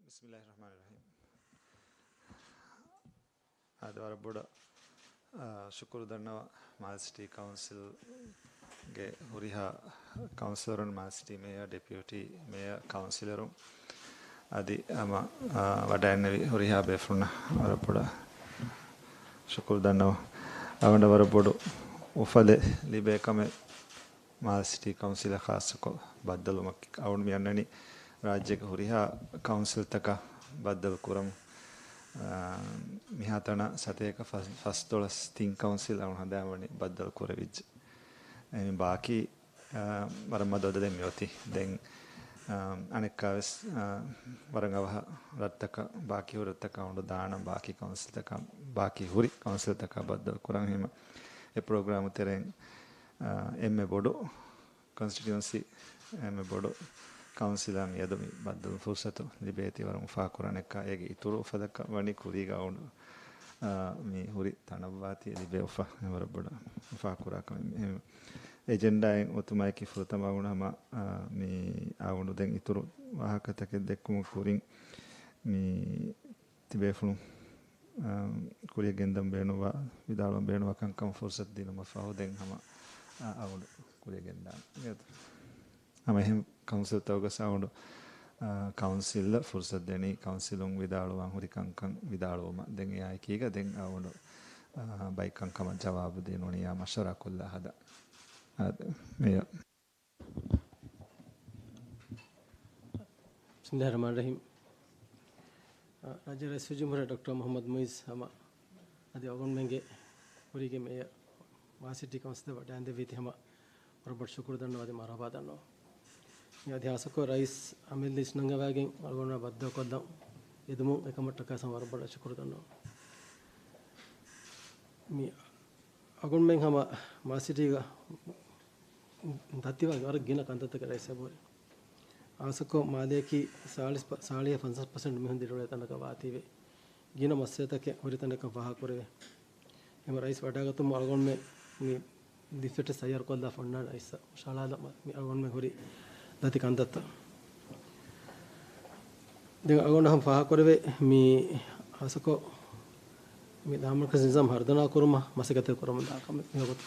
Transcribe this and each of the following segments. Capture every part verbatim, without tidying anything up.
ބިސްމިއްލާހި ރަޙްމާނި ރަޙީމް. އާދެ، ވަރަށް ބޮޑަށް، އާ، ޝުކުރު ދަންނަވަން މާލެ ސިޓީ ކައުންސިލްގެ ހުރިހާ ކައުންސިލަރުން، މާލެ ސިޓީ މޭޔަރ، ޑެޕިއުޓީ މޭޔަރ، ކައުންސިލަރުން އަދި ހަމަ، އާ، ވަޑައިންނެވި ހުރިހާ ބޭފުޅުންނަށް ވަރަށް ބޮޑަށް ޝުކުރު ދަންނަވަން. އަވަނޑަ ވަރަށް ބޮޑު އުފަލެއް ލިބޭ ކަމެއް މާލެ ސިޓީ ކައުންސިލަށް ޚާއްޞަކޮށް ބައްދަލުވުމަކީ. އަޅުގަނޑު މި އަންނަނީ ރާއްޖޭގެ ހުރިހާ ކައުންސިލްތަކަށް ބައްދަލު ކުރަމުން. އާ، މިހާތަނަށް ސަތޭކަ ފަސް، ފަސްދޮޅަސް ތިން ކައުންސިލް އަޅުގަނޑު ހަނދާންވަނީ ބައްދަލު ކުރެވިއްޖެ. އެ، މި ބާކީ، އާ، ވަރަށް މަދު އަދަދެއް މިއޮތީ. ދެން، އާ، އަނެއްކާވެސް، އާ، ވަރަށް އަވަހަށް ރަށްތަކަށް ބާކީ ހުރި ރަށްތަކަށް އަޅުގަނޑު ދާނަން، ބާކީ ކައުންސިލްތަކަށް، ބާކީ ހުރި ކައުންސިލްތަކަށް ބައްދަލު ކުރަން. ހީމަ އެ ޕްރޮގްރާމު ތެރެއިން، އާ، އެންމެ ބޮޑު ކޮންސްޓިޓިއުއެންސީ، އެންމެ ބޮޑު ކައުންސިލާ މިއަދު މި ބައްދަލު ފުރުސަތު ލިބޭތީ ވަރަށް އުފާކުރާނެ އެއްކާ. އޭގެ އިތުރު އުފަލަކަށް ވަނީ ކުރީގަ އަޅުގަނޑު، އާ، މި ހުރި ތަނަށްވާތީ ލިބޭ އުފަ، އެ ވަރަށް ބޮޑަށް އުފާކުރާ ކަމެއް. އެ އެޖެންޑާއެއް އޮތުމާއެކީ ފުރަތަމަ އަޅުގަނޑު ހަމަ، އާ، މި އަޅުގަނޑު ދެން އިތުރު ވާހަކަތަކެއް ދެއްކުމުގެ ކުރިން މި ތިބޭފުޅުން، އާ، ކުރިއަށް ގެންދަން ބޭނުންވާ، ވިދާޅުވަން ބޭނުންވާ ކަންކަން ފުރުސަތު ދިނުމަށް ފަހު ދެން ހަމަ، އާ، އަޅުގަނޑު ކުރިއަށް ގެންދާނެ. ހަމަ އެހެން ކައުންސިލްތަކުގަސް އަޅުގަނޑު، އާ، ކައުންސިލަށް ފުރުސަތު ދެނީ ކައުންސިލުން ވިދާޅުވާން ހުރި ކަންކަން ވިދާޅުވުމަށް. ދެން އެއާއެކީގަ ދެން އަޅުގަނޑު، އާ، ބައެއް ކަންކަމަށް ޖަވާބު ދިނުނިޔާ މަޝްވަރާ ކޮށްލާ ހަދާ. އާ، މޭޔަރ. ބިސްމިއްލާހި ރަޙްމާނި ރަޙީމް. ރާއްޖޭ ރައީސުލްޖުމްހޫރިއްޔާ ޑޮކްޓަރ މުޙައްމަދު މުޢިއްޒު ހަމަ އަދި އަޅުގަނޑުމެންގެ ކުރީގެ މޭޔަރ މާލެ ސިޓީ ކައުންސިލަށް ވަޑައިގެންދެވީތީ ހަމަ ވަރަށް ބޮޑަށް ޝުކުރު ދަންނަވާ އަދި މަރުޙަބާ ދަންނަވަން. މި އަދި ހާއްސަކޮށް ރައީސް އަމިއްލަ އިސްނަންގަވައިގެން އަޅުގަނޑު ބައްދަލުކޮށްލަން އެދުމުން އެކަމަށްޓަކާ ހަމަ ވަރަށް ބޮޑަށް ޝުކުރު ދަންނަވަން. މި އަޅުގަނޑުމެން ހަމަ މާލެ ސިޓީގަ ދަތިވާ ވަރަށް ގިނަ ކަންތައްތަކެއް ރައީސް އެބަހުރި. ހާއްސަކޮށް މާލެއަކީ ސާޅީސް ފަ-، ސާޅީސް ފަންސާސް ޕަސެންޓް މީހުން ދިރިއުޅޭ ތަނަކަށް ވާތީވެ، ގިނަ މައްސަލަތަކެއް ހުރި ތަނެއްކަން ފާހަގަކުރެވޭ. އެހެންވެ ރައީސް ވަޑައިގަތުމުން އަޅުގަނޑުމެން މި ލިފްލެޓް ތައްޔާރުކޮށްލާފަ އޮންނާނެ ރައީސްއަށް ހުށަހަޅާލަން މި އަޅުގަނޑުމެން ހުރި ދަތި ކަންތައްތައް. ދެން އަޅުގަނޑު ހަމަ ފާހަގަކުރެވޭ މި ހާއްސަކޮށް މި ލާމަރުކަޒީ ނިޒާމް ހަރުދަނާ ކުރުމަށް މަސައްކަތެއް ކުރަމުން ދާ ކަމެއް މިވަގުތު.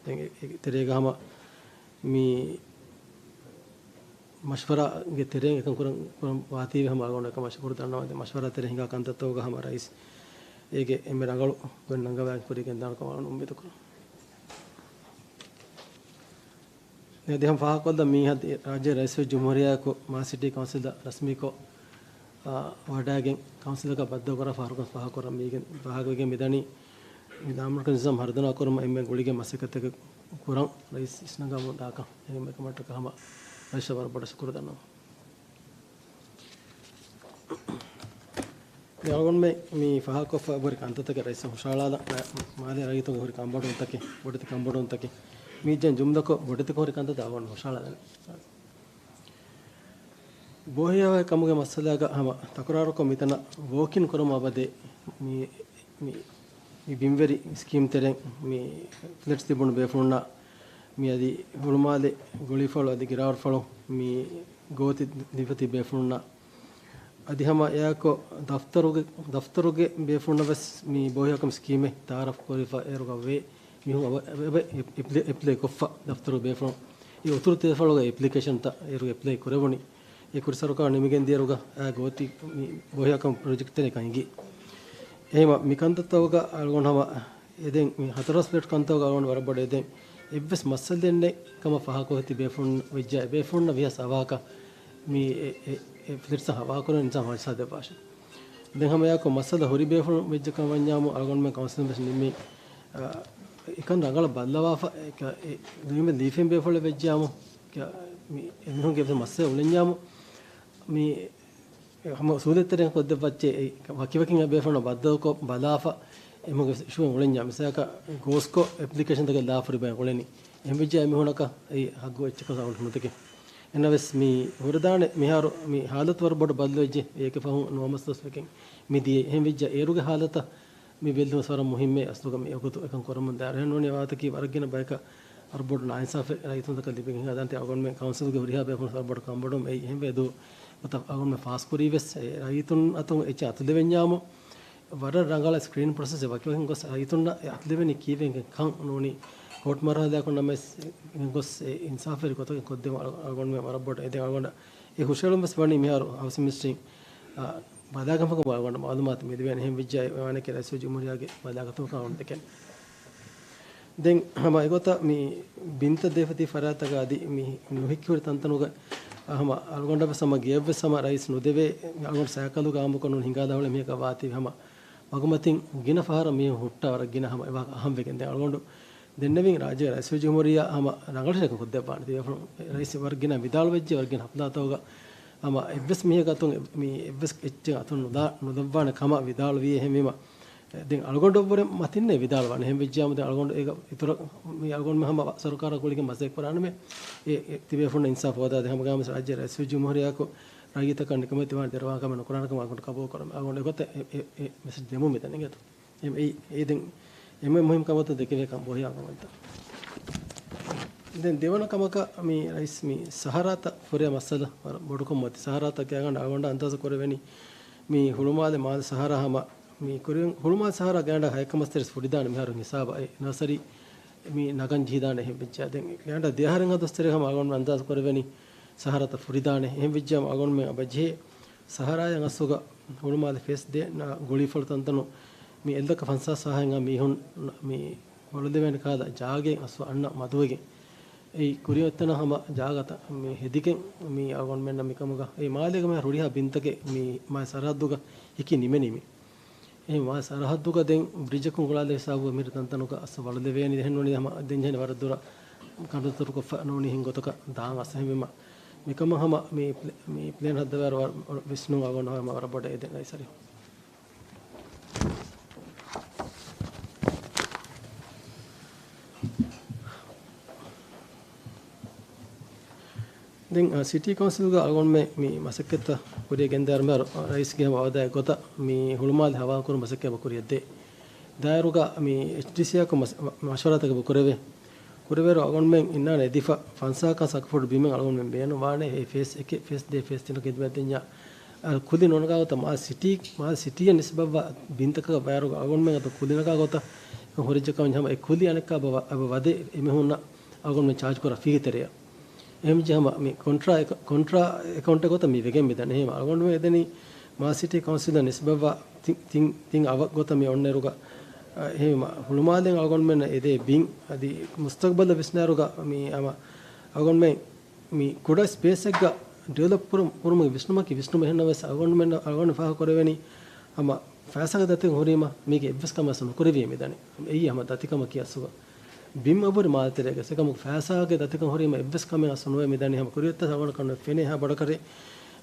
ދެން އެ-، އެ-، ތެރޭގަ ހަމަ މި މަޝްވަރާގެ ތެރެއިން އެކަން ކުރަން، ކުރަން ވާތީވެ ހަމަ އަޅުގަނޑު އެކަމަށް ޝުކުރު ދަންނަވަން. ދެން މަޝްވަރާ ތެރޭ ހިނގާ ކަންތައްތަކުގަ ހަމަ ރައީސް އޭގެ އެންމެ ރަނގަޅު ގޮތް ނަންގަވާ ކުރިއަށް ގެންދާނެ ކަމަށް އަޅުގަނޑު އުއްމީދު ކުރަން. ދެން އަދި ހަމަ ފާހަގަކޮށްލަން މީ އަދި ރާއްޖޭ ރައީސުލްޖުމްހޫރިއްޔާއަކު މާލެ ސިޓީ ކައުންސިލްއަށް ރަސްމީކޮށް، އާ، ވަޑައިގެން ކައުންސިލަކަށް ބައްދަލުކުރާ ފަހަރުކަން ފާހަގަކުރަން މީގެން ފާހަގަވެގެން މިދަނީ މި ލާމަރުކަޒީ ނިޒާމް ހަރުދަނާ ކުރުމަށް އެންމެ ގުޅިގެން މަސައްކަތެއް ކުރަން ރައީސް އިސްނަންގަވަމުން ދާކަން. އެހެން އެކަމަށްޓަކާ ހަމަ ރައީސަށް ވަރަށް ބޮޑަށް ޝުކުރު ދަންނަވަން. މި އަޅުގަނޑުމެން މި ފާހަގަކޮށްފަ އެބަހުރި ކަންތައްތަކެއް ރައީސް ހުށަހަޅާލަން، މާލޭ ރައްޔިތުންގެ ހުރި ކަންބޮޑުވުންތަކެއް، ބޮޑެތި ކަންބޮޑުވުންތަކެއް. މި އިއްޒަތް ޖުމްލަކޮށް ބޮޑެތިކޮށް ހުރި ކަންތައްތައް އަޅުގަނޑު ހުށަހަޅާލަން. ބޯހިޔާވަހި ކަމުގެ މައްސަލާގަ ހަމަ ތަކުރާރުކޮށް މިތަނަށް ވޯކްއިން ކުރަމުން އަބަދޭ މި، މި، މި ބިންވެރި ސްކީމް ތެރެއިން މި ފްލެޓްސް ތިބުނު ބޭފުޅުންނަށް މި އަދި ހުޅުމާލެ ގުޅީފަޅު އަދި ގިރާވަރުފަޅު މި ގޯތި ލިބިފަ ތިބި ބޭފުޅުންނަށް އަދި ހަމަ އެއާއެކު ދަފްތަރުގެ، ދަފްތަރުގެ ބޭފުޅުންނަށް ވެސް މި ބޯހިޔާކަމު ސްކީމެއް ތައާރަފް ކުރެވިފަ އޭރުގަ ވޭ މީހުން އެބަ، އެބަ އެޕް-، އެޕްލައި ކޮށްފަ ދަފްތަރުގެ ބޭފުޅުން އެ އުތުރު ތިލަފަޅުގަ އެޕްލިކޭޝަންތައް އޭރު އެޕްލައި ކުރެވުނީ. އެ ކުރި ސަރުކާރު ނިމިގެން ދިޔައިރުގަ އާ ގޯތި މި ބޯހިޔާކަމު ޕްރޮޖެކްޓް ތެރޭ ކަން ހިނގި. އެހެމަ މި ކަންތައްތަކުގަ އަޅުގަނޑު ހަމަ އެދެން މި ހަތަރު ފްލެޓް ކަންތަކުގަ އަޅުގަނޑު ވަރަށް ބޮޑަށް އެދެން އެއްވެސް މައްސަލައެއް ނެތް ކަމަށް ފާހަގަކޮށް ތި ބޭފުޅުން ވެއްޖާ އެ ބޭފުޅުންނަށް ވިހަސް އަވަހަކަށް މި އެ، އެ، އެ ފްލެޓްސް ހަވާކުރަން ނިޒާމް ހައްސާ ދެއްވާށެ. ދެން ހަމަ އެއާއެކު މައްސަލަ ހުރި ބޭފުޅުން ވެއްޖެ ކަމަށް ވަންޏާމު އަޅުގަނޑުމެން ކައުންސިލުން ވެސް ނިންމީ، އާ، އެކަން ރަނގަޅަށް ބައްލަވާފަ، އެ، އެ ލިޔުމެއް ލީފިން ބޭފުޅެއް ވެއްޖާމު، އެ، މި އެމީހުންގެ މައްސަލަ އުޅެންޏާމު، މި ހަމަ ސޫދެއްތެރެއިން ކޮށްދެއްވައްޗޭ، އެ ވަކިވަކިން އެ ބޭފުޅުންނަށް ބައްދަލުކޮށް ބަލާފަ، އެމީހުންގެ އިޝޫއެއް އުޅެންޏާ، މިސާލަކަށް ގޯސްކޮށް އެޕްލިކޭޝަންތަކެއް ލާފަ ހުރި ބައެއް އުޅެނީ. އެހެން ވެއްޖާ އެމީހުނަކަށް އެ ހައްގު އެއްޗަކަށް އަޅުގަނޑު ނުދެކެ. އެނަވެސް މި ހުރެދާނެ މިހާރު މި ހާލަތު ވަރަށް ބޮޑަށް ބަދަލުވެއްޖެ. އޭގެ ފަހުން ނުވަ މަސް ދުވަސްވެގެން މި ދިޔައީ. އެހެން ވެއްޖާ އޭރުގެ ހާލަތަށް މި ބެލުން ވަރަށް މުހިއްމޭ އަސްލުގަ މި ވަގުތު އެކަން ކުރަމުން ދާ. އެހެން ނޫނީ ވާހަކަތަކީ ވަރަށް ގިނަ ބަޔަކަށް ވަރަށް ބޮޑު ނާއިންސާފެއް ރައްޔިތުންތަކަށް ލިބިގެން ހިނގާ. ދާންތީ އަޅުގަނޑުމެން ކައުންސިލްގެ ހުރިހާ ބޭފުޅުން ވަރަށް ބޮޑަށް ކަންބޮޑުވުން އެއީ. އެހެންވެ ދޫ އަގުން ފާސްކުރީ ވެސް ރައްޔިތުން އަތުން އެއްޗެއް އަތުލެވެންޏާމު، ވަރަށް ރަނގަޅަށް ސްކްރީނިން ޕްރޮސެސް ވަކިވަކިން ގޮސް ރައްޔިތުންނަށް އެ އަތުލެވެނީ ކީއްވެގެން ކަން ނޫނީ، ކޯޓް މަރުހަލާއަކުން ނަމަވެސް ގޮސް އިންސާފުވެރި ގޮތަކަށް ކޮށްދެވުން އަޅުގަނޑުމެން ވަރަށް ބޮޑަށް އެދެން އަޅުގަނޑަށް އެ ހުށަހެޅުން ވެސް ވަނީ މިހާރު ހައުސިން މިނިސްޓްރީން ބަލާގަންފަކަމުގެ އަޅުގަނޑަށް މައުލޫމާތު މިލިބޭނެ. އެހެން ވެއްޖާ ވާނެކޭ ރައީސުލްޖުމްހޫރިއްޔާގެ ބަލާގަތުމަކަށް އަޅުގަނޑު ދެކެން. ދެން ހަމަ އެގޮތަށް މި ބިންތައް ދެފަ ތި ފަރާތްތަކަށް އަދި މި ނުހިއްކި ހުރި ތަންތަނުގަ ހަމަ އަޅުގަނޑަށް ވެސް ހަމަ ގެޔަށް ވެސް ހަމަ ރައީސް ނުދެވޭ އަޅުގަނޑު ސައިކަލުގަ އާއްމުކޮށް ނޫން ހިނގާލާ ހުޅެ މީހަކަށް ވާތީ ހަމަ މަގުމަތިން ގިނަ ފަހަރަށް މީހުން ހުއްޓާ ވަރަށް ގިނަ ހަމަ އެވާހަކަ އަހަން ވެގެން ދެން އަޅުގަނޑު ދެންނެވިން ރާއްޖޭގެ ރައީސުލްޖުމްހޫރިއްޔާ ހަމަ ރަނގަޅު ހިނދަކަށް ކޮށްދެއްވާނެ. ތިބޭފުޅުން ރައީސް ވަރަށް ގިނަ ވިދާޅުވެއްޖެ ވަރަށް ގިނަ ހަފްލާތަކުގަ ހަމަ އެއްވެސް މީހަކަށް އަތުން މި އެއްވެސް އެއްޗެއް އަތުން ނުދާ ނުލައްވާނެ ކަމަށް ވިދާޅުވީ. އެހެންވީމަ ދެން އަޅުގަނޑަށްވުރެ މަތިންނޭ ވިދާޅުވާނެ. އެހެން ވެއްޖާމު ދެން އަޅުގަނޑު އޭގަ އިތުރަށް މި އަޅުގަނޑުމެ ހަމަ ސަރުކާރާ ގުޅިގެން މަސައްކަތް ކުރާނަމޭ އެ، އެ ތިބޭފުޅުން އިންސާފު ހޯދާދޭ. ހަމަ ގާމިސް ރާއްޖޭ ރައީސުލްޖުމްހޫރިއްޔާއަކު ރައްޔިތަކަށް ނިކަމެތިވާނެ ދެރަވާ ކަމެއް ނުކުރާނެ ކަމަށް އަޅުގަނޑު ޤަބޫލު ކުރަމޭ. އަޅުގަނޑު އެގޮތަށް އެ، އެ، އެ މެސެޖް ދެމުން މިދަނީ އިނގޭތޯ. އެ، އެ، އެ ދެން އެންމެ މުހިންމު ކަމަކަށް ދެކެވޭ ކަން ބޮހިޔާ ކަމެއްތަ. ދެން ދެވަނަ ކަމަކަށް މި ރައީސް މި ސަހަރާތައް ފުރޭ މައްސަލަ ވަރަށް ބޮޑުކޮށް މަތި ސަހަރާތައް ގާގަނޑަށް އަޅުގަނޑަށް އަންދާޒު ކުރެވެނީ މި ހުޅުމާލެ މާލެ ސަހަރާ ހަމަ މި ކުރިން ހުޅުމާލެ ސަހަރާ ގާނޑަށް ހައެއްކަ މަސްތެރެސް ފުރިދާނެ މިހާރު ހިސާބަށް އެ ނަސަރީ މި ނަގަން ޖެހިދާނެ. އެހެން ވެއްޖާ ދެން ގާނޑަށް ދެއަހަރެއް ހަ ދޮސްތެރޭ ހަމަ އަޅުގަނޑު އަންދާޒު ކުރެވެނީ ސަހަރާތައް ފުރިދާނެ. އެހެން ވެއްޖާ އަޅުގަނޑުމެން އަބަޖެހޭ ސަހަރާޔަށް އަސްލުގަ ހުޅުމާލެ ފޭސް ދޭ ގުޅީފުޅު ތަންތަނު މި އެއްލައްކަ ފަންސާސް ހާހެއް މީހުން މި ވަޅުލެވޭނެ ކަހަލަ ޖާގައެއް އަސްލު އަންނަ މަދުވެގެން އެއީ ކުރިއޮތްތަނަށް ހަމަ ޖާގަތައް މި ހެދިގެން މި އަޅުގަނޑުމެންނަށް މިކަމުގަ އެ މާލޭގަ މިހާރު ހުރިހާ ބިންތަކެއް މި މާ ސަރަހައްދުގަ ހިކި ނިމެނީ މި އެ މާ ސަރަހައްދުގަ ދެން ބްރިޖަކުން ގުޅާލި ހިސާބު މިރި ތަންތަނުގަ އަސް ވަޅުލެވޭނީ އެހެން ނޫނީ ހަމަ ދެން ޖެހެނީ ވަރަށް ދުރަށް ކަނޑުތުރުކޮށްފަ ނޫނީ ހިން ގޮތަކަށް ދާން އަސް އެހެންވީމަ މިކަމަށް ހަމަ މި ޕްލެ-، މި ޕްލޭން ހައްދަވާއިރު ވަ-، ވިސްނުން އަޅުގަނޑު ހަމަ ވަރަށް ބޮޑަށް އެދެން ރައީސް ސަރީ. ދެން، އަ، ސިޓީ ކައުންސިލްގަ އަޅުގަނޑުމެން މި މަސައްކަތްތައް ކުރިއަށް ގެންދާއިރު މިހާރު ރައީސްގެ ހަމަ ވައުދާއެއް ގޮތަށް މި ހުޅުމާލެ ހަވާލުކުރުމަށް މަސައްކަތް ކުރިއަށްދޭ. ދާއިރުގަ މި އެޗްޑީސީއާއަކު މަސް-، މަ-، މަޝްވަރާތަކެއް ކުރެވޭ. ކުރެވޭއިރު އަޅުގަނޑުމެން އިންނާނެ އެދިފަ ފަންސާސް އަކަސް އަކުފުޓް ބިމެއް އަޅުގަނޑުމެން ބޭނުންވާނެ. އެ ފޭސް އެކެއް، ފޭސް ދޭއް، ފޭސް ތިނަކަށް ހިދުމަތް ދިންޏާ، އަ، ކުލި ނުނަގާ ގޮތަށް މާ ސިޓީ، މާ ސިޓީއަށް ނިސްބަތްވާ ބިންތަކަށް ބައިވަރު އަޅުގަނޑުމެން އަތު ކުލި ނަގާ ގޮތަށް ހުރިއްޖެ ކަމަށް ހަމަ އެ ކުލި އަނެއްކާ އެބަ ވަ-، އެބަ ވަދެ އެމީހުންނަށް އަޅުގަނޑުމެން ޗާޖް ކުރާ ފީގެ ތެރެއަށް. އެހެންވެއްޖެ ހަމަ މި ކޮންޓްރާ އެކަ-، ކޮންޓްރާ އެކައުންޓެއް ގޮތަށް މި ވެގެން މިދަނީ. އެހެން އަޅުގަނޑުމެން އެދެނީ މާ ސިޓީ ކައުންސިލަށް ނިސްބަތްވާ ތިން، ތިން، ތިން އަވަށް ގޮތަށް މި އޮންނައިރުގަ، އަ، އެހެން ހުޅުމާލެން އަޅުގަނޑުމެންނަށް އެދޭ ބިން އަދި މުސްތަގްބަލަށް ވިސްނާއިރުގަ މި ހަމަ އަޅުގަނޑުމެން މި ކުޑަ ސްޕޭސްއެއްގަ ޑިވެލޮޕް ކުރު-، ކުރުމުގެ ވިސްނުމަކީ ވިސްނުމެއް ހެންނަމަވެސް އަޅުގަނޑުމެން، އަޅުގަނޑު ފާހަގަ ކުރެވެނީ ހަމަ ފައިސާގެ ދަތިކަން ހުރީމަ މީގެ އެއްވެސް ކަމެއް ނުކުރެވިއޭ މިދަނީ. އެއީ ހަމަ ދަތިކަމަކީ އަސްލުގަ. ބިން އަބުރި މާލެ ތެރޭގަ އެކަމަކު ފައިސާގެ ދަތިކަން ހުރީމަ އެއްވެސް ކަމެއް އަސްލު ނުވޭ މިދަނީ. ހަމަ ކުރިއަށް އަޅުގަނޑަކަށް ފެނޭ ހާ ބޮޑަކަށް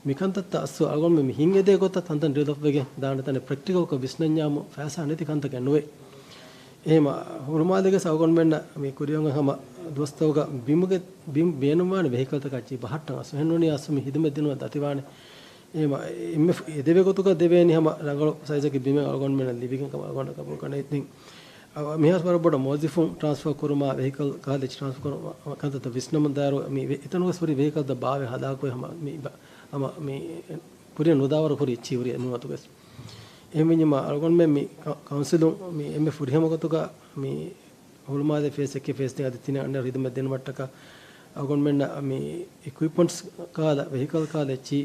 މިކަންތައްތައް އަސްލު އަޅުގަނޑުމެން މި ހިން އެދޭ ގޮތަށް ތަންތަން ޑިވެލޮޕް ވެގެން ދާނެ ތަނެއް ޕްރެކްޓިކަލްކޮށް ވިސްނަންޏާމު ފައިސާ ނެތި ކަންތަކެއް ނުވޭ. އެހެން ހުޅުމާލޭގެ އަޅުގަނޑުމެންނަށް މި ކުރިއަށް އޮން ހަމަ ދުވަސްތަކުގަ ބިމުގެ، ބިމް ބޭނުންވާނެ ވެހިކަލްތަކާ އެއްޗެއް ބަހައްޓަން އަސްލު ހެންނޫނީ އަސްލު މި ހިދުމަތް ދިނުމަށް ދަތިވާނެ. އެހެން އެންމެ އެދެވޭ ގޮތުގަ ދެވޭނީ ހަމަ ރަނގަޅު ސައިޒަކީ ބިމެއް އަޅުގަނޑުމެންނަށް ލިބިގެން ކަމަށް އަޅުގަނޑަށް ގަބޫލު ކަން. އިތިން އަ، މިހާރު ވަރަށް ބޮޑަށް މުވައްޒަފުން ޓްރާންސްފާ ކުރުމާ، ވެހިކަލް ކަހަލަ ޓްރާންސްފާ ކުރުމާ ކަންތައްތައް ވިސްނަމުން ދާއިރު މި ވެ-، އެތަނުގަސް ހުރި ވެހިކަލްތައް ބާވެ ހަލާކުވެ ހަމަ މި ބަ-، ހަމަ މި ކުރިއަށް ނުދާވަރު ހުރި އެއްޗިހި ހުރި މިވަގުތުގަސް. އެހެންވެއްޖެމާ އަޅުގަނޑުމެން މި ކަ-، ކައުންސިލުން މި އެންމެ ފުރިހަމަ ގޮތުގަ މި ހުޅުމާލެ ފޭސް އެކެއް ފޭސް ދެއް އަދި ތިނެއް އަންނަ ހިދުމަތް ދިނުމަށްޓަކާ އަޅުގަނޑުމެންނަށް މި އިކުއިޕްމަންޓްސް ކަހަލަ، ވެހިކަލް ކަހަލަ އެއްޗިހި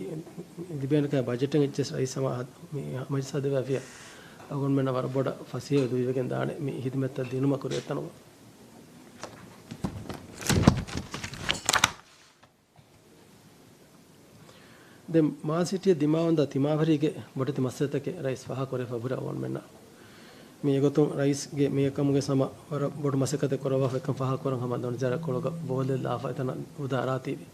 ލިބޭނެކަން ބަޖެޓެއް އެއްޗެސް ރައީސް ހަމަ މި މަޖިލިސް ހަދަވާފިޔާ އަޅުގަނޑުމެންނަށް ވަރަށް ބޮޑަށް ފަސޭހަ ދުވިވެގެން ދާނެ މި ހިދުމަތްތައް ދިނުމަށް ކުރިއަށް އޮންނަމުން. ދެން މާލެ ސިޓީއަށް ދިމާވަންދާ ތިމާވެރީގެ ބޮޑެތި މައްސަލަތަކެއް ރައީސް ފާހަގަކުރެވިފަ އަބުރާ އަޅުގަނޑުމެންނަށް. މި އެގޮތުން ރައީސްގެ މި އެކަމުގެ ހަމަ ވަރަށް ބޮޑު މަސައްކަތެއް ކުރައްވާފަ އެކަން ފާހަގަކުރަން ހަމަ ދޮންޖާރަ ކޮޅުގަ ބޯލެއްލާފަ އެތަނަށް އުދާރާތީވި.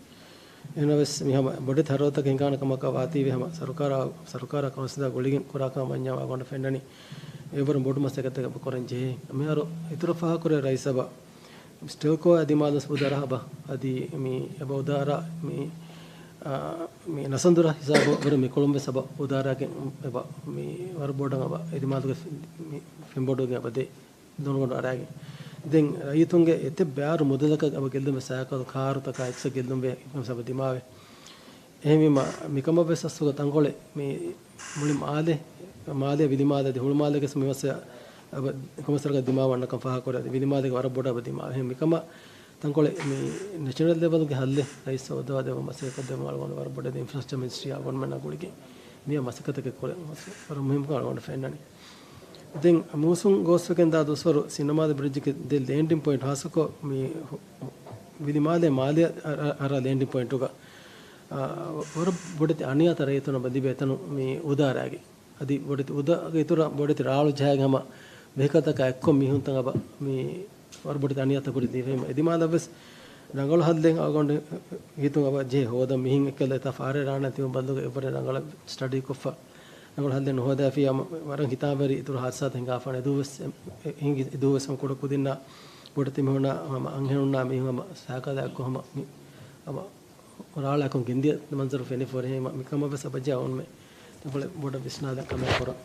އެހެނަސް މި ހަމަ ބޮޑެތި ހަރަދުތަކެއް ހިނގާނެ ކަމަކަށް ވާތީވެ ހަމަ ސަރުކާރާ، ސަރުކާރާ ކައުންސިލާ ގުޅިގެން ކުރާ ކަމަށް ވަންޏާ ވާގޮނޑަށް ފެންނަނީ އެވަރުން ބޮޑު މަސައްކަތެއް ކޮށް ކުރަން ޖެހޭ. މިހާރު އިތުރަށް ފާހަގަކުރޭ ރައީސް އެބަ ސްޓެލްކޯ އާ ދިމާލު ވެސް އުދާރާ އެބަ އަދި މި އެބަ އުދާރާ މި، އާ، މި ނަސަންދުރާ ހިސާބު ވަރު މި ކޮޅުން ވެސް އެބަ އުދާރާގެން އެބަ މި ވަރު ބޮޑަށް އެބަ އެ ދިމާލުގެ މި ފެންބޮޑުވެގެން އެބަ ދޭ ދޮނުގަނޑު އަރާގެން. ދެން ރައްޔިތުންގެ އެތައް ބައިވަރު މުދަލަކަށް އެބަ ގެއްލުން ވެސް ސައިކަލް ކާރުތަކާ އެކްސް ގެއްލުން ވެ އެކަން އެބަ ދިމާވެ. އެހެންވީމަ، މިކަމަށް ވެސް އަސްލުގަ ތަންކޮޅެއް މި މުޅި މާލެ، މާލެ، ވިލިމާލެ އަދި ހުޅުމާލެގެސް މި މައްސަލަ އަބަ ކޮމެސަރގަ ދިމާވަންނަކަން ފާހަގަކުރޭ. އަދި ވިލިމާލެގެ ވަރަށް ބޮޑަށް އަބަ ދިމާވޭ. އެހެން މިކަމަށް ތަންކޮޅެއް މި ނެޝަނަލް ލެވަލްގެ ހައްލެއް ރައީސް އޮއްދަވާ ދެއްވުން މަސައްކަތް ކޮށްދެއްވުން އަޅުގަނޑު ވަރަށް ބޮޑަށް އިންފްރާސްޓްރަކްޗަރ މިނިސްޓްރީ އަޅުގަނޑުމެންނާ ގުޅިގެން މިއަށް މަސައްކަތަކެއް ކުރޭ. ވަރަށް މުހިއްމުކަން އަޅުގަނޑު ފެންނަނީ. ދެން މޫސުން ގޯސްވެގެން ދާ ދުވަސްވަރު ސިނަމާލެ ބްރިޖްގެ ދެ ލޭންޑިން ޕޮއިންޓް ހާއްސަކޮށް މި ހު-، ވިލިމާލެ މާލެ އަ-، އަ-، އަރާ ލޭންޑިން ޕޮއިންޓުގަ، އާ، ވަރަށް ބޮޑެތި އަނިޔާތައް ރައްޔިތުން އަބަ ލިބޭ އެތަނު މި އުދާރާގެ. އަދި ބޮޑެތި އުދާގެ އިތުރަށް ބޮޑެތި ރާޅު ޖަހައިގެން ހަމަ ވެހިކަލްތަކާ އެއްކޮށް މީހުންތައް އަބަ މި ވަރަށް ބޮޑެތި އަނިޔާތައް ކުރި ދީފައިމަ. އެދިމާލަށް ވެސް ރަނގަޅު ހައްލެއް އަޅުގަނޑު ހިތުން އަބަ ޖެހޭ ހޯދަން މިހިން އެއްކަލަ އެތާ ފާރޭ ރާނާ ތިބުން ބަދަލުގަ އެއްވަރެއް ރަނގަޅަށް ސްޓަޑީ ކޮށްފަ. ރަނގަޅު ހައްލެއް ނުހޯދާފި އަމަ ވަރަށް ހިތާމަވެރި އިތުރު ހާދިސާތައް ހިނގާފާނެ. އެދުވަސް އެ-، އެ-، އެ-، އެދުވަސް ހަމަ ކުޑަކުދިންނާ ބޮޑެތި މީހުންނާ ހަމަ އަންހެނުންނާ މީހުން ހަމަ ސައިކަލާ އެއްކޮށް ހަމަ މި-، ހަމަ ރާޅާ އެއްކޮށް ގެންދިޔަ މަންޒަރު ފެނިފަ ހުރި. އެހެންވީމަ މިކަމަށް ވެސް އަބަޖެހޭ އަޅުގަނޑުމެން ތަންކޮޅެއް ބޮޑަށް ވިސްނާލަން ކަމެއް ކުރަން.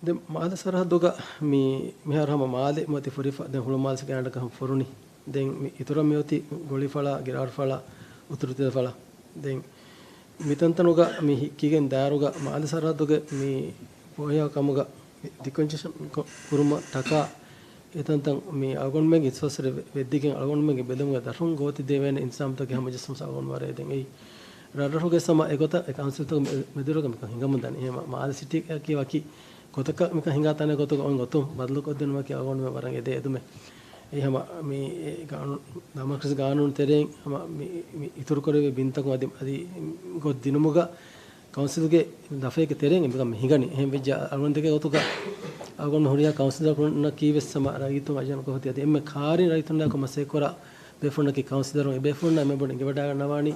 ދެން މާލެ ސަރަހައްދުގަ މި-، މިހާރު ހަމަ މާލެ މިއޮތީ ފުރިފަ، ދެން ހުޅުމާލެ ސިކާންޑަކަށް ހަމަ ފުރުނީ. ދެން މި އިތުރަށް މިއޮތީ ގުޅިފަޅާ، ގިރާރުފަޅާ، އުތުރުތިލަފަޅާ. ދެން މިތަންތަނުގަ މި ހި-، ކިގެން ދާއިރުގަ މާލެ ސަރަހައްދުގެ މި ބޯހިޔާ ކަމުގަ ޑިކޮންޖެޝަން ކޮ-، ކުރުމަށް ޓަކާ އެތަންތަން މި އަޅުގަނޑުމެން އިސްފަސްވެ-، ވެއްދިގެން އަޅުގަނޑުމެންގެ ބެލުމުގެ ދަށުން ގޯތި ދެވޭނެ އިންތިޒާމްތަކެއް ހަމަޖެއްސުމަށް އަޅުގަނޑު ވަރަށް އެދެން އެއީ. ރަށްރަށުގެ ސަމަ އެގޮތަށް އެ ކައުންސިލްތަކުގެ މެ-، މެދުވެރިކަމަކަށް ހިނގަމުން ދަނީ. އެހެން މާލެ ސިޓީއަކީ ވަކި ގޮތަކަށް މިކަން ހިނގާ ތަނެއް ގޮތުގަ އޮތް ގޮތުން ބަދަލުކޮށްދިނުމަކީ އަޅުގަނޑުމެން ވަރަށް އެދޭ އެދުމެއް. އެއީ ހަމަ މި ގާނޫނު، ދަމަކްރަސީ ގާނޫނު ތެރެއިން ހަމަ މި، މި އިތުރުކުރެވޭ ބިންތަކުން އަދި، އަދި ގޮތް ދިނުމުގަ ކައުންސިލްގެ ލަފައެއްގެ ތެރެއިން އެމިކަން މި ހިނގަނީ. އެހެން ވެއްޖެ އަޅުގަނޑު ދެކޭ ގޮތުގަ އަޅުގަނޑު ހުރިހާ ކައުންސިލަރުންނަކީ ވެސް ހަމަ ރައްޔިތުން އަޖަން ކޮށް އޮތީ އަދި އެންމެ ކާރިން ރައްޔިތުންނާ ކޮ މަސައްކަތް ކުރާ ބޭފުޅުންނަކީ ކައުންސިލަރުން. އެ ބޭފުޅުންނާ އެންމެ ބޮޑަށް އެނގިވަޑައިގަންނަވާނީ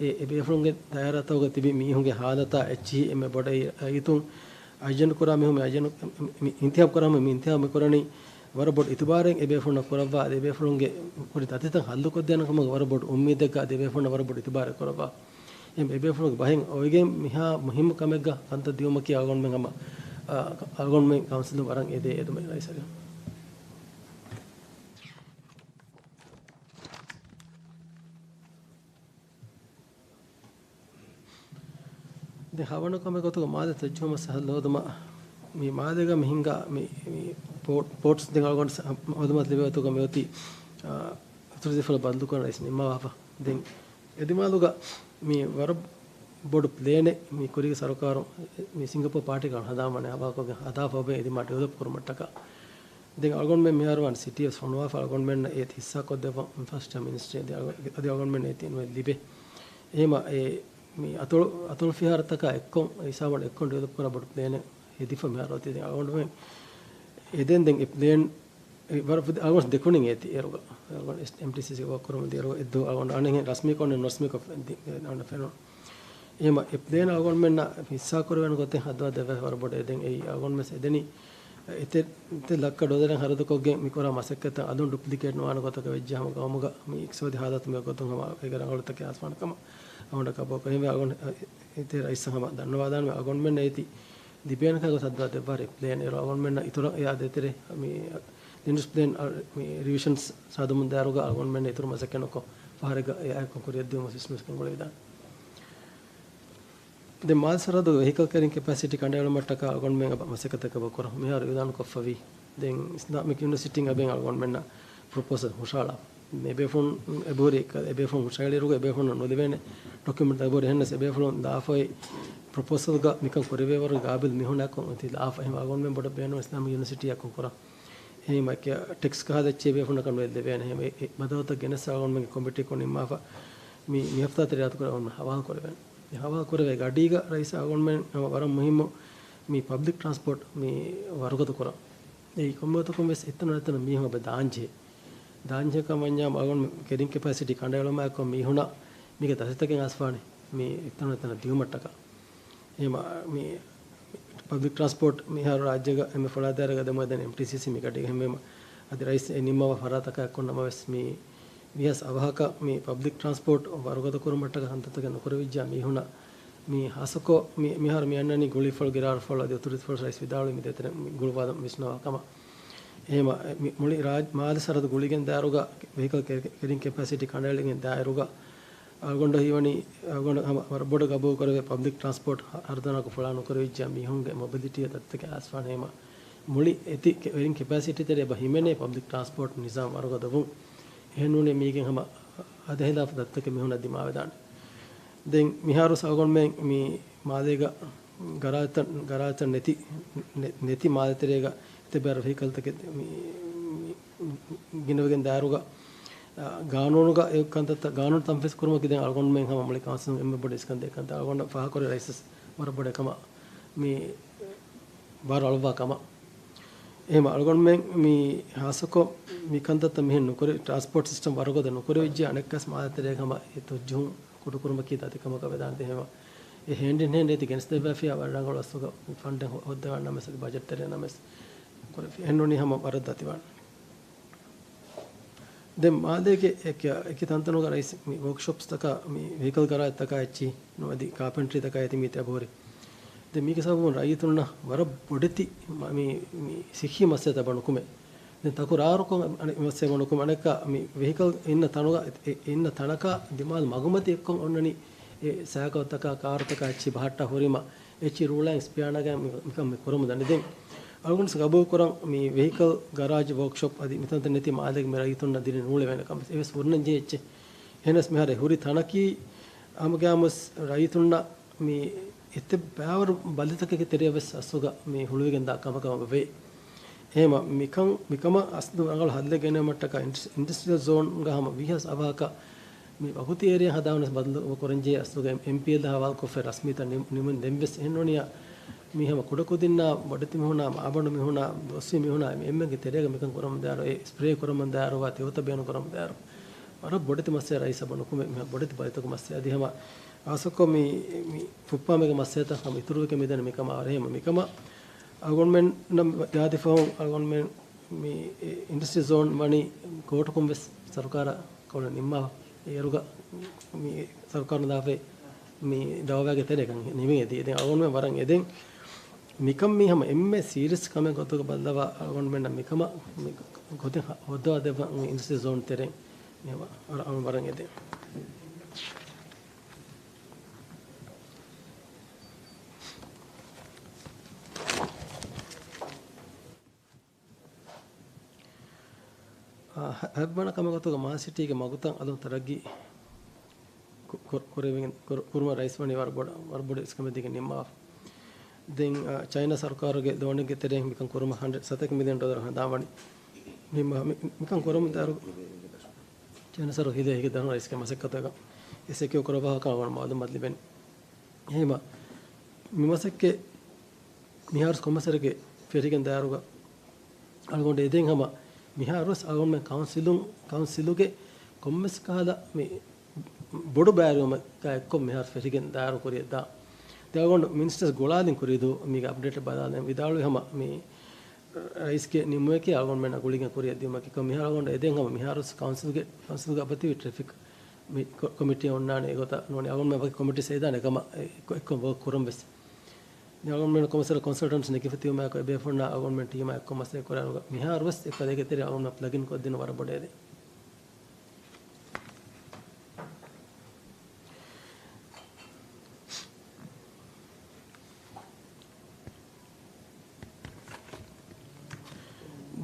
އެ، އެ ބޭފުޅުންގެ ދާއިރާތަކުގަ ތިބި މީހުންގެ ހާލަތާ އެއްޗިހި އެންމެ ބޮޑަށް ރައްޔިތުން އަޖަން ކުރާ މީހުން މި އަޖަން މި، މި އިންތިހާބު ކުރާ މީހުން މި އިންތިހާބު މި ކުރަނީ ވަރަށް ބޮޑު އިތުބާރެއް އެ ބޭފުޅުންނަށް ކުރައްވާ، އަދި އެ ބޭފުޅުންގެ ކުރި ދަތިތައް ހައްލުކޮށްދޭނެ ކަމުގެ ވަރަށް ބޮޑު އުއްމީދެއްގަ އަދި އެ ބޭފުޅުންނަށް ވަރަށް ބޮޑު އިތުބާރެއް ކުރައްވާ. އެހެން އެ ބޭފުޅުންގެ ބަހެއް އޮވެގެން މިހާ މުހިއްމު ކަމެއްގަ ކަންތައް ދިއުމަކީ އަޅުގަނޑުމެން ހަމަ، އަ، އަޅުގަނޑުމެން ކައުންސިލުން ވަރަށް އެދޭ އެދުމެއް ރައީސަށް. ދެން ހަވަނަ ކަމެއް ގޮތުގަ މާލެ ތަޖުހު މަސައްކަތް ހައްލު ހޯދުމަށް މި މާލޭގަ މި ހިނގާ މި، މި ޕޯޓް، ޕޯޓްސް ދެން އަޅުގަނޑު މައުލޫމާތު ލިބޭ ގޮތުގަ މި އޮތީ، އާ، އުތުރު ތިލަފަޅު ބަދަލުކުރަން ރައީސް ނިންމަވާފަ. ދެން އެދިމާލުގަ މި ވަރަށް ބޮޑު ޕްލޭނެއް މި ކުރީގެ ސަރުކާރުން މި ސިންގަޕޯ ޕާޓީގަ ހަދާފަ ވަނީ ހަވާލުކޮށްގެން ހަދާފަ އޮބެ އެދިމާ ޑިވެލޮޕް ކުރުމަށްޓަކާ. ދެން އަޅުގަނޑުމެން މިހާރު ވާން ސިޓީ ވެސް ފޮނުވާފަ އަޅުގަނޑުމެންނަށް އޭތި ހިއްސާކޮށްދެއްވަން އިންފްރާސްޓްރަކްޗަރ މިނިސްޓްރީ އަދި އަޅު-، އަދި އަޅުގަނޑުމެން އޭތި ނުވެ ލިބޭ. އެހެމަ އެ މި އަތޮޅު، އަތޮޅު ފިހާރަތަކާ އެއްކޮށް ހިސާބުން އެއްކޮށް ޑިވެލޮޕް ކުރާ ބޮޑު ޕްލޭނެއް ހެދިފަ މިހާރު އޮތީ. ދެން އަޅުގަނޑުމެން އެދެން ދެން އެ ޕްލޭން އެ ވަރަށް ފުދި އަޅުގަނޑު ދެކުނިން އޭތި އޭރުގަ. އަޅުގަނޑު އެމްޓީސީސީ ވާކް ކުރަމުން ދިޔަ އޭރުގަ އެއްދުވަހު އަޅުގަނޑު އަނެއްހެން ރަސްމީކޮށް ނެތް، ރަސްމީކޮށް ދި-، އަޅުގަނޑު ފެނުނު. އެހެމަ އެ ޕްލޭން އަޅުގަނޑުމެންނަށް ހިއްސާކުރެވޭނެ ގޮތެއް ހައްދަވާ ދެއްވާފަ ވަރަށް ބޮޑަށް އެދެން އެއީ އަޅުގަނޑުމެން ވެސް އެދެނީ އެތެއް، އެތެއް ލައްކަ ޑޮލަރެއް ހަރަދުކޮށްގެން މި ކުރާ މަސައްކަތަށް އަލުން ޑުޕްލިކޭޓް ނުވާނެ ގޮތަކަށް ވެއްޖެ ހަމަ ގައުމުގަ މި އިޤްތިޞާދީ ހާލަތު މި ގޮތުން ހަމަ އޭގެ ރަނގަޅުތަކެއް އައިސްފާނެ ކަމަށް އަޅުގަނޑަށް ކަބައިން އެހެންވެ އަޅުގަނޑު އެ، އެ، އެތެރެ ރައީސަށް ހަމަ ދަންނަވާލާނަމޭ އަޅުގަނޑުމެންނަށް އޭތި ލިބޭނެ ކަން ގޮތަށް ހައްދަވާ ދެއްވާ ރިޕްލޭން އޭރު އަޅުގަނޑުމެންނަށް އިތުރަށް އެއާ ދޭތެރޭ މި ލެންޑް ޔޫސް ޕްލޭން އަ، މި ރިވިޝަންސް ސާދަމުން ދާއިރުގަ އަޅުގަނޑުމެން އިތުރު މަސައްކަތް ނުކޮށް ފަހަރެއްގަ އެއާއެކު ކުރިއަށްދިއުމަށް ވިސްނުން ގުޅިދާނެ. ދެން މާލެ ސަރަހައްދުގެ ވެހިކަލް ކެރިން ކެޕޭސިޓީ ކަނޑައެޅުމަށްޓަކާ އަޅުގަނޑުމެން އަބަ މަސައްކަތަކަށް އެބަ ކުރަން މިހާރު އިއުލާނު ކޮށްފަވީ. ދެން އިސްލާމިކް ޔުނިވަރސިޓީން އަބެން އަޅުގަނޑުމެންނަށް ޕްރޮޕޯސަލް ހުށައަޅާ. އެބޭފުޅުން އެބަހުރި އެބޭފުޅުން ހުށައެޅިއިރުގަ އެބޭފުޅުންނަށް ނުލިބޭނެ ޑޮކިއުމެންޓް އެބަހުރި އެހެންނަސް އެބޭފުޅުން ލާފައި ޕްރޮޕޯސަލްގަ މިކަން ކުރެވޭވަރުގެ ގާބިލް މީހުންނާއެކު އޮތީ ލާފަ. އެހެން އަޅުގަނޑުމެން ބޮޑަށް ބޭނުން އިސްލާމިކް ޔުނިވަރސިޓީއަށް ކަން ކުރަން. އެހެން ޓެކްސް ކަހަލަ އެއްޗެއް ބޭފުޅުންނަކަށް ނުލިބޭނެ. އެހެން އެ، އެ ބަދަލުތައް ގެނެސް އަޅުގަނޑުމެންގެ ކޮމިޓީކޮށް ނިންމާފަ މި، މި ހަފްތާ ތެރެ އަތުކުރެ އަޅުގަނޑު ހަވާލު ކުރެވޭނެ. މި ހަވާލު ކުރެވޭ ގަޑީގަ ރައީސް އަޅުގަނޑުމެން ހަމަ ވަރަށް މުހިއްމު މި ޕަބްލިކް ޓްރާންސްޕޯޓް މި ވަރުގަދަ ކުރަން. އެއީ ކޮންމެ ގޮތަކުން ވެސް އެތަނަށް އެތަނަށް މީހުން އެބަ ދާންޖެހޭ. ދާންޖެހޭ ކަމަށް ވަންޏާ އަޅުގަނޑު ކެރިން ކެޕޭސިޓީ ކަނޑައެޅުމާއެކު މީހުނަށް މީގެ ދަތިތަކެއް އައިސްފާނެ މި އެތަނަށް އެތަނަށް ދިއުމަށްޓަކާ. އެހެމަ މި ޕަބްލިކް ޓްރާންސްޕޯޓް މިހާރު ރާއްޖޭގަ އެންމެ ފުޅާ ދާއިރާގަ ދެމުވެދެން އެމްޓީސީސީ މި ގަޑީގަ ހެންވީމަ، އަދި ރައީސް އެ ނިންމަވާ ފަރާތަކާ އެއްކޮށް ނަމަވެސް މި ވިހަސް އަވަހަކަށް މި ޕަބްލިކް ޓްރާންސްޕޯޓް ވަރުގަދަ ކުރުމަށްޓަކާ ކަންތައްތަކެއް ނުކުރެވިއްޖާ މީހުނަށް މި ހާއްސަކޮށް މި، މިހާރު މި އަންނަނީ ގުޅިފަޅު، ގިރާރުފަޅު އަދި އުތުރުތިފަޅު ރައީސް ވިދާޅުވި މި ދޭތެރެ ގުޅުވާލަން ވިސްނަވާ ކަމަށް. އެހެމަ މި-، މުޅި ރާއް-، މާލެ ސަރަހައްދު ގުޅިގެން ދާއިރުގަ ވެހިކަލް ކެ-، ކެރިން ކެޕޭސިޓީ ކަނޑައެޅިގެން ދާއިރުގަ އަޅުގަނޑަށް ހީވަނީ އަޅުގަނޑަށް ހަމަ ވަރަށް ބޮޑަށް ގަބޫލު ކުރެވޭ ޕަބްލިކް ޓްރާންސްޕޯޓް ހަ-، ހަރުދަނާކޮށް ފުޅާ ނުކުރެވިއްޖެ މީހުންގެ މޮބިލިޓީއަށް ދަތުތަކެއް އައިސްފާނެ ހަމަ މުޅި އެތި ކެ-، ކެރިން ކެޕޭސިޓީ ތެރޭ އެބަ ހިމެނޭ ޕަބްލިކް ޓްރާންސްޕޯޓް ނިޒާމް ވަރުގަދަ ވުން. އެހެންނޫނީ މީގެން ހަމަ އަދަހިލާފު ދަތުތަކެއް މީހުންނަށް ދިމާވެދާނެ. ދެން މިހާރު އަޅުގަނޑުމެން މި މާލޭގަ ގަރާޖްތައް، ގަރާޖްތައް ނެތި، ނެ-، ނެތި މާލެތެރޭގަ އެތައް ބައިވަރު ވެހިކަލްތަކެއް މި، މި ގިނަވެގެން ދާއިރުގަ، އާ، ގާނޫނުގަ އެ ކަންތައްތައް ގާނޫނު ތަންފީޒު ކުރުމަކީ ދެން އަޅުގަނޑުމެން ހަމަ މުޅި ކައުންސިލުން އެންމެ ބޮޑު އިސްކަން ދޭ ކަންތައް. އަޅުގަނޑަށް ފާހަގަކުރި ރައީސަށް ވަރަށް ބޮޑު އެކަމަށް މި ބާރު އަޅުއްވާ ކަމަށް. އެހެމަ އަޅުގަނޑުމެން މި ހާއްސަކޮށް މި ކަންތައްތައް މިހެން ނުކުރެ، ޓްރާންސްޕޯޓް ސިސްޓަމް ވަރުގަދަ ނުކުރެވިއްޖެ އަނެއްކާސް މާލެތެރޭގަ ހަމަ އެ ތޮއްޖޫން ކުޑަކުރުމަކީ ދަތިކަމަކަށް ވެދާނެ. އެހެމަ އެ ހޭންޑް އިން ހޭންޑް އޭތި ގެނެސްދެއްވާފިޔާ ވަރަށް ރަނގަޅު އަސްލުގަ ފަންޑެއް ހޯ-، ހޯއްދަވާން ނަމަވެސް ބަޖެޓް ތެރޭ ނަމަވެސް ކުރެފި. އެހެންނޫނީ ހަމަ ވަރަށް ދަތިވާނެ. ދެން މާލޭގެ އެކި، އެކި ތަންތަނުގަ ރައީސް މި ވޯކްޝޮޕްސްތަކާ މި ވެހިކަލް ގަރާޖްތަކާ އެއްޗި ނުވަދި ކާޕެންޓްރީތަކާ އޭތި މީތި އަބޯރި. ދެން މީގެ ސަބަބުން ރައްޔިތުންނަށް ވަރަށް ބޮޑެތި މަ-، މި، މި ސިއްހީ މައްސަލަތައް އެބަ ނުކުމޭ. ދެން ތަކުރާރުކޮށް އަނެއް މައްސަލަ އެބަ ނުކުމޭ. އަނެއްކާ މި ވެހިކަލް އިންނަ ތަނުގަ، އެ، އެ، އިންނަ ތަނަކާ ދިމާލު މަގުމަތި އެއްކޮށް އޮންނަނީ އެ ސައިކަލްތަކާ ކާރުތަކާ އެއްޗި ބަހައްޓާ ހުރީމަ އެއްޗި ރޫލް އިން ސްޕިއާނާގަ މި-، މިކަން މި ކުރަމުން ދަނީ. ދެން އަޅުގަނޑު ގަބޫލު ކުރަން މި ވެހިކަލް ގަރާޖް ވޯކްޝޮޕް އަދި މިތަންތަން ނެތި މާލޭގެ މި ރައްޔިތުންނަށް ދިރި ނޫޅެވޭނެ ކަމެއް އެވެސް ހުރިނަން ޖެހޭ އެއްޗެއް. އެހެނަސް މިހާރު ހުރި ތަނަކީ ހަމަގައިމުވެސް ރައްޔިތުންނަށް މި އެތައް ބައިވަރު ބަލިތަކެއްގެ ތެރެއަށް ވެސް އަސްލުގަ މި ހުޅުވިގެންދާ ކަމަކަށް ވޭ. އެހެމަ މިކަން، މިކަމަށް އަސްލު ރަނގަޅު ހައްލެއް ގެނެވުމަށްޓަކާ އިންޑަސް-، އިންޑަސްޓްރިއަލް ޒޯންގަ ހަމަ ވީހާވެސް އަވަހަކަށް މި ވަގުތީ އޭރިއާ ހަދާނަސް ބަދަލު ކުރަންޖެހޭ އަސްލުގަ އެމް-، އެމްޕީއެލް ހަވާލުކޮށްފައި ރަސްމީތައް ނިމް-، ނިމުން ދެންވެސް އެހެންނޫނިޔާ މީ ހަމަ ކުޑަކުދިންނާ ބޮޑެތި މީހުނާ މާބަނޑު މީހުނާ ދޮސްވި މީހުނާ އެ އެންމެންގެ ތެރޭގަ މިކަން ކުރަމުންދާއިރު، އެ ސްޕްރޭ ކުރަމުންދާއިރު ވާ ތެޔޮތައް ބޭނުން ކުރަމުންދާއިރު ވަރަށް ބޮޑެތި މައްސަލަ ރައީސް އެބަ ނުކުމެ މި ބޮޑެތި ބަލިތަކު މައްސަލަ އަދި ހަމަ އާސަކޮ މި، މި ފުއްޕާމެގެ މައްސަލަތައް ހަމަ އިތުރުވެގެން މިދަނީ މިކަމާ އަހަރެން މިކަމަށް އަޅުގަނޑުމެންނަށް ޖާތި ފަހުން އަޅުގަނޑުމެން މި އިންޑަސްޓްރި ޒޯން ވަނީ ކޯޓުކުން ވެސް ސަރުކާރަށް ކޮޅަށް ނިންމާ އޭރުގަ މި ސަރުކާރުން ދާފައި މި ދައުވާގެ ތެރޭ ކަން ނިމިގެން ދިޔަ. ދެން އަޅުގަނޑުމެން ވަރަށް އެދެން މިކަން މީ ހަމަ އެންމެ ސީރިއަސް ކަމެއް ގޮތުގަ ބައްލަވާ އަޅުގަނޑުމެންނަށް މިކަމަށް މި ގޮތެއް ހަ-، ހޯއްދަވާ ދެއްވަން މި އިންޑަސްޓްރި ޒޯން ތެރޭ މި ހަމަ ވަރަށް އަޅުގަނޑު ވަރަށް އެދެން. އާ، ހަ-، ހަތްވަނަ ކަމެއް ގޮތުގަ މާލެ ސިޓީގެ މަގުތައް އަލުން ތަރައްގީ ކު-، ކު-، ކުރެވިގެން، ކުރު-، ކުރުމަށް ރައީސް ވަނީ ވަރަށް ބޮޑަށް، ވަރަށް ބޮޑު އިސްކަމެއް ދީގެން ނިންމާފަ. ދެން، އާ، ޗައިނާ ސަރުކާރުގެ ދޯނިގެ ތެރެއިން މިކަން ކުރުމަށް ހަންޑްރެޑް ސަތޭކަ މިލިއަން ޑޮލަރު ހަނދާން ވަނީ. މި-، މި-، މިކަން ކުރަމުން ދާއިރު ޗައިނާ ސަރު ހިލޭ ހިގެ ދަނު ރައީސްގެ މަސައްކަތުގަ އެ ސެކިއޯ ކުރައްވާ ކަމަށް މައުލޫމާތު ލިބެނީ. އެހެމަ މި މަސައްކަތް މިހާރު ކޮންމެސް ވަރެއްގެ ފެށިގެން ދާއިރުގަ އަޅުގަނޑު އެދެން ހަމަ މިހާރުވެސް އަޅުގަނޑުމެން ކައުންސިލުން، ކައުންސިލުގެ ކޮންމެސް ކަހަލަ މި ބޮޑު ބައިވެރިވުމެއްގަ އެއްކޮށް މިހާރު ފެށިގެން ދާއިރު ކުރިއަށް ދާ. ދެން އަޅުގަނޑު މިނިސްޓަރސް ގުޅާލިން ކުރީ ދޫ މީގެ އަޕްޑޭޓެއް ބަލާލަން ވިދާޅުވި ހަމަ މި ރައީސްގެ ނިންމުމަކީ އަޅުގަނޑުމެންނަށް ގުޅިގެން ކުރިއަށް ދިޔުމަކީ. ކޮ-، މިހާރު އަޅުގަނޑު އެދެން ހަމަ މިހާރުވެސް ކައުންސިލްގެ، ކައުންސިލްގެ އަބަދުވި ޓްރެފިކް މި ކޮ-، ކޮމިޓީ އޮންނާނެ އެގޮތަށް ނޫނީ އަޅުގަނޑުމެން ވަކި ކޮމިޓީސް ހެދާނެ އެކަމަށް އެ-، އެއްކޮ-، އެއްކޮށް ވޯކް ކުރަން ވެސް. އަޅުގަނޑުމެން ކޮންސަލް-، ކޮންސަލްޓަންޓްސް ނެގިފަ ތިބުމާއެކު އެބޭފުޅުންނާ އަޅުގަނޑުމެން ޓީމާ އެއްކޮށް މަސައްކަތް ކުރާނުގަ މިހާރުވެސް އެ ކަލޭގެ ތެރެއިން އަޅުގަނޑުމެން ޕްލަގް އިން ކޮށްދިނުން ވަރަށް ބޮޑަށް އެދެން.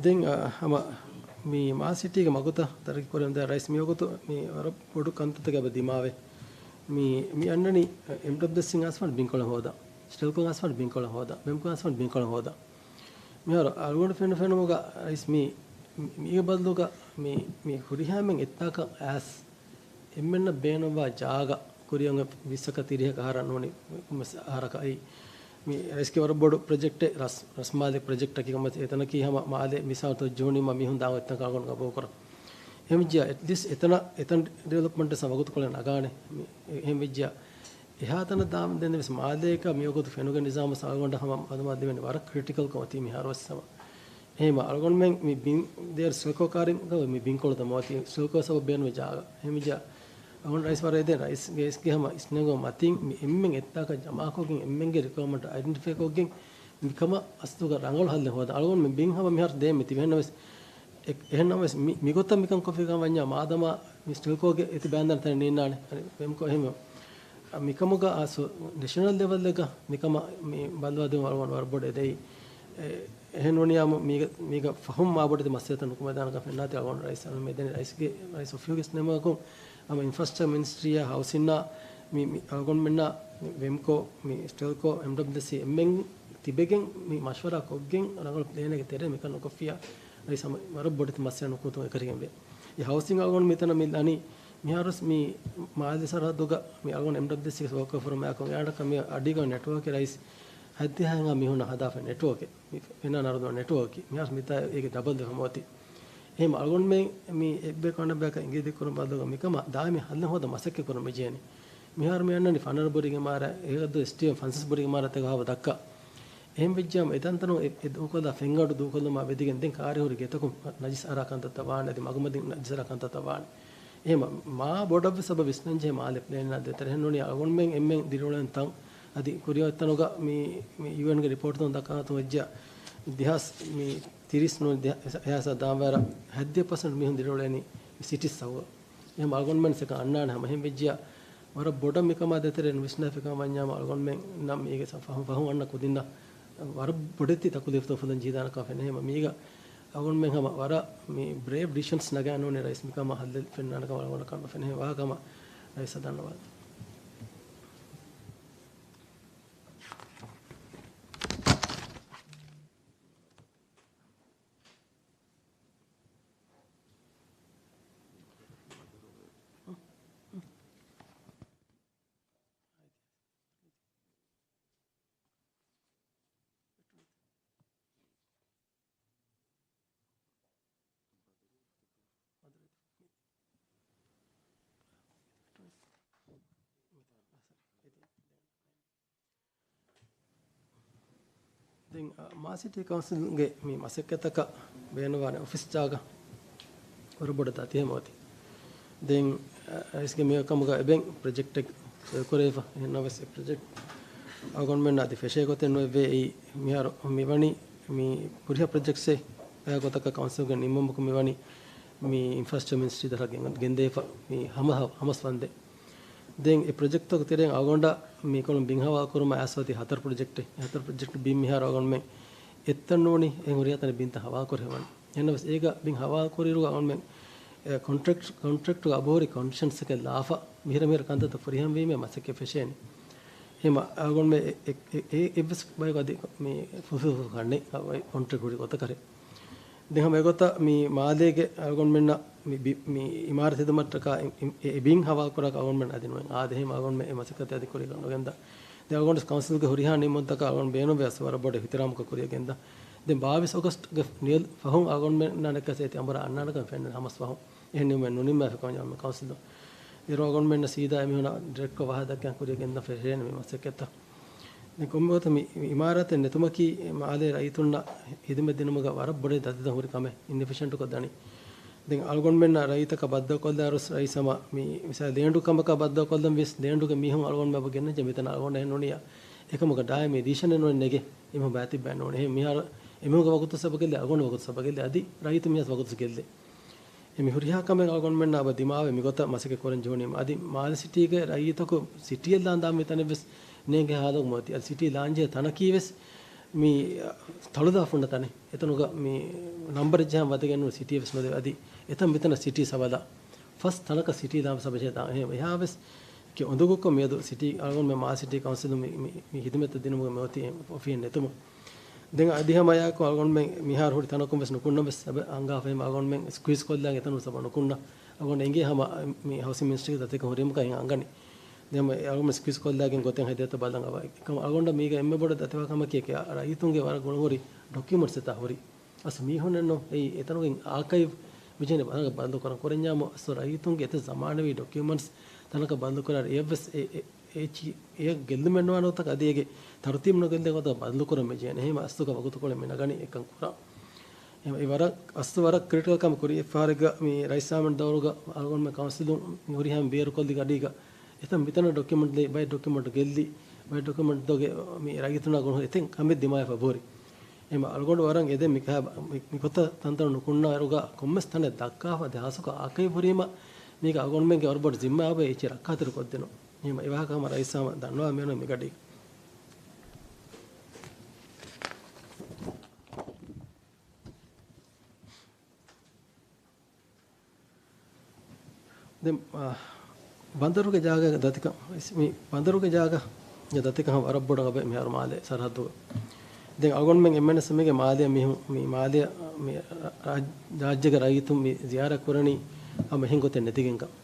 ދެން، އަ، ހަމަ މި މާލެ ސިޓީގެ މަގުތައް ތަރައްގީ ކުރެވެންދާ ރައީސް މިވަގުތު މި ވަރަށް ބޮޑު ކަންތައްތަކެއް އެބަ ދިމާވޭ. މި، މި އަންނަނީ އެމްޑަބްލިއުއެސްއިން އައިސްފަންޑް ބިންކޮޅެއް ހޯދާ، ސްޓެލްކޯ އައިސްފަންޑް ބިންކޮޅެއް ހޯދާ، މެމްކޯ އައިސްފަންޑް ބިންކޮޅެއް ހޯދާ. މިހާރު އަޅުގަނޑު ފެނު ފެނުމުގަ ރައީސް މި، މި، މީގެ ބަދަލުގަ މި، މި ހުރިހާމެން އެއްތާކަށް އައިސް އެންމެންނަށް ބޭނުންވާ ޖާގަ ކުރިއަށް ވިއްސަކަށް ތިރީހަކަށް އަހަރަށް ނޫނީ ކޮންމެސް އަހަރަކަށް އައީ. މި ރައީސްގެ ވަރަށް ބޮޑު ޕްރޮޖެކްޓެއް ރަސް-، ރަސްމާލެ ޕްރޮޖެކްޓަކީ ކޮންމެސް އެތަނަކީ ހަމަ މާލެ މިސާލު ތޮއްޖެހުނީމަ މީހުން ދާން އޮތްތަން އަޅުގަނޑު ގަބޫލުކުރަން. އެހެންވެއްޖިއްޔާ އެޓްލީސްޓް އެތަނަށް، އެތަން ޑިވެލޮޕްމަންޓް ވަގުތުކޮޅެއް ނަގާނެ. މި-، އެ-، އެހެންވެއްޖިއްޔާ އެހާތަނަށް ދާން ދެން ވެސް މާލޭގަ މިވަގުތު ފެނުގެ ނިޒާމު އަޅުގަނޑަށް ހަމަ މައުލޫމާތު ލިބެނީ ވަރަށް ކްރިޓިކަލް ކަމަށް އޮތީ މިހާރު ވެސް ހަމަ. އެހެންވީމަ އަޅުގަނޑުމެން މި ބިން ދޭރު ސްޓެލްކޯ ކާރިން މި ބިންކޮޅު ދަމަވަތީ ސްޓެލްކޯ ސަބަބު ބޭނުމި ޖާގަ. އެހެންވެއްޖިއްޔާ އަޅުގަނޑު ރައީސް ވަރަށް އެދެން ރައީސް ގޭސްގެ ހަމަ އިސްނެންގު މަތިން މި އެންމެން އެއްތާކަށް ޖަމާކޮށްގެން އެންމެންގެ ރިކުއަރމަންޓް އައިޑެންޓިފައިކޮށްގެން މިކަމަށް އަސްލުގަ ރަނގަޅު ހައްލެއް ހޯދަން. އަޅުގަނޑު މި ބިން ހަމަ މިހާރު ދޭން މި ތިބެ. އެހެންނަމަވެސް މި، އެހެންނަމަވެސް މި، މިގޮތަށް މިކަން ކޮށްފިކަން ވަންޏާ މާދަމާ މި ސްޓެލްކޯގެ އެތި ބައިންދަން ތަނެއް ނީންނާނެ. އަނެއް ވެމްކޯ އެހެން މިކަމުގަ އާ ސު، ނެޝަނަލް ލެވަލްއެއްގަ މިކަމަށް މި ބައްލަވާދިނުން އަޅުގަނޑު ވަރަށް ބޮޑަށް އެދެއީ. އެ، އެހެން ވަނިޔާމު މީގަ، މީގަ ފަހުން މާބޮޑެތި މައްސަލަތައް ނުކުމެދާނެކަން ފެންނާތީ އަޅުގަނޑު ރައީސް އަޅުގަނޑު މެދެނި ރައީސްގެ، ރައީސް އޮފީހުގެ ނިންމުމަކުން ހަމަ އިންފްރާސްޓްރަކްޗަރ މިނިސްޓްރީއާ ހައުސިންއާ މި، މި އަޅުގަނޑުމެންނާ މި ވެމްކޯ މި ސްޓެލްކޯ އެމްޑަބްލިއުސީ އެންމެން ތިބެގެން މި މަޝްވަރާ ކޮށްގެން ރަނގަޅު ޕްލޭނެއްގެ ތެރޭ މިކަން ނުކޮށްފިޔާ ރައީސް ހަމަ ވަރަށް ބޮޑެތި މައްސަލަ ނުކުތުން އެކަރިގެންވޭ. އެ ހައުސިން އަޅުގަނޑު މިތަނަށް މި ލަނީ މިހާރުސް މި މާލެ ސަރަހައްދުގަ މި އަޅުގަނޑު އެމްޑަބްލިއުސީގެ ވޯކް ފޯރަމް އާކުން އެއާނަކަ މި އަޑީގަ ނެޓްވޯކެއް ރައީސް ހަތްދިހަ ހަތް މީހުންނަށް ހަދާފަ ނެޓްވޯކެއް. މި ފެންނާ ނަރުދު ނެޓްވޯކެއް. މިހާރުސް މިތާ އޭގެ ޑަބަލް ވެފަ މިއޮތީ. އެހެން އަޅުގަނޑުމެން މި އެއްބަޔަކު އަންނަ ބަޔަކަށް އިނގިލި ކުރުން ބަދަލުގަ މިކަމަށް ދާއިމީ ހައްލެއް ހޯދަން މަސައްކަތް ކުރަން މި ޖެހެނީ. މިހާރު މި އަންނަނީ ފަނަރަ ބުރިގެ މާރަ، އޭގަ ދު އެސްޓީއެމް ފަންސަސް ބުރިގެ މާރަ ތެގަ ހާވަ ދައްކާ. އެހެން ވެއްޖާމަ އެތަންތަނުން އެ، އެ ދޫކޮށްލާ ފެންގަނޑު ދޫކޮށްލުމާ ވެދިގެން ދެން ކާރި ހުރި ގެތަކުން ނަޖިސް އަރާ ކަންތައްތައް ވާނެ، އަދި މަގުމަތިން ނަޖިސް އަރާ ކަންތައްތައް ވާނެ. އެހެން މާ ބޮޑަށްވެސް ސަބަބު ވިސްނަންޖެހޭ މާލެ ޕްލޭނާ ދޭތެރޭ. އެހެން ނޫނީ އަޅުގަނޑުމެން އެންމެން ދިރިއުޅެން ތަން އަދި ކުރިއަށް އޮތްތަނުގަ މި، މި ޔޫއެންގެ ރިޕޯޓްތައް ދައްކާ ގޮތުން ވެއްޖެއްޔާ ދެހާސް މި ތިރީސް ނޫނީ ދެ، އެހާސް ދާންވަރަށް ހަތްދިހަ ޕަސެންޓް މީހުން ދިރިއުޅެނީ މި ސިޓީސް ސަބަބުން. އެހެން އަޅުގަނޑުމެން އެކަން އަންނާނެ ހަމަ. އެހެން ވެއްޖިއްޔާ ވަރަށް ބޮޑަށް މިކަމާ ދޭތެރޭ ނުވިސްނާފިކަމަށް ވަންޏާމަ އަޅުގަނޑުމެންނަށް މީގެ ސަ، ފަހު، ފަހުން އަންނަ ކުދިންނަށް ވަރަށް ބޮޑެތި ތަކުލީފްތައް އުފުލަން ޖެހިދާނެކަން ފެނޭ. ހަމަ މީގަ އަޅުގަނޑުމެން ހަމަ ވަރަށް މި ބްރޭވް ޑިސިޝަންސް ނަގާ ނޫނީ ރައީސް މިކަމަށް ހައްލެއް ފެންނާނެކަމަށް އަޅުގަނޑަކަށް ނުފެނޭ. ވާހަކަ ހަމަ ރައީސަށް ދަންނަވާލަން. ދެން، އަ، މާލެ ސިޓީ ކައުންސިލްގެ މި މަސައްކަތަކަށް ބޭނުންވާނެ އޮފީސް ޖާގަ ވަރަށް ބޮޑަށް ދަތިހަމަ އޮތީ. ދެން، އަ، ރައީސްގެ މި ކަމުގަ އެބެން ޕްރޮޖެކްޓެއް ސޮއިކުރެވިފަ. އެހެންނަމަވެސް އެ ޕްރޮޖެކްޓް އަޅުގަނޑުމެންނަށް އަދި ފެށޭ ގޮތެއް ނުވެއްވޭ. އެއީ މިހާރު މިވަނީ މި ހުރިހާ ޕްރޮޖެކްޓްސެއް އެ ގޮތަކަށް ކައުންސިލްގެ ނިންމުމަކު މިވަނީ މި އިންފްރާސްޓްރަކްޗަރ މިނިސްޓްރީ ދަށަށް ގެން، ގެންދެވިފަ މި ހަމަ، ހަ، ހަމަސް ވަންދެން. ދެން އެ ޕްރޮޖެކްޓްތަކުގެ ތެރެއިން އަޅުގަނޑަށް މިކޮޅުން ބިން ހަވާލުކުރުމަށް އައިސް އޮތީ ހަތަރު ޕްރޮޖެކްޓެއް. ހަތަރު ޕްރޮޖެކްޓް ބިން މިހާރު އަޅުގަނޑުމެން އެއްތަން ނޫނީ އެ ހުރިހާ ތަނެއް ބިންތައް ހަވާލުކުރެވެން. އެހެންނަމަވެސް އޭގަ ބިން ހަވާލުކުރިއިރު އަޅުގަނޑުމެން އެ ކޮންޓްރެކްޓް، ކޮންޓްރެކްޓުގެ އަބަހުރި ކޮންޑިޝަންސްތަކެއް ލާފަ މިހިރަ މިހިރަ ކަންތައްތައް ފުރިހަމަވީމަ މަސައްކަތް ފެށޭނެ. އެހެން އަޅުގަނޑުމެން އެ، އެ، އެ، އެއްވެސް ބަޔަކު އަދި މި ފުލްފިލް ކޮށްނެ ކޮންޓްރެކްޓް ހުރި ގޮތަކަށް. ދެން ހަމަ އެގޮތަށް މި މާލޭގެ އަޅުގަނޑުމެންނަށް މި ބި، މި އިމާރާތް ހިދުމަތަކަށް އި، އި، އެ ބިން ހަވާލުކުރާކަށް އަޅުގަނޑުމެން އަދި ނުވެ އާދެ. އެހެން އަޅުގަނޑުމެން އެ މަސައްކަތް އަދި ކުރިއަށް ނުގެންދާ. ދެން އަޅުގަނޑު ކައުންސިލްގެ ހުރިހާ ނިންމުންތަކަށް އަޅުގަނޑު ބޭނުންވެ އަސް ވަރަށް ބޮޑަށް އިޙްތިރާމުކޮށް ކުރިއަށް ގެންދާ. ދެން ބާވީސް އޮގަސްޓްގެ ނިޔަލް ފަހުން އަޅުގަނޑުމެންނާ ނެއްކަސް އޭތި އަނބުރާ އަންނާނެކަން ފެންނަނީ ހަމަސް ފަހުން. އެހެން ނިންމުމެއް ނުނިންމާފި ކަމަށް ކައުންސިލުން އިރު އަޅުގަނޑުމެންނަށް ސީދާ އެމީހުންނަށް ޑިރެކްޓްކޮށް ވާހަކަ ދައްކަން ކުރިއަށް ގެންދަން ފެށޭނެ މި މަސައްކަތްތައް. ދެން ކޮންމެ ގޮތަށް މި، މި އިމާރާތެއް ނެތުމަކީ މާލޭ ރައްޔިތުންނަށް ހިދުމަތް ދިނުމުގަ ވަރަށް ބޮޑެތި ދަތިތައް ހުރި ކަމެއް، އިންއެފިޝަންޓުކޮށް ދަނީ. ދެން އަޅުގަނޑުމެންނަށް ރައްޔިތަކަށް ބައްދަލުކޮށްލާއިރު ރައީސް ހަމަ މި މިސާލު ލޭންޑު ކަމަކަށް ބައްދަލުކޮށްލަން ވިޔަސް ލޭންޑުގެ މީހުން އަޅުގަނޑުމެން އެބަ ގެންނަންޖެހޭ މިތަނަށް އަޅުގަނޑަށް އެހެން ނޫނިއްޔާ އެކަމުގަ ޑާއިމީ ދީޝަނެއް ނުވެ ނެގޭ. އެމީހުން ބައިތިއްބައެއް ނޫނޭ. އެހެން މިހާރު އެމީހުންގެ ވަގުތު ސަބަ ގެއްލޭ، އަޅުގަނޑު ވަގުތު ސަބަ ގެއްލޭ. އަދި ރައްޔިތު މީހާސް ވަގުތު ގެއްލޭ. އެ މި ހުރިހާ ކަމެއް އަޅުގަނޑުމެންނާ އެބަ ދިމާވެ މިގޮތަށް މަސައްކަތް ކުރަން ޖެހުނީމަ. އަދި މާލެ ސިޓީގެ ރައްޔިތަކު ސިޓީއަށް ލާން ދާން މި ތަނެއްވެސް ނޭނގޭ ހާލަކު މިއޮތީ. އަދި ސިޓީ ލާން ޖެހޭ ތަނަކީވެސް މި ތަޅުލާފަ ހުންނަ ތަނެއް. އެތަނުގަ މި ނަންބަރެއް ޖަހަން ވަދެގެން ނޫން ސިޓީވެސް ނުދެވޭ. އަދި އެތަން މިތަނަށް ސިޓީ ސަބަލާ ފަސް ތަނަކަށް ސިޓީ ލާން ސަބަ ޖެހޭ ތަން. އެހެން އެހާވެސް ކި އުނދަގޫކޮށް މިއަދު ސިޓީ އަޅުގަނޑުމެން މާލެ ސިޓީ ކައުންސިލުން މި، މި، މި ހިދުމަތްތައް ދިނުމުގަ މިއޮތީ އޮފީހެއް ނެތުމުން. ދެން އަދި ހަމަ އެއާއެކު އަޅުގަނޑުމެން މިހާރު ހުރި ތަނަކުން ވެސް ނުކުންނަން ވެސް އެބަ އަންގާފަ. އެހެން އަޅުގަނޑުމެން ސްކުއީޒް ކޮށްލާ އެތަނުން ސަބަ ނުކުންނަ. އަޅުގަނޑަށް އެނގޭ ހަމަ މި ހައުސިން މިނިސްޓްރީގެ ދަތިކަން ހުރީމަކަށް އެހެން އަންގަނީ. ދެން އަޅުގަނޑު ސްކުއީޒް ކޮށްލާގެން ގޮތެއް ހެދޭތޯ ބަލަން އަވަ. އެކަމަ އަޅުގަނޑަށް މީގަ އެންމެ ބޮޑަށް ދަތިވާ ކަމަކީ ރައްޔިތުންގެ ވަރަށް ގުޅުންހުރި ޑޮކިއުމަންޓްސްތައް ހުރި. އަސް މީހުންނެއްނު އެއީ އެތަނުގެ އާކައިވް މިޖެހެނީ ބަލަން ބަދަލުކުރަން. ކުރަންޏާމު އަސް ރައްޔިތުންގެ އެތައް ޒަމާނަވީ ޑޮކިއުމަންޓްސް ތަނަކަށް ބަދަލުކުރާ އެއަށްވެސް އެ، އެ، އެ ޗި، އެ ގެއްލުމެއް ނުވާ ނުވަތަ އަދި އޭގެ ތަރުތީބު ނުގެއްލޭ ގޮތަށް ބަދަލުކުރަން މިޖެހެނީ. އެހެން އަސްލުގަ ވަގުތުކޮޅެއް މި ނަގަނީ އެކަން ކުރާ. އެ، އެ ވަރަށް އަސްލު ވަރަށް ކްރިޓިކަލް ކަމެއް ކުރި އެއްފަހަރެއްގަ މި ރައީސް ސާމިން ދައުރުގަ އަޅުގަނޑުމެން ކައުންސިލުން މި ހުރިހާ ބޭރުކޮށްލި ގަޑީގަ އެތަން މިތަނަށް ޑޮކިއުމަންޓް ލެއް، ބައެއް ޑޮކިއުމަންޓް ގެއްލި، ބައެއް ޑޮކިއުމެންޓްތަކުގެ މި ރައްޔިތުންނާ ގުޅުން އެތައް ކަމެއް ދިމާވެފަ ހުރި. އެހެންވީމަ އަޅުގަނޑު ވަރަށް އެދެން މިކަހަ، މި، މިގޮތަށް ތަންތަނުން ނުކުންނާއިރުގަ ކޮންމެސް ތަނެއް ދައްކާފަ ދެހާސްކޮށް އާކައިވް ހުރީމަ މީގަ އަޅުގަނޑުމެންގެ ވަރަށް ބޮޑު ޒިންމާއެއް އެއްޗެއް ރައްކާތެރިކޮށްދިނުން. އެހެންވީމަ އެވާހަކަ ހަމަ ރައީސް ހަމަ ދަންނަވާ މިއޮންނަ މިގަޑީގަ. ދެން، އާ، ބަނދަރުގެ ޖާގަ ދަތިކަން، މި ބަނދަރުގެ ޖާގަ ދަތިކަން ވަރަށް ބޮޑަށް އަބަ މިހާރު މާލެ ސަރަހައްދުގަ. ދެން އަޅުގަނޑުމެން އެންމެންވެސް މީގެ މާލެ މީހުން، މި މާލެ، މި ރާ-، ރާއްޖޭގެ ރައްޔިތުން މި ޒިޔާރަތް ކުރަނީ ހަމަ އެހެން ގޮތެއް ނެތިގެންކަން.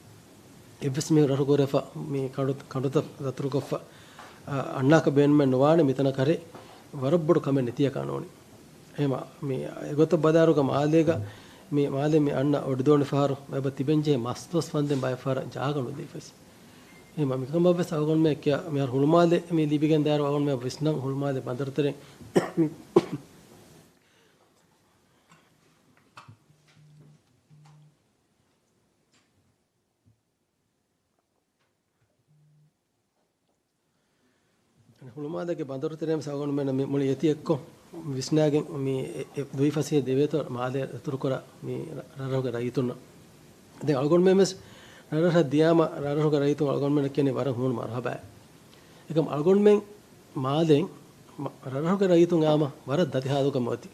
އެއްވެސް މީހުން ރަށު ކުރެފަ، މި ކަނޑު-، ކަނޑުތައް ދަތުރުކޮށްފަ، އަ-، އަންނާކަށް ބޭނުމެއް ނުވާނެ މިތަނަށް ކަރޭ، ވަރަށް ބޮޑު ކަމެއް ނެތިއަކާ ނޫނީ. އެހެންވީމަ، މި އެގޮތަށް ބަލާއިރުގަ މާލޭގަ، މި މާލެ މި އަންނަ އޮޑިދޯނި ފަހަރު، އެބަ ތިބެންޖެހޭ މަސްދުވަސް ވަންދެން ބައެއް ފަހަރަށް ޖާގަ ނުދީފައިސް. އެހެންވީމަ، މިކަމަށްވެސް އަޅުގަނޑުމެން ކިޔާ، މިހާރު ހުޅުމާލެ މި ލިބިގެން ދާއިރު އަޅުގަނޑުމެން ވިސްނަން ހުޅުމާލެ ބަނދަރު ތެރެއިން މި ހުޅުމާލޭގެ ބަނދަރު ތެރޭން ވެސް އަޅުގަނޑުމެންނަށް މި މުޅި އެތި އެއްކޮށް ވިސްނާގެން މި އެ-، އެ-، ދުވި ފަސޭހަ ދެވޭތޯ މާލެ ދަތުރުކުރާ މި ރަ-، ރަށްރަށުގެ ރައްޔިތުންނަށް. ދެން އަޅުގަނޑުމެން ވެސް ރަށްރަށަށް ދިޔާމަ ރަށްރަށުގެ ރައްޔިތުން އަޅުގަނޑުމެންނަށް ކިޔަނީ ވަރަށް ހޫނު މަރުހަބާއޭ. އެކަމް އަޅުގަނޑުމެން މާލެ މަ-، ރަށްރަށުގެ ރައްޔިތުން އާމަ ވަރަށް ދަތި ހާލުގަ އޮތީ.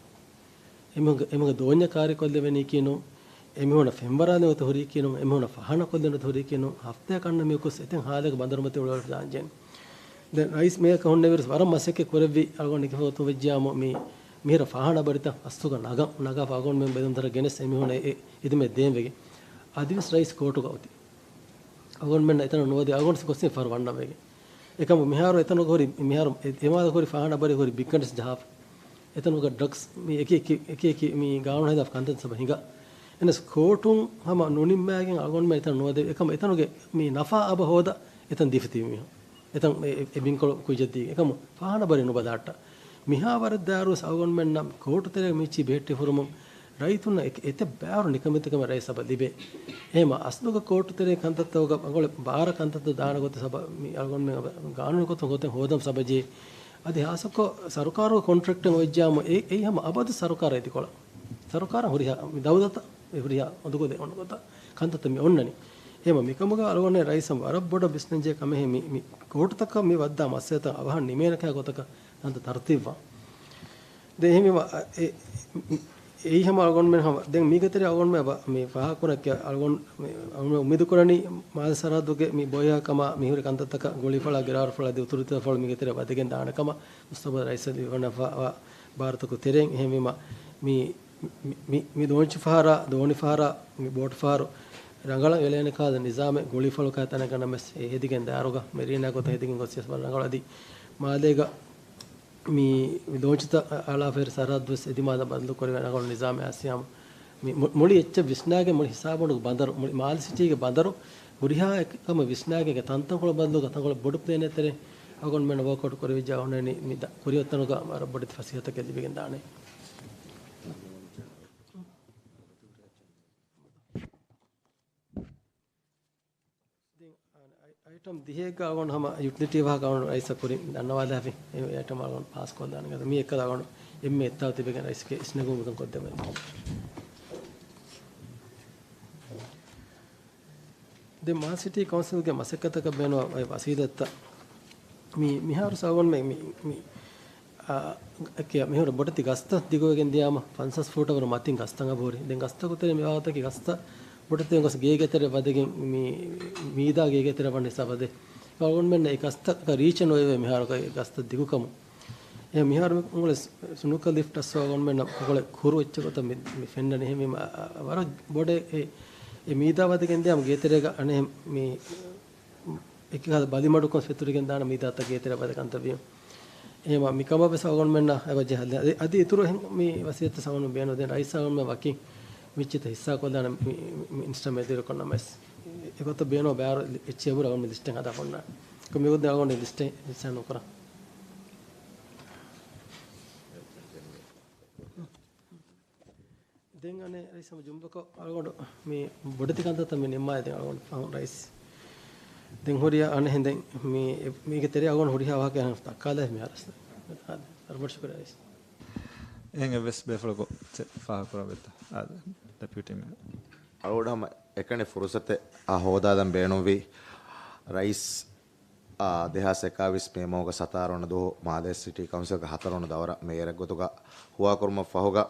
އެމީހުންގެ، އެމީހުންގެ ދޯންޏަށް ކާރި ކޮށްލެވެނީކީނު، އެމީހުންނަށް ފެންވަރާލެވޭތޯ ހުރީކީނު، އެމީހުންނަށް ފާހަނަ ކޮށްލެވޭތޯ ހުރީކީނު، ހަފްތާއެއް އަންނަ މިއުކުސް އެތައް ހާލެއްގަ ބަނދަރުމަތީ އުޅުވާލަ ދާންޖެހޭނެ. ދެން ރައީސް މިއަކަށް ހުންނެވިއިރު ވަރަށް މަސައްކަތް ކުރެއްވި އަޅުގަނޑު ނިކަފަ ގޮތުން ވެއްޖިއްޔާމު މި މިހިރަ ފާހަނަ ބަރިތައް އަސްލުގަ ނަގަން، ނަގާފަ އަޅުގަނޑުމެން ބެލުންތަރަށް ގެނެސް އެމީހުންނަށް އެ، އެ އިދިމެއް ދޭން ވެގެން. އަދިވެސް ރައީސް ކޯޓުގަ އޮތީ. އަޅުގަނޑުމެންނަށް އެތަނަށް ނުވަދެ އަޅުގަނޑު ގޮސް ފަހަރު ވަންނަން ވެގެން. އެކަމު މިހާރު އެތަނުގަ ހުރި، މިހާރު އެ-، އެމާލަ ހުރި ފާހަނަ ބަރި ހުރި ބިގްގަނޑިސް ޖަހާފަ. އެތަނުގަ ޑްރަގްސް މި އެކި އެކި، އެކި އެކި މި ގާނޫނު ހަދާފަ ކަންތައް ސަބަ ހިނގާ. އެނަސް ކޯޓުން ހަމަ ނުނިންމާގެން އަޅުގަނޑުމެން އެތަނަށް ނުވަދެ. އެކަމު އެތަނުގެ މި ނަފާ އަބަ ހޯދަ އެތަން ދީފަ ތިބި މީހުން. އެތަން އެ، އެ، އެ ބިންކޮޅު ކުއްޖެއް ދީގެން. އެކަމު ފާހަނަ ބަރި ނުބަލާއްޓާ. މިހާވަރަށް ދާއިރުވެސް އަޅުގަނޑުމެންނަށް ކޯޓު ތެރޭގަ މިއެއްޗިހި ބެހެއްޓި ހުރުމުން ރައްޔިތުންނަށް އެ-، އެތައް ބައިވަރު ނިކަމެތިކަމެއް ރައީސް އަބަ ލިބޭ. އެހެންވީމަ އަސްލުގަ ކޯޓު ތެރޭ ކަންތައްތަކުގަ އަގުޅެ ބާރަ ކަންތައްތައް ދާނެ ގޮތަށް ސަބަ މި އަޅުގަނޑުމެން ގާނޫނު ގޮތުން ގޮތެއް ހޯދަން ސަބަ ޖެހޭ. އަދި ހާއްސަކޮށް ސަރުކާރުގެ ކޮންޓްރެކްޓެއް އޮވެއްޖާމު އެ-، އެއީ ހަމަ އަބަދު ސަރުކާރަށް އެދިކޮޅަށް. ސަރުކާރަށް ހުރިހާ މި ދައުލަތަށް އެ ހުރިހާ އުނދަގުލެއް އޮންނަ ގޮތަށް ކަންތައްތައް މި އޮންނަނީ. އެހެންވީމަ މިކަމުގަ އަޅުގަނޑު ރައީސަށް ވަރަށް ބޮޑަށް ވިސްނަންޖެހޭ ކަމެއް މި، މި ކޯޓުތަކަށް މި ވައްދާ މައްސަލަތައް އަވަހަށް ނިމޭނެ ކަހަލަ ގޮތަކަށް ކަންތައް ތަރުތީބުވާން. ދެން އެހެންވީމަ، އަ، އެ، އެއީ ހަމަ އަޅުގަނޑުމެން ހަމަ، ދެން މީގެ ތެރޭ އަޅުގަނޑުމެން އަބަ މި ފާހަގަކުރަން ކިޔާ އަޅުގަނޑު މި، އަޅުގަނޑުމެން އުއްމީދު ކުރަނީ މާލެ ސަރަހައްދުގެ މި ބޮއެހާ ކަމާ މިހުރި ކަންތައްތަކަށް ގުޅީފަޅާ، ގިރާރުފަޅާ އަދި އުތުރުތަފާޅު މީގެ ތެރޭ ވަދެގެން ދާނެ ކަމަށް މުސްތަފާ ރައީސް އަދި ވަނަފާ ވާ ބާރުތަކު ތެރެއިން. އެހެންވީމަ މި، މި، މި، މި ލޯންޗު ފަހަރާ، ދޯނި ފަހަރާ، މި ބޯޓު ފަހަރު ރަނގަޅަށް އެޅޭނެ ކަހަލަ ނިޒާމެއް ގުޅީފަޅު ކަހަލަ ތަނެއްގަ ނަމަވެސް އެ ހެދިގެން ދާއިރުގަ މެރީނާ ގޮތަށް ހެދިގެން ގޮސް ވެސް ވަރަށް ރަނގަޅު. އަދި މާލޭގަ މި ލޯންޗުތައް އަޅާފައި ހުރި ސަރަހައްދު ވެސް އެ ދިމާލަށް ބަދަލު ކުރެވޭ ރަނގަޅު ނިޒާމެއް އައިސް ހަމަ މި މު-، މުޅި އެއްޗެއް ވިސްނާގެން މުޅި ހިސާބުން ބަނދަރު، މުޅި މާލެ ސިޓީގެ ބަނދަރު ހުރިހާ އެކަމެއް ވިސްނާގެން ތަންތަންކޮޅު ބަދަލުގަ ތަންކޮޅެއް ބޮޑު ޕްލޭނެއް ތެރޭ އަޅުގަނޑުމެން ވޯކްއައުޓް ކުރެވިއްޖާ އޮންނަނީ މި ދަ-، ކުރިއަށް އޮތް ތަނުގަ ވަރަށް ބޮޑެތި ފަސޭހަތަކެއް ލިބިގެން ދާނެ. ދެން އަ-، އައި-، އައިޓަމް ދިހައެއްގަ އަޅުގަނޑު ހަމަ ޔުޓިލިޓީ ވާހަކަ އަޅުގަނޑު ރައީސަށް ކުރިން ދަންނަވާލާފި. އެ އައިޓަމް އަޅުގަނޑު ޕާސް ކޮށްލާނެ. މީ އެއްކަލަ އަޅުގަނޑު އެންމެ އެއްތާ ތިބެގެން ރައީސްގެ އިސްނެގުމުގެ ކޮށްދެވޭ. ދެން މާލެ ސިޓީ ކައުންސިލްގެ މަސައްކަތަކަށް ބޭނުންވާ ވަސީލަތްތައް މި، މިހާރު ސައުވަން މި، މި، މި، އާ، އެކެއް މިހުރަ ބޮޑެތި ގަސްތައް ދިގުވެގެން ދިޔާމަ ފަންސާސް ފޫޓަށް ވަރު މަތިން ގަސްތައް އަބަހުރި. ދެން ގަސްތަކު ތެރެ މި ވާގޮތަކީ ގަސްތައް ބޮޑެތި ގޮސް ގޭގެ ތެރެ ވަދެގެން މި، މީދާ ގޭގެ ތެރެ ވަން ހިސާބަށް ދޭ. އަޅުގަނޑުމެންނަށް އެ ގަސްތަކަށް ރީޗެއް ނުވެވޭ މިހާރު ގަސްތައް ދިގުކަމުން. އެ މިހާރު މި އުނގުޅެ ސް-، ސްނޫކަ ލިފްޓް އައްސަ އަޅުގަނޑުމެންނަށް އުނގުޅެ ކުރު އެއްޗެއް ގޮތަށް މި، މި ފެންނަނީ. އެހެންވީމަ، އަ، އަ، ވަރަށް ބޮޑެ އެ، އެ މީދާ ވަދެގެން ދިޔާމަ ގޭތެރޭގަ އަނެއް މި އެކި ކަހަލަ ބަލިމަޑުކޮށް ފެތުރިގެން ދާނެ މީދާތައް ގޭތެރެ ވަދެ ކަންތައް ވީމަ. އެހެންވީމަ މި ކަމަށް ވެސް އަޅުގަނޑުމެންނަށް އެބަ ޖެހަލެ. އަދި، އަދި އިތުރު އެހެން މި ވަސީލަތްތައް ސަމަނު ބޭނުން ދެން ރައީސް އަޅުގަނޑުމެން ވަކިން މިއްޗިތައް ހިއްސާ ކޮށްލާނެ މި، މި، މިނިސްޓަރ މެދުވެރިކޮށް ނަމަވެސް. އެގޮތަށް ބޭނުން ބާރު އެއްޗެއް ބުރަ އަޅުގަނޑު މި ލިސްޓެއް ހަދާ ފޮންނާނެ. މި ގޮތް އަޅުގަނޑު ލިސްޓެއް ހިއްސާ ނުކުރާ. ދެން އަނެއް ރައީސް ހަމަ ޖުމްލަކޮށް އަޅުގަނޑު މި ބޮޑެތި ކަންތައްތައް މި ނިންމާލި ދެން އަޅުގަނޑު ފަހުން ރައީސް. ދެން ހުރިޔާ އަނެއް ހިނދެއް މީ، މީގެ ތެރެއަށް އަޅުގަނޑު ހުރިހާ ވާހަކަ އަހަން ތައްކާލައިފި މި އަރަސް. އާދެ، ވަރަށް ބޮޑަށް ޝުކުރިއްޔާ ރައީސް. އެހެން އެއްވެސް ބޭފުޅަކު ޗެ ފާހަގަކުރާ ބެތަ؟ އާދެ، ޑެޕިއުޓީ މޭޔަރ. އަޅުގަނޑު ހަމަ އެކަނި ފުރުސަތެއް އާ ހޯދާލަން ބޭނުންވީ. ރައީސް އާ، ދެހާސް އެކާވީސް މޭ މަހުގަ ސަތާރަ ވަނަ ދުވަހު މާލޭ ސިޓީ ކައުންސިލްގެ ހަތަރު ވަނަ ދައުރަ މޭޔަރެއް ގޮތުގަ ހުވާކުރުމަށް ފަހުގަ،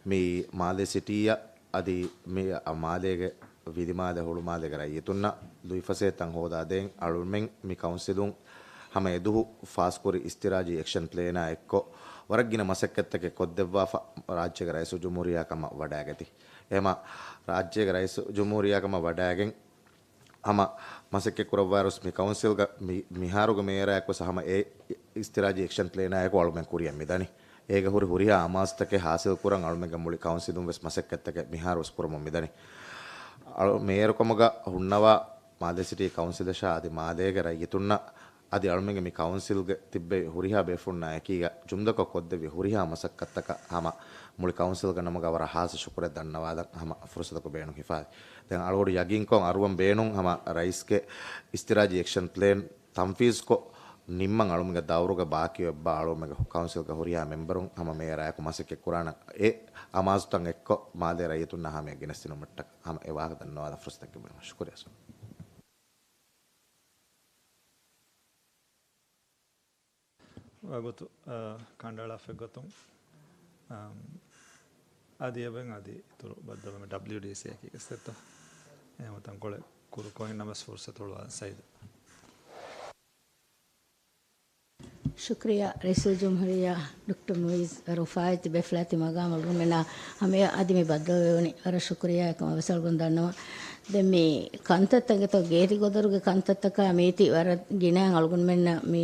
މި މާލޭ ސިޓީއަށް އަދި މި މާލޭގެ ވިލިމާލެ ހުޅުމާލޭގެ ރައްޔިތުންނަށް ލުއިފަސޭހަތައް ހޯދާދޭން އަޅުމެން މި ކައުންސިލުން ހަމަ އެދުހު ފާސްކުރި އިސްތިރާޖީ އެކްޝަން ޕްލޭނާ އެއްކޮށް، ވަރަށް ގިނަ މަސައްކަތްތަކެއް ކޮށްދެއްވާފަ، ރާއްޖޭގެ ރައީސުލްޖުމްހޫރިއްޔާ ކަމަށް ވަޑައިގަތީ. އެހެމަ ރާއްޖޭގެ ރައީސުލްޖުމްހޫރިއްޔާ ކަމަށް ވަޑައިގެން، ހަމަ މަސައްކަތް ކުރައްވާއިރުސް މި ކައުންސިލްގަ މި، މިހާރުގެ މޭޔަރާއެކުވެސް ހަމަ އެ އިސްތިރާޖީ އެކްޝަން ޕްލޭނާއެކު އަޅުމެން ކުރިއަށް މިދަނީ. އޭގަ ހުރި ހުރިހާ އަމާޒުތަކެއް ހާސިލް ކުރަން އަޅުމެންގެ މުޅި ކައުންސިލުން ވެސް މަސައްކަތްތަކެއް މިހާރު ވެސް ކުރަމުން މިދަނީ. އަޅު، މޭޔަރުކަމުގަ ހުންނަވާ މާލޭ ސިޓީ ކައުންސިލަށާ އަދި މާލޭގެ ރައްޔިތުންނަށް އަދި އަޅުމެންގެ މި ކައުންސިލްގެ ތިއްބެވި ހުރިހާ ބޭފުޅުންނާ އެކީގަ ޖުމްލަކޮށް ކޮށްދެއްވި ހުރިހާ މަސައްކަތްތަކަށް ހަމަ މުޅި ކައުންސިލްގެ ނަމުގަ ވަރަށް ހާސް ޝުކުރެއް ދަންނަވާލަން ހަމަ ފުރުސަތަކު ބޭނުން ހިފާލި. ދެން އަޅުގަޑު ޔަގީންކޮށް އަރުވަން ބޭނުން ހަމަ ރައީސްގެ އިސްތިރާޖީ އެކްޝަން ޕްލޭން ތަންފީޒްކޮށް ނިންމަން އަޅުމެންގެ ދައުރުގެ ބާކީ އެއްބާ އަޅުމެންގެ ކައުންސިލްގެ ހުރިހާ މެމްބަރުން ހަމަ މޭޔަރާއެކު މަސައްކަތް ކުރާނަން އެ އަމާޒުތައް އެއްކޮށް މާލޭ ރައްޔިތުންނާ ހަމަޔަށް ގެނެސްދިނުމަށްޓަކަ ހަމަ އެ ވާހަކަ ދަންނަވާލަން ފުރުސަތެއް ގެންދެވުން. ޝުކުރިއްޔާ ސަރ. ވަގުތު، އާ، ކަނޑައަޅާފައި ގޮތުން، އާ، އަދި އެބައިން އަދި އިތުރު ބައްދަލުވުމެއް ޑަބްލިޔުޑީސީއަކީ ގެސްތެއްތޯ؟ އެހެން ތަންކޮޅެއް ކުރުކޮށް ނަމަސް ފުރުސަތު ހުޅުވާލަން ސައީދު. ޝުކްރިޔާ ރައީސުލްޖުމްހޫރިއްޔާ ޑޮކްޓަރ މުއިއްޒު ރުފާއީ ތިބޭފުޅާ ތި މަގާމް އަޅުގަނޑުމެންނާ ހަމަޔަށް އަދި މި ބައްދަލުވެވުނީ ވަރަށް ޝުކްރިޔާ އެކަމަށް ވެސް އަޅުގަނޑު ދަންނަވަން. ދެން މި ކަންތައްތައް ގެތޯ ގޭތި ގޮދަރުގެ ކަންތައްތަކާ މީތި ވަރަށް ގިނައިން އަޅުގަނޑުމެންނަށް މި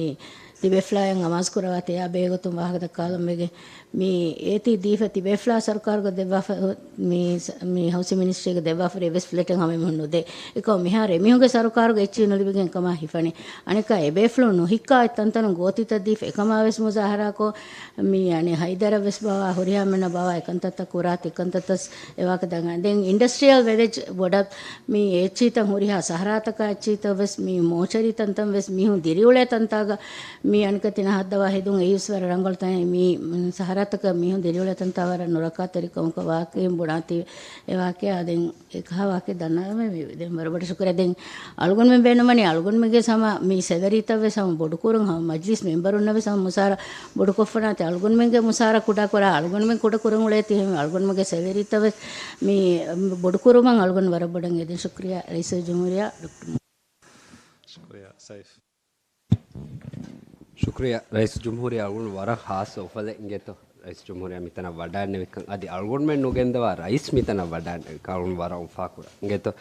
ތިބޭފުޅާއިން އަމާޒު ކުރަވާތީ އާ ބެހޭގޮތުން ވާހަކަ ދައްކާލަން ވެގެން. މި އޭތި ދީފަ ތިބޭފުޅާ ސަރުކާރުގަ ދެއްވާފަ، މި ސަ-، މި ހައުސިން މިނިސްޓްރީގަ ދެއްވާފަ އެއްވެސް ފްލެޓެއް ހަމަ އެމީހުން ނުދޭ. އެކަމަ މިހާރު އެމީހުންގެ ސަރުކާރުގަ އެއްޗިހި ނުލިބިގެން ކަމާ ހިފަނީ. އަނެއްކާ އެބޭފުޅުން ނުހިއްކާ އެއް ތަންތަނުން ގޯތިތައް ދީފަ އެކަމާ ވެސް މުޒާހަރާކޮށް، މި އަނެއް ހައިދަރަށް ވެސް ބާވާ ހުރިހާ މެންނަށް ބާވާ އެކަންތައްތައް ކުރާތި އެކަންތައްތައް އެވާކަ ދަނގަ. ދެން އިންޑަސްޓްރިއަލް ވެލެޖް ބޮޑަށް މި އެއްޗިހިތައް ހުރިހާ ސަހަރާތަކާ އެއްޗިހިތައް ވެސް މި މޯޗަރީ ތަންތަން ވެސް މީހުން ދިރިއުޅޭ ތަންތާގަ މި އަނެކަތި ނަހައްދަވާ ހެދުން އެއީވެސް ވަރަށް ރަނގަޅު ތަނެއް. މި ސަހަރާތަކަށް މީހުން ދިރިއުޅޭ ތަންތާ ވަރަށް ނުރައްކާތެރިކަމަކަށް ވާކިން ބުނާތީ އެ ވާކިއާ ދެން އެކަހަ ވާކި ދަންނަވަމެ މި ދެން ވަރަށް ބޮޑަށް ޝުކުރެއް. ދެން އަޅުގަނޑުމެން ބޭނުމަނީ އަޅުގަނޑުމެންގެ ހަމަ މި ސެލަރީތައް ވެސް ހަމަ ބޮޑުކުރުން ހަމަ މަޖްލިސް މެމްބަރުންނަށް ވެސް ހަމަ މުސާރަ ބޮޑުކޮށްފަނާތި އަޅުގަނޑުމެންގެ މުސާރަ ކުޑަކުރާ އަޅުގަނޑުމެން ކުޑަކުރަން އުޅޭތީ ހަމަ އަޅުގަނޑުމެންގެ ސެލަރީތައް ވެސް މި ބޮޑުކުރުމަށް އަޅުގަނޑު ވަރަށް ބޮޑަށް އެދެން. ޝުކްރިޔާ ރައީސުލްޖުމްހޫރިއްޔާ ޑޮކްޓަރ ޝުކްރިޔާ ސައިފް. ޝުކްރިޔާ ރައީސުލްޖުމްހޫރިއްޔާ އަޅުގަނޑު ވަރަށް ހާއްސަ އުފަލެއް އިނގޭތޯ. ރައީސުލްޖުމްހޫރިއްޔާ މިތަނަށް ވަޑައިންނެވިކަން އަދި އަޅުގަނޑުމެން ނުގެންދަވާ ރައީސް މިތަނަށް ވަޑައިންނެވިކަން އަޅުގަނޑު ވަރަށް އުފާކުރަން އިނގޭތޯ.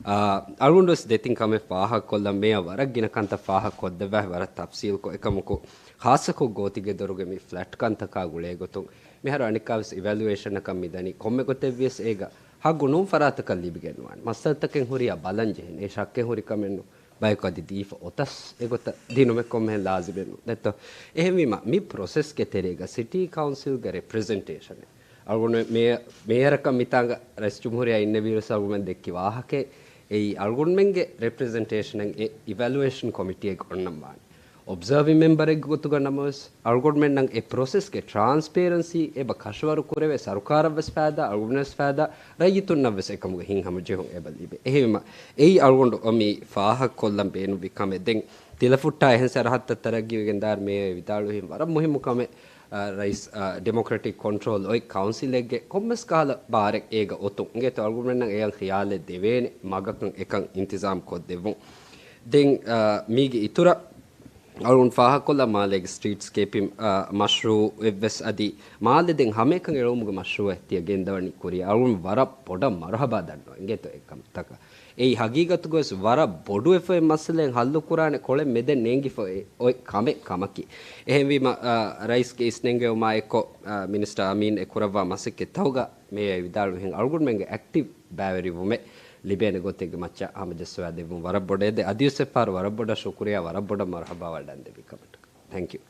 އާ، އަޅުގަނޑު ވެސް ދެތިން ކަމެއް ފާހަގަކޮށްލަން މޭޔަރ ވަރަށް ގިނަ ކަންތައް ފާހަގަކޮށްދެއްވާ ވަރަށް ތަފްސީލްކޮށް އެކަމަކު ޚާއްޞަކޮށް ގޯތިގެދޮރުގެ މި ފްލެޓް ކަންތަކާ ގުޅޭގޮތުން މިހާރު އަނެއްކާވެސް އިވެލުއޭޝަނަކަށް މިދަނީ ކޮންމެ ގޮތެއްވިޔަސް އޭގަ ހައްގު ނޫން ފަރާތަކަށް ލިބިގެން ނުވާނެ. މައްސަލަތަކެއް ހުރިޔާ ބަލަން ޖެހޭނެ. އެ ޝައްކެއް ހުރި ކަމެއް ނޫން. ބަޔަކު އަދި ދީފަ އޮތަސް އެގޮތަށް ދިނުމެއް ކޮންމެހެން ލާޒިމެއް ނޫން. ދެއްތޯ؟ އެހެންވީމަ، މި ޕްރޮސެސްގެ ތެރޭގަ ސިޓީ ކައުންސިލްގެ ރެޕްރެޒެންޓޭޝަނެއް އަޅުގަނޑު މޭ-، މޭޔަރަކަށް މިތާނގަ ރައީސް ޖުމްހޫރިއްޔާ އިންނެވިއިރުސް އަޅުގަނޑުމެން ދެއްކި ވާހަކައެއް. އެއީ އަޅުގަނޑުމެންގެ ރެޕްރެޒެންޓޭޝަނެއް އެ އިވެލުއޭޝަން ކޮމިޓީއެއްގަ އޮންނަން ވާނެ. އޮބްޒާވިން މެމްބަރެއްގެ ގޮތުގަ ނަމަވެސް، އަޅުގަނޑުމެންނަށް އެ ޕްރޮސެސްގެ ޓްރާންސްޕޭރެންސީ އެބަ ކަށަވަރު ކުރެވޭ، ސަރުކާރަށް ވެސް ފައިދާ، އަޅުގަނޑަށް ވެސް ފައިދާ، ރައްޔިތުންނަށް ވެސް އެކަމުގެ ހިތްހަމަޖެހުން އެބަ ލިބޭ. އެހެންވީމަ، އެއީ އަޅުގަނޑު މި ފާހަގަކޮށްލަން ބޭނުންވި ކަމެއް. ދެން ތިލަފުއްޓާ އެހެން ސަރަހައްދަށް ތަރައްގީވެގެން ދާއިރު މޭޔަރ ވިދާޅުވިހެން ވަރަށް މުހިއްމު ކަމެއް، އަ، ރައީސް، އަ، ޑިމޮކްރެޓިކް ކޮންޓްރޯލް އޮތް ކައުންސިލެއްގެ ކޮންމެސް ކަހަލަ ބާރެއް އޭގަ އޮތުން އިނގޭތޯ އަޅުގަނޑުމެންނަށް އެއަށް ޚިޔާލެއް ދެވޭނެ މަގަކަށް އެކަން އިންތިޒާމް ކޮށްދެއްވުން. ދެން، އަ، މީގެ އިތުރަށް އަޅުގަނޑު ފާހަގަކޮށްލާ މާލޭގެ ސްޓްރީޓްސްކޭޕިން، އަ، މަޝްރޫއެއްވެސް އަދި މާލެ ދެން ހަމައެކަން އެޅުމުގެ މަޝްރޫއެއް ތިޔަ ގެންދަވަނީ ކުރިއަށް. އަޅުގަނޑު ވަރަށް ބޮޑަށް މަރުހަބާ ދަންނަވަން އިނގޭތޯ އެ ކަންތަކަށް. އެއީ ހަގީގަތުގަވެސް ވަރަށް ބޮޑުވެފަ އެ މައްސަލައެއް ހައްލުކުރާނެ ކޮޅެއް މެދެއް ނޭނގިފަ އޮތް ކަމެއް ކަމަކީ. އެހެންވީމަ، އަ، ރައީސްގެ އިސްނެންގެވުމާ އެއްކޮށް، އަ، މިނިސްޓަރ އަމީން އެ ކުރައްވާ މަސައްކަތްތަކުގަ މޭޔަރ ވިދާޅުވިހެން އަޅުގަނޑުމެންގެ އެކްޓިވް ބައިވެރިވުމެއް ލިބޭނެ ގޮތެއްގެ މައްޗަށް ހަމަޖައްސަވާ ދެއްވުން ވަރަށް ބޮޑަށް އެދެ. އަދިވެސް އެއްފަހަރު ވަރަށް ބޮޑަށް ޝުކުރިޔާ، ވަރަށް ބޮޑަށް މަރުހަބާ ވަޑަން ދެއްވި ކަމަށްޓަކަ. ތެންކް ޔޫ.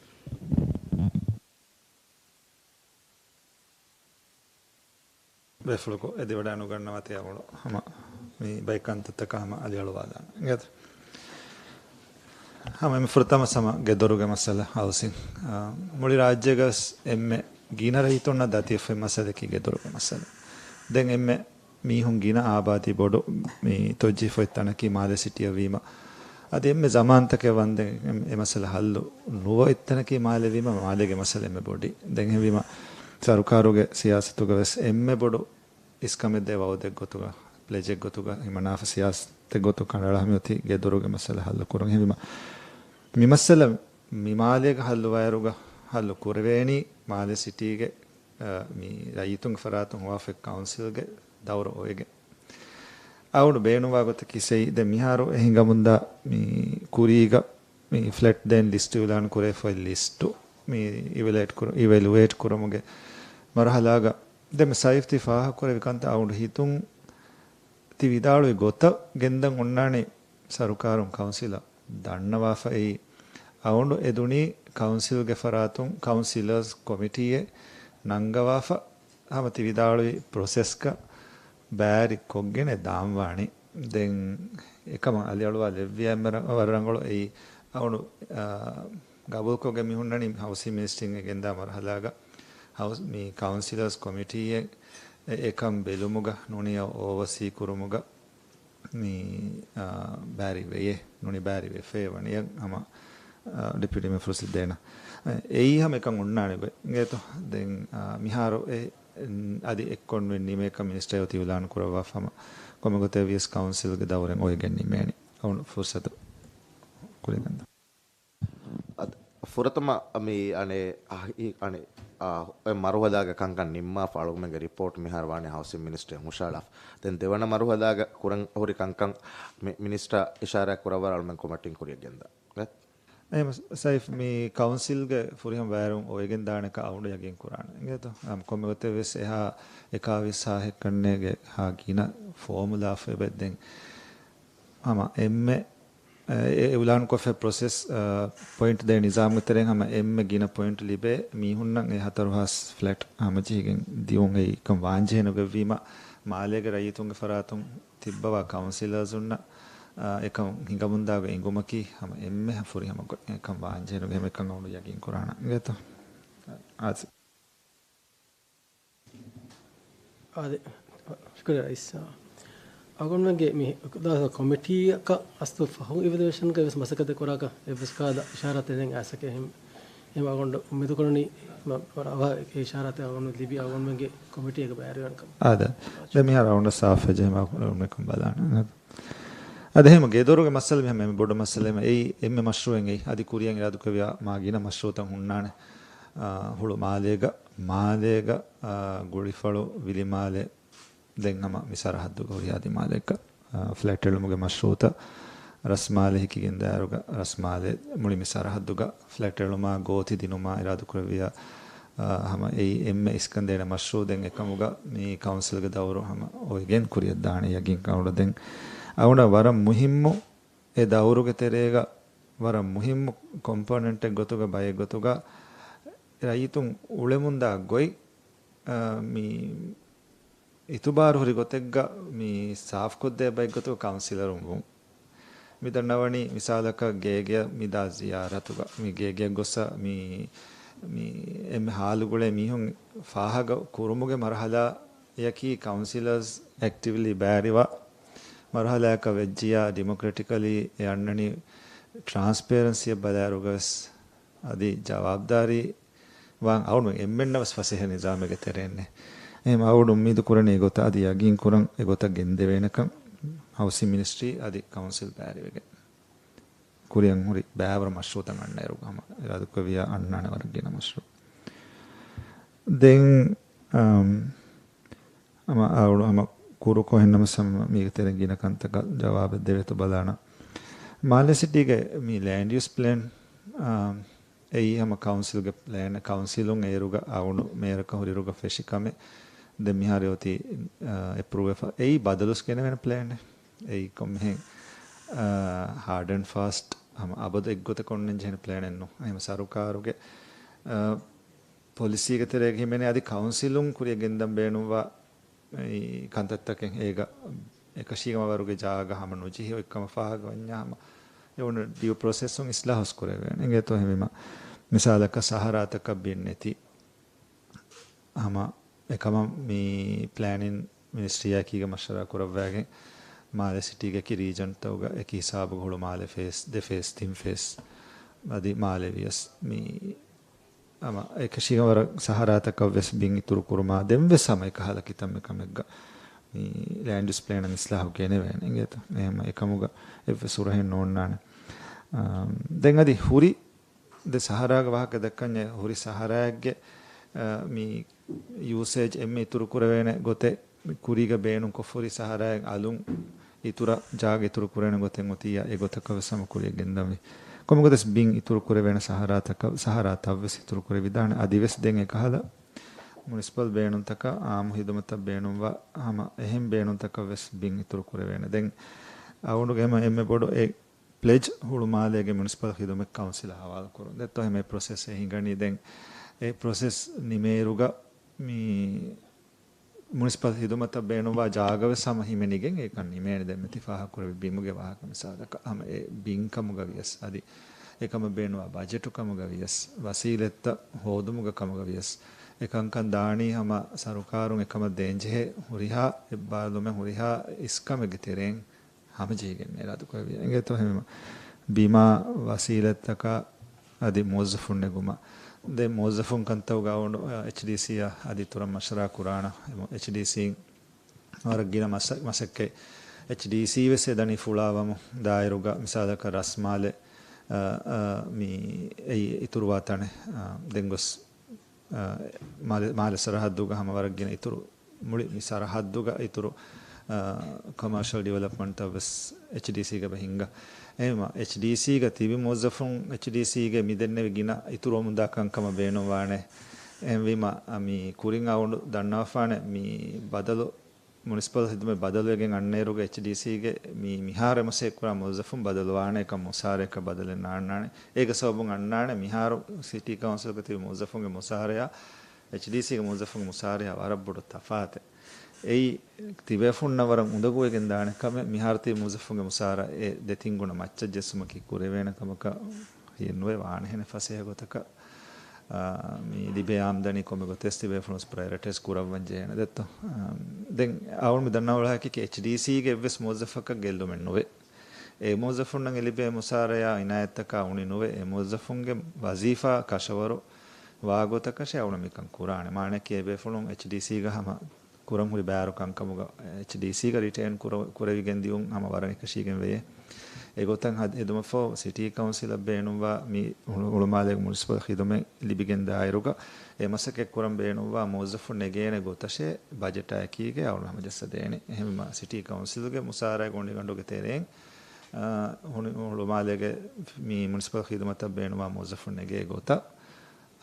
ބޭފުޅަކު އެދިވަޑައިނުގަންނަވާތީ އަޅުގަނޑު ހަމަ މި ބައެއް ކަންތައްތަކަށް ހަމަ އަލިއަޅުވާލާނަން. އިނގޭތަ؟ ހަމަ އެންމެ ފުރަތަމަ ހަމަ ގެދޮރުގެ މައްސަލަ ހައުސިން. އާ، މުޅި ރާއްޖޭގަސް އެންމެ ގިނަ ރައްޔިތުންނަށް ދަތިވެފައި މައްސަލަކީ ގެދޮރުގެ މައްސަލަ. ދެން އެންމެ މީހުން ގިނަ އާބާދީ ބޮޑު މި ތޮއްޖީފު އޮތް ތަނަކީ މާލެ ސިޓީއަށް ވީމަ، އަދި އެންމެ ޒަމާންތަކެއް ވަންދެން އެ މައްސަލަ ހައްލު ނުވަ އޮތް ތަނަކީ މާލެ ވީމަ، މާލޭގެ މައްސަލަ އެންމެ ބޮޑީ. ދެން ހެވީމަ ސަރުކާރުގެ ސިޔާސަތުގަ ވެސް އެންމެ ބޮޑު އިސްކަމެއް ދޭ ވައުދެއް ގޮތުގަ، ޕްލެޖެއް ގޮތުގަ، ހިމަނާފަ ސިޔާސަތެއް ގޮތު ކަނޑައަޅާ މިއޮތީ ގެދޮރުގެ މައްސަލަ ހައްލު ކުރުން. ހެވީމަ މި މައްސަލަ މި މާލޭގަ ހައްލުވާއިރުގަ ހައްލު ކުރެވޭނީ މާލެ ސިޓީގެ، އަ، މި ރައްޔިތުންގެ ފަރާތުން ހޮވާފައި ކައުންސިލްގެ ދައުރު އޮވެގެން. އަޅުގަނޑު ބޭނުންވާ ގޮތަކީ ސެއި ދެ މިހާރު އެ ހިނގަމުންދާ މި ކުރީގަ މި ފްލެޓް ދޭން ލިސްޓް އިއުލާން ކުރެވިފައި ލިސްޓު މި އިވެލުއޭޓް ކުރު-، އިވެލުއޭޓް ކުރުމުގެ މަރުހަލާގަ ދެ މި ސައިފް ތި ފާހަގަކުރެވި ކަންތައް އަޅުގަނޑު ހިތުން ތި ވިދާޅުވި ގޮތަށް ގެންދަން އޮންނާނީ ސަރުކާރުން ކައުންސިލަށް ދަންނަވާފައި އަޅުގަނޑު އެދުނީ ކައުންސިލްގެ ފަރާތުން ކައުންސިލަރސް ކޮމިޓީއެއް ނަންގަވާފަ ހަމަ ތި ވިދާޅުވި ޕްރޮސެސްގަ ބައިވެރި ކޮށްގެނެ ދާންވާނީ. ދެން އެކަމަށް އަލިއަޅުވާ ލެއްވިޔާ އެންމެ ރަ-، ވަރަށް ރަނގަޅު އެއީ އަޅުގަނޑު، އާ، ގަބޫލުކޮށްގެން މި ހުންނަނީ ހައުސިން މިނިސްޓްރީން ގެންދާ މަރުހަލާގަ ހައުސް-، މި ކައުންސިލަރސް ކޮމިޓީއެއް އެ-، އެކަން ބެލުމުގަ ނޫނީ އޯވަސީ ކުރުމުގަ މި، އާ، ބައިވެރިވެޔޭ، ނޫނީ ބައިވެރިވެފައޭ ވަނީ ހަމަ، އާ، ޑެޕިއުޓީ މެ ފުރުސަތު ދޭނަ. އެއީ ހަމަ އެކަން އޮންނާނެ ގޮތް. އިނގޭތޯ؟ ދެން، އާ، މިހާރު އެ، އަދި އެއްކޮން ނިމޭކަށް މިނިސްޓަރ އޮތީ އިއުލާން ކުރައްވާފަ ހަމަ ކޮންމެ ގޮތެއް ވިޔަސް ކައުންސިލްގެ ދައުރެއް އޮވެގެން ނިމޭނެ. އަޅުގަނޑު ފުރުސަތު ކުރިގަންދަ. އަދި ފުރަތަމަ މި އަނެއް، އަ، އި-، އަނެއް، އަ، އެ މަރުހަލާގެ ކަންކަން ނިންމާފަ އަޅުގަނޑުމެންގެ ރިޕޯޓް މިހާރު ވާނީ ހައުސިން މިނިސްޓްރީން ހުށައަޅާފަ. ދެން ދެވަނަ މަރުހަލާގަ ކުރަން ހުރި ކަންކަން މި-، މިނިސްޓަރ އިޝާރާތް ކުރައްވާ އަޅުމެން ކޮމެޓީން ކުރިއަށް ގެންދާ. އެހެން ސައިފް މި ކައުންސިލްގެ ފުރިހަމަ ބައިވެރިވުން އޮވެގެން ދާނެކަން އަޅުގަނޑު ޔަގީން ކުރާނެ. އިނގޭތޯ؟ އަމް ކޮންމެ ގޮތެއް ވެސް އެހާ އެކާވީސް ހާހެއްކަންނޭގެ ހާ ގިނަ ފޯމުލާ ފެބެއް ދެން ހަމަ އެންމެ އެ، އެ އިއުލާންކޮށްފައި ޕްރޮސެސް، އަ، ޕޮއިންޓް ދޭ ނިޒާމުގެ ތެރެއިން ހަމަ އެންމެ ގިނަ ޕޮއިންޓް ލިބޭ މީހުންނަށް އެ ހަތަރު ހާސް ފްލެޓް ހަމަޖެހިގެން ދިއުން އެއީ އެކަން ވާންޖެހޭނެ ގޮތްވީމަ، މާލޭގެ ރައްޔިތުންގެ ފަރާތުން ތިއްބަވާ ކައުންސިލަރސުންނަށް، އަ، އެކަން ހިނގަމުންދާގޮތް އެނގުމަކީ ހަމަ އެންމެ ފުރިހަމަ ގޮތް. އެކަން ވާންޖެހޭނެ ގޮތް ހަމަ އެކަން އަޅުގަނޑު ޔަގީން ކުރާނަން. އިނގޭތޯ؟ އާދެ. އާދެ. ޝުކުރިއްޔާ ރައީސް. އަޅުގަނޑުމެންގެ މި ކޮމިޓީއަކަށް އަސްލު ފަހު އިވެލުއޭޝަންގަ ވެސް މަސައްކަތެއް ކުރާކަށް އެއްވެސް ކަހަލަ އިޝާރާތެއް ދެން އައިސް އެހެން. އެހެން އަޅުގަނޑު އުއްމީދު ކުރަނީ މަ-، ވަރަށް އަވަހަށް އެ އިޝާރާތެއް އަޅުގަނޑު ލިބި އަޅުގަނޑުމެންގެ ކޮމިޓީއަކަށް ބައިވެރިވާނެ ކަމަށް. އާދެ. ދެން މިހާރު އަޅުގަނޑަށް ސާފުވެއްޖެ އެހެން އަޅުގަނޑުމެން ބަލާނަން. އަދި އެހެން ގެދޮރުގެ މައްސަލަ މި ހަމަ އެންމެ ބޮޑު މައްސަލަ އެހެން އެއީ އެންމެ މަޝްރޫއެއް އެއީ. އަދި ކުރިއަށް އިރާދަކުރެއްވިޔާ މާ ގިނަ މަޝްރޫއުތައް ހުންނާނެ. އާ، ހުޅު މާލޭގަ، މާލޭގަ، އާ، ގުޅިފަޅު ވިލިމާލެ، ދެން ހަމަ މި ސަރަހައްދުގަ ހުރިހާ ދިމާލެއްގަ، އާ، ފްލެޓް އެޅުމުގެ މަޝްރޫއުތައް ރަސްމާލެ ހިކިގެންދާއިރުގަ، ރަސްމާލެ މުޅި މި ސަރަހައްދުގަ ފްލެޓް އެޅުމާ ގޯތި ދިނުމާ އިރާދަކުރެއްވިޔާ، އާ، ހަމަ އެއީ އެންމެ އިސްކަންދޭނެ މަޝްރޫއު. ދެން އެކަމުގަ މި ކައުންސިލްގެ ދައުރު ހަމަ އޮވެގެން ކުރިއަށްދާނެ ޔަގީން ކަމުގަ. ދެން އަޅުގަނޑަށް ވަރަށް މުހިއްމު އެ ދައުރުގެ ތެރޭގަ ވަރަށް މުހިއްމު ކޮމްޕޯނެންޓެއް ގޮތުގަ، ބައެއް ގޮތުގަ ރައްޔިތުން އުޅެމުންދާ ގޮތް، އާ، މި އިތުބާރު ހުރި ގޮތެއްގަ މި ސާފުކޮށްދޭ ބައެއް ގޮތުގަ ކައުންސިލަރުން ވުން. މި ދަންނަވަނީ މިސާލަކަށް ގޭގެއަށް މިދާ ޒިޔާރަތުގަ، މި ގޭގެއަށް ގޮއްސަ މި، މި އެންމެ ހާލުގުޅޭ މީހުން ފާހަގަ ކުރުމުގެ މަރުހަލާއަކީ ކައުންސިލަރސް އެކްޓިވްލީ ބައިވެރިވާ މަރުހަލާއަކަށް ވެއްޖިޔާ، ޑިމޮކްރެޓިކަލީ އެ އަންނަނީ ޓްރާންސްޕޭރެންސީއަށް ބަލާއިރުގަވެސް އަދި ޖަވާބުދާރީ ވާން އަޅުގަނޑު އެންމެންނަށް ވެސް ފަސޭހަ ނިޒާމެއްގެ ތެރެއިންނޭ. އެހެން އަޅުގަނޑު އުއްމީދު ކުރަނީ އެގޮތަށް އަދި ޔަގީން ކުރަން އެގޮތަށް ގެންދެވޭނެކަން ހައުސިން މިނިސްޓްރީ އަދި ކައުންސިލް ބައިވެރިވެގެން. ކުރިއަށް ހުރި ބައިވަރު މަޝްރޫއުތައް އަންނައިރު ހަމަ އިރާދަކުރެއްވިޔާ އަންނާނެ ވަރަށް ގިނަ މަޝްރޫއު. ދެން، އަމް، ހަމަ އަޅު ހަމަ ކުރުކޮށް ހެންނަމަސް ހަމަ މީގެ ތެރެއިން ގިނަ ކަންތަކަށް ޖަވާބެއް ދެވޭތޯ ބަލާނަން. މާލެ ސިޓީގެ މި ލޭންޑް ޔޫސް ޕްލޭން، އާ، އެއީ ހަމަ ކައުންސިލްގެ ޕްލޭނެއް، ކައުންސިލުން އޭރުގަ އަޅުގަނޑު މޭޔަރަކަށް ހުރިއިރުގަ ފެށި ކަމެއް. ދެން މިހާރު އޮތީ، އާ، އެޕްރޫވް ވެފަ. އެއީ ބަދަލުވެސް ގެނެވޭނެ ޕްލޭނެއް. އެއީ ކޮންމެހެން، އާ، ހާޑް އެންޑް ފާސްޓް ހަމަ އަބަދު އެއްގޮތަކަށް އޮންނަން ޖެހޭނެ ޕްލޭނެއް ނޫން. އެހެން ސަރުކާރުގެ، އާ، ޕޮލިސީގެ ތެރޭގަ ހިމެނޭ އަދި ކައުންސިލުން ކުރިއަށް ގެންދަން ބޭނުންވާ އެ ކަންތައްތަކެއް އޭގަ އެކަށީގެންވާ ވަރުގެ ޖާގަ ހަމަ ނުޖެހި އޮތްކަމަށް ފާހަގަވަންޏާ ހަމަ އެ އޮން ޑިއު ޕްރޮސެސުން އިސްލާހުސް ކުރެވޭނެ. އިނގޭތޯ ހެމިމަ މިސާލަކަށް ސަހަރާތަކަށް ބިން ނެތި ހަމަ އެކަމަށް މި ޕްލޭނިން މިނިސްޓްރީއާ އެކީގަ މަޝްވަރާ ކުރައްވާގެން މާލެ ސިޓީގަކީ ރީޖަންތަކުގަ އެކި ހިސާބުގަ ހުޅު މާލެ ފޭސް، ދެ ފޭސް، ތިން ފޭސް އަދި މާލެ ވިޔަސް މި ހަމަ އެކަށީގެން ވަރަށް ސަހަރާތަކަށް ވެސް ބިން އިތުރު ކުރުމާ ދެން ވެސް ހަމަ އެކަހަލަ ކިތަންމެ ކަމެއްގަ މި ލޭންޑް ޔޫސް ޕްލޭނަށް އިސްލާހު ގެނެވޭނެ އިނގޭތަ؟ އެހެން އެކަމުގަ އެއްވެސް ހުރަހެއް ނޯންނާނެ. އާ، ދެން އަދި ހުރި ދެ ސަހަރާގެ ވާހަކަ ދައްކަންޏާ ހުރި ސަހަރާއެއްގެ، އާ، މި ޔޫސޭޖް އެންމެ އިތުރު ކުރެވޭނެ ގޮތެއް ކުރީގަ ބޭނުންކޮށް ހުރި ސަހަރާއެއް އަލުން އިތުރަށް ޖާގަ އިތުރު ކުރޭނެ ގޮތެއް އޮތިއްޔާ އެ ގޮތަކަށް ވެސް ހަމަ ކުރިއަށް ގެންދަންވީ. ކޮންމެ ގޮތެއް ބިން އިތުރު ކުރެވޭނެ ސަހަރާތަކަށް، ސަހަރާތައް ވެސް އިތުރު ކުރެވިދާނެ. އަދިވެސް ދެން އެކަހަލަ މުނިސިޕަލް ބޭނުންތަކަށް އާއްމު ހިދުމަތަށް ބޭނުންވާ ހަމަ އެހެން ބޭނުންތަކަށް ވެސް ބިން އިތުރު ކުރެވޭނެ. ދެން އަޅުގަނޑުގެ ހަމަ އެންމެ ބޮޑު އެ ޕްލެޖް ހުޅުމާލޭގެ މުނިސިޕަލް ހިދުމަތް ކައުންސިލަށް ހަވާލު ކުރުން. ދެއްތޯ ހަމަ އެ ޕްރޮސެސް އެ ހިނގަނީ. ދެން އެ ޕްރޮސެސް ނިމޭއިރުގަ މި މުނިސިޕަލް ހިދުމަތަށް ބޭނުންވާ ޖާގަ ވެސް ހަމަ ހިމެނިގެން އެކަން ނިމޭނެ. ދެން މިތި ފާހަގަކުރެއްވި ބިމުގެ ވާހަކަ މިސާލަކަށް ހަމަ އެ ބިން ކަމުގަ ވިޔަސް އަދި އެކަމަށް ބޭނުންވާ ބަޖެޓު ކަމުގަ ވިޔަސް ވަސީލަތްތައް ހޯދުމުގަ ކަމުގަ ވިޔަސް އެކަންކަން ދާނީ ހަމަ ސަރުކާރުން އެކަމަށް ދޭންޖެހޭ ހުރިހާ އެއްބާރުލުމެއް ހުރިހާ އިސްކަމެއްގެ ތެރެއިން ހަމަޖެހިގެން އިރާދަކުރެއްވި. އިނގޭތޯ ހެމިމަ ބިމާ ވަސީލަތްތަކާ އަދި މުވައްޒަފުން ނެގުމަށް. ދެން މުވައްޒަފުން ކަންތައްގަ އަޅުގަނޑު އެޗްޑީސީއާ އަދި އިތުރަށް މަޝްވަރާ ކުރާނަ. އެޗްޑީސީން ވަރަށް ގިނަ މަސަ-، މަސައްކަތް އެޗްޑީސީ ވެސް އެ ދަނީ ފުޅާވަމު ދާއިރުގަ މިސާލަކަށް ރަސްމާލެ، އަ، އަ، މި އެއީ އިތުރުވާ ތަނެއް، އަ، ދެން ގޮސް އަ، މާލެ-، މާލެ ސަރަހައްދުގަ ހަމަ ވަރަށް ގިނަ އިތުރު، މުޅި މި ސަރަހައްދުގަ އިތުރު، އަ، ކޮމާޝަލް ޑިވެލޮޕްމަންޓްތައް ވެސް އެޗްޑީސީގަ ހިނގާ. އެހެންވީމަ، އެޗްޑީސީގަ ތިބި މުވައްޒަފުން އެޗްޑީސީގެ މިދެންނެވި ގިނަ އިތުރުވަމުންދާ ކަންކަމަށް ބޭނުންވާނެ. އެހެންވީމަ، އަ، މި ކުރިން އަޅުގަނޑު ދަންނަވާފާނެ މި ބަދަލު މުނިސިޕަލް ހިދުމަތް ބަދަލުވެގެން އަންނައިރުގަ އެޗްޑީސީގެ މި މިހާރު އެމަސައްކަތް ކުރާ މުވައްޒަފުން ބަދަލުވާނެ އެކަން މުސާރައަކަށް ބަދަލެއް ނާންނާނެ. އޭގެ ސަބަބުން އަންނާނެ މިހާރު ސިޓީ ކައުންސިލްގަ ތިބި މުވައްޒަފުންގެ މުސާރަޔާ އެޗްޑީސީގެ މުވައްޒަފުންގެ މުސާރަޔާ ވަރަށް ބޮޑު ތަފާތެއް. އެއީ ތިބޭފުންނަށް ވަރަށް އުނދަގޫވެގެން ދާނެ ކަމެއް. މިހާރު ތިބި މުވައްޒަފުންގެ މުސާރަ އެ ދެތިން ގުނަ މައްޗަށް ޖެއްސުމަކީ ކުރެވޭނެ ކަމަކަށް ހިއެއްނުވޭ. ވާނެހެނެއް ފަސޭހަ ގޮތަކަށް އާ، މި ލިބޭ އާމްދަނީ ކޮންމެ ގޮތެއް ތިބޭފުޅުން ޕްރަޔޮރިޓައިޒް ކުރައްވަން ޖެހޭނެ ދެއްތޯ. އާ، ދެން އަޅުގަނޑު މި ދަންނަވާ އެކަކީ އެޗްޑީސީގެ އެއްވެސް މުވައްޒަފަކަށް ގެއްލުމެއް ނުވޭ. އެ މުވައްޒަފުންނަށް އެ ލިބޭ މުސާރަޔާ އިނާޔަތްތަކާ އުނި ނުވޭ. އެ މުވައްޒަފުންގެ ވަޒީފާ ކަށަވަރު ވާގޮތަކަށޭ އަޅުގަނޑު މިކަން ކުރާނެ. މާނައަކީ އެބޭފުޅުން އެޗްޑީސީގަ ހަމަ ކުރަން ހުރި ބައިވަރު ކަންކަމުގަ އެޗްޑީސީގަ ރިޓެއިން ކުރ-، ކުރެވިގެން ދިޔުން ހަމަ ވަރަށް އެކަށީގެން ވެޔޭ. އެގޮތަށް ހަ-، ހެދުމަށްފަހު ސިޓީ ކައުންސިލަށް ބޭނުންވާ މި ހުޅު-، ހުޅުމާލޭގެ މުނިސިޕަލް ޚިދުމަތް ލިބިގެން ދާއިރުގަ އެ މަސައްކަތް ކުރަން ބޭނުންވާ މުވައްޒަފުން ނެގޭނެ ގޮތަށޭ ބަޖެޓާ އެކީގަ އަޅުގަނޑު ހަމަޖައްސަދޭނެ. އެހެންވީމަ ސިޓީ ކައުންސިލްގެ މުސާރައިގެ ގޮނޑިގަނޑުގެ ތެރެއިން، އާ، ހުޅު-، ހުޅުމާލޭގެ މި މުނިސިޕަލް ޚިދުމަތަށް ބޭނުންވާ މުވައްޒަފުން ނެގޭ ގޮތަށް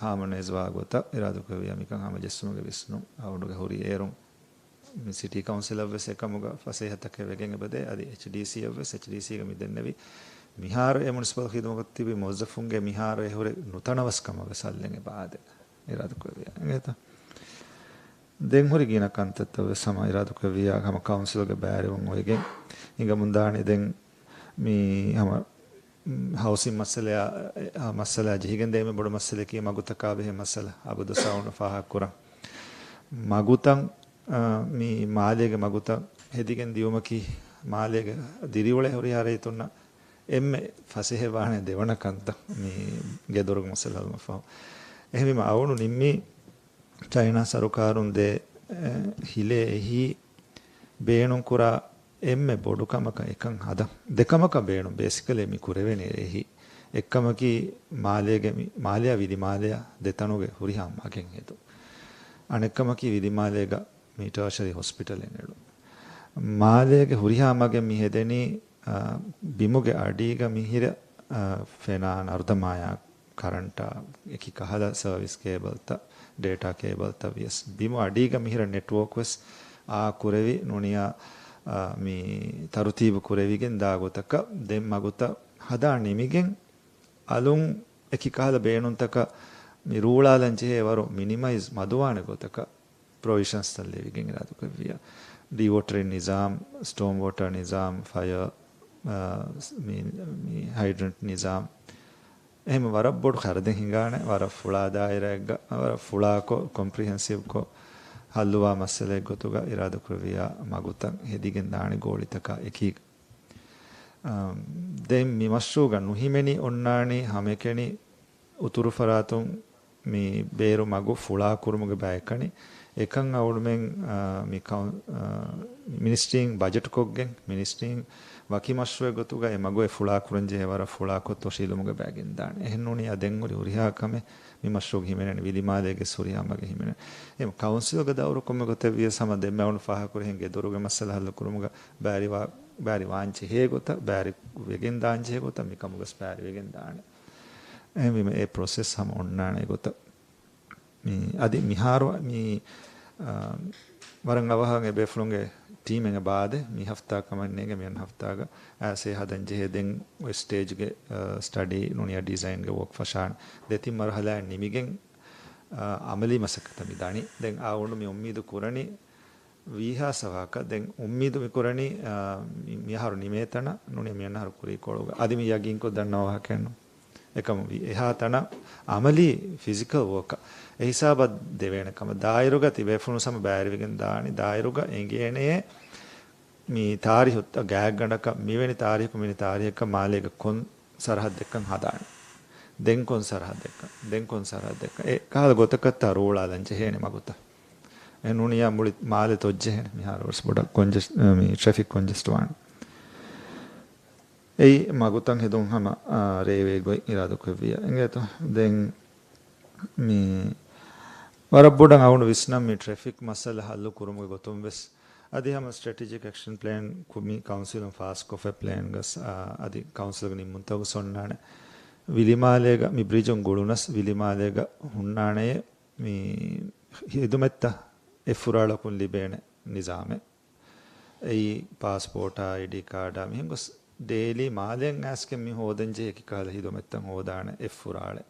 ހާމަނައިޒްވާ ގޮތަށް އިރާދަކުރެއްވިޔާ މިކަން ހަމަޖެއްސުމުގެ ވިސްނުން އަޅުގަނޑުގެ ހުރި. އޭރުން މި ސިޓީ ކައުންސިލަށްވެސް އެކަމުގަ ފަސޭހަތަކެއް ވެގެން އެބަދޭ. އަދި އެޗްޑީސީއަށްވެސް، އެޗްޑީސީގަ މިދެންނެވި މިހާރު އެ މުނިސިޕަލް ޚިދުމަތަށް ތިބި މުވައްޒަފުންގެ މިހާރު އެ ހުރި ނުތަނަވަސްކަމަށްވެސް ހައްލެއް އެބަ އާދޭ. އިރާދަކުރެއްވިޔާ އިނގޭތަ؟ ދެން ހުރި ގިނަ ކަންތައްތައްވެސް ހަމަ އިރާދަކުރެއްވިޔާ ހަމަ ކައުންސިލްގެ ބައިވެރިވުން އޮވެގެން ހިނގަމުންދާނެ. ދެން މި ހަމަ ހައުސިން މައްސަލައާ، އެ، އާ، މައްސަލައާ ޖެހިގެން ދޭ އެންމެ ބޮޑު މައްސަލައަކީ މަގުތަކާ ބެހޭ މައްސަލަ އަބަދުސް އަޅުގަނޑު ފާހަގަކުރަން. މަގުތައް، އާ، މި މާލޭގެ މަގުތައް ހެދިގެން ދިޔުމަކީ މާލޭގެ ދިރިއުޅޭ ހުރިހާ ރައްޔިތުންނަށް އެންމެ ފަސޭހަވާނެ ދެވަނަ ކަންތައް މި ގެދޮރުގެ މައްސަލަ ހަލުމަށްފަހު. އެހެންވީމަ އަޅުގަނޑު ނިންމީ ޗައިނާ ސަރުކާރުން ދޭ، އެ، ހިލޭ އެހީ ބޭނުންކުރާ އެންމެ ބޮޑު ކަމަކަށް އެކަން ހަދަން. ދެ ކަމަކަށް ބޭނުން ބޭސިކަލީ މި ކުރެވެނީ އެހީ. އެއްކަމަކީ މާލޭގެ މި، މާލެއާ ވިލި މާލެއާ ދެ ތަނުގެ ހުރިހާ މަގެއް ހެދުން. އަނެއްކަމަކީ ވިލި މާލޭގަ މި ޓާޝަރީ ހޮސްޕިޓަލެއް ނެރުން. މާލޭގެ ހުރިހާ މަގެއް މި ހެދެނީ، އާ، ބިމުގެ އަޑީގަ މިހިރަ، އާ، ފެނާ ނަރުދަމާޔާ ކަރަންޓާ އެކި ކަހަލަ ސަރވިސް ކޭބަލްތައް، ޑޭޓާ ކޭބަލްތައް ވިޔަސް ބިމު އަޑީގަ މިހިރަ ނެޓްވޯކް ވެސް އާ ކުރެވި ނޫނިޔާ، އާ، މި ތަރުތީބު ކުރެވިގެން ދާ ގޮތަކަށް ދެން މަގުތައް ހަދާ ނިމިގެން އަލުން އެކި ކަހަލަ ބޭނުންތަކަށް މި ރޫޅާލަން ޖެހޭ ވަރު މިނިމައިޒް މަދުވާނެ ގޮތަކަށް ޕްރޮވިޝަންސްތައް ލެވިގެން އިރާދަކުރެއްވިޔާ. ޑީ ވޯޓަރިން ނިޒާމް، ސްޓޯމް ވޯޓަރ ނިޒާމް، ފަޔަރ އާ، މި، މި ހައިޑްރެންޓް ނިޒާމް. އެހެން ވަރަށް ބޮޑު ޚަރަދެއް ހިނގާނެ، ވަރަށް ފުޅާ ދާއިރާއެއްގަ، ވަރަށް ފުޅާކޮށް، ކޮމްޕްރިހެންސިވްކޮށް ހައްލުވާ މައްސަލައެއް ގޮތުގަ އިރާދަކުރެއްވިޔާ މަގުތައް ހެދިގެން ދާނެ ގޯޅިތަކާ އެކީގަ. އާ، ދެން މި މަޝްރޫޢުގަ ނުހިމެނި އޮންނާނީ ހަމައެކަނި އުތުރު ފަރާތުން މި ބޭރު މަގު ފުޅާ ކުރުމުގެ ބައެއްކަނި. އެކަން އަޅުމެން، އާ، މި ކައު-، އާ، މިނިސްޓްރީން ބަޖެޓްކޮށްގެން، މިނިސްޓްރީން ވަކި މަޝްރޫޢެއް ގޮތުގަ އެ މަގު އެ ފުޅާ ކުރަން ޖެހޭ ވަރަށް ފުޅާކޮށް ތޮށީލުމުގެ ބައިގެން ދާނެ. އެހެން ނޫނީ އާ ދެން ހުރި ހުރިހާ ކަމެއް މި މަޝްރޫޢުގެ ހިމެނެން، ވިލިމާލޭގެ ހުރިހާ މަގެއް ހިމެނެން. އެ ކައުންސިލްގެ ދައުރު ކޮންމެ ގޮތެއް ވިޔަސް ހަމަ ދެންމެ އަޅުން ފާހަގަކުރިހެން ގެދޮރުގެ މައްސަލަ ހައްލު ކުރުމުގަ ބާރިވާ، ބާރި ވާން ޖެހޭ ގޮތަށް، ބާރި ވެގެން ދާން ޖެހޭ ގޮތަށް މިކަމުގަސް ބާރި ވެގެން ދާނެ. އެހެންވީމަ އެ ޕްރޮސެސް ހަމަ އޮންނާނެ ގޮތަށް. މި އަދި މިހާރު މި، އާ، ވަރަށް އަވަހަށް އެ ބޭފުޅުންގެ ޓީމެއް އެބައާދެ، މި ހަފްތާ ކަމަށް ނޭނގެ، މިއަންނަ ހަފްތާގަ އައިސް ހަދަން ޖެހޭ. ދެން އޮތް ސްޓޭޖްގެ، އާ، ސްޓަޑީ ނޫނީ ޑިޒައިންގެ ވޯކް ފަށާން ދެތިން މަރުހަލާއެއް ނިމިގެން، އާ، އަމަލީ މަސައްކަތަށް މި ދާނީ. ދެން އާ އޮންނު މި އުއްމީދު ކުރަނީ ވީހާ ސަވާކަށް. ދެން އުއްމީދު މި ކުރަނީ، އާ، މި-، މިއަހަރު ނިމޭތަނަށް ނޫނީ މިއަންނަ އަހަރު ކުރީކޮޅުގަ. އަދި މި ޔަގީންކޮށް ދަންނަ ވާހަކައެއްނު. އެކަމު ވީ އެހާ ތަނަށް އަމަލީ ފިޒިކަލް ވޯކަށް އެހިސާބަށް ދެވޭނެ ކަމަށް. ދާއިރުގަ ތިބޭފުޅުން ހަމަ ބައިވެރިވެގެން ދާނީ، ދާއިރުގަ އެނގޭނެ މި ތާރީހު ގާތްގަނޑަކަށް މިވެނި ތާރީހަކު މިވެނި ތާރީހަކަށް މާލޭގަ ކޮން ސަރަހައްދެއްކަން ހަދާނެ. ދެން ކޮން ސަރަހައްދެއްކަން، ދެން ކޮން ސަރަހައްދެއްކަން. އެ ކަހަލަ ގޮތަކަށް ތަ ރޫޅާލަން ޖެހޭނެ މަގުތައް. އެ ނޫނިޔާ މުޅި މާލެ ތޮއްޖެހޭނެ. މިހާރު ވެސް ބޮޑަށް ކޮންޖެސް-، މި ޓްރެފިކް ކޮންޖެސްޓް ވާނެ. އެއީ މަގުތައް ހެދުން ހަމަ، އާ، ރޭވޭ ގޮތް އިރާދަކުރެއްވިޔާ އިނގޭތޯ. ދެން މި ވަރަށް ބޮޑަށް އަޅުގަނޑު ވިސްނަން މި ޓްރެފިކް މައްސަލަ ހައްލު ކުރުމުގެ ގޮތުން ވެސް އަދި ހަމަ ސްޓްރެޓެޖިކް އެކްޝަން ޕްލޭން ކު-، މި ކައުންސިލުން ފާސްކޮށްފަ ޕްލޭން ގަސް، އާ، އަދި ކައުންސިލްގެ ނިންމުންތަކު ސޮންނާނެ. ވިލިމާލޭގަ މި ބްރިޖުން ގުޅުނަސް ވިލިމާލޭގަ ހުންނާނެ މި ހިދުމަތްތައް އެއްފުރާޅަކުން ލިބޭނެ ނިޒާމެއް. އެއީ ޕާސްޕޯޓާ، އައިޑީ ކާޑާ މިހެން ގޮސް ޑޭލީ މާލެއަށް އައިސްގެން މި ހޯދަން ޖެހޭ ކިކަހަލަ ހިދުމަތްތައް ހޯދާނެ އެއްފުރާޅެއް.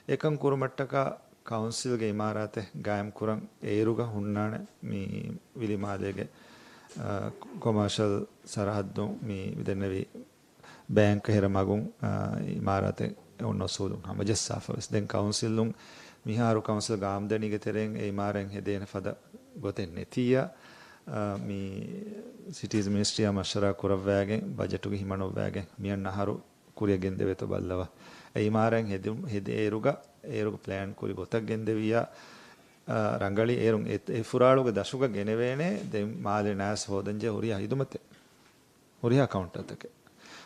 އެކަން ކުރުމަށްޓަކާ ކައުންސިލްގެ އިމާރާތެއް ގާއިމް ކުރަން އޭރުގަ ހުންނާނެ މި ވިލިމާލޭގެ، އާ، ކޮމާޝަލް ސަރަހައްދުން މި ދެންނެވި ބޭންކް ހެރަ މަގުން، އާ، އިމާރާތެއް އޮންނަ އުސޫލުން ހަމަޖައްސާފަ ވެސް. ދެން ކައުންސިލުން މިހާރު ކައުންސިލްގެ އާމްދަނީގެ ތެރެއިން އެ އިމާރާތް ހެދޭނެ ފަދަ ގޮތެއް ނެތިއްޔާ، އާ، މި ސިޓީޒް މިނިސްޓްރީއާ މަޝްވަރާ ކުރައްވައިގެން ބަޖެޓުގެ ހިމަނައްވައިގެން މިއަންނަ އަހަރު ކުރިއަށް ގެންދެވޭތޯ ބައްލަވާ. އެ އިމާރާތް ހެދި-، ހެދި އޭރުގަ، އޭރުގަ ޕްލޭން ކުރި ގޮތަށް ގެންދެވިއްޔާ، އާ، ރަނގަޅީ އޭރުން އެ، އެ ފުރާޅުގެ ދަށުގަ ގެނެވޭނެ ދެން މާލެ ނާސް ހޯދަންޖެހޭ ހުރިހާ ހިދުމަތެއް. ހުރިހާ ކައުންޓަރތަކެއް.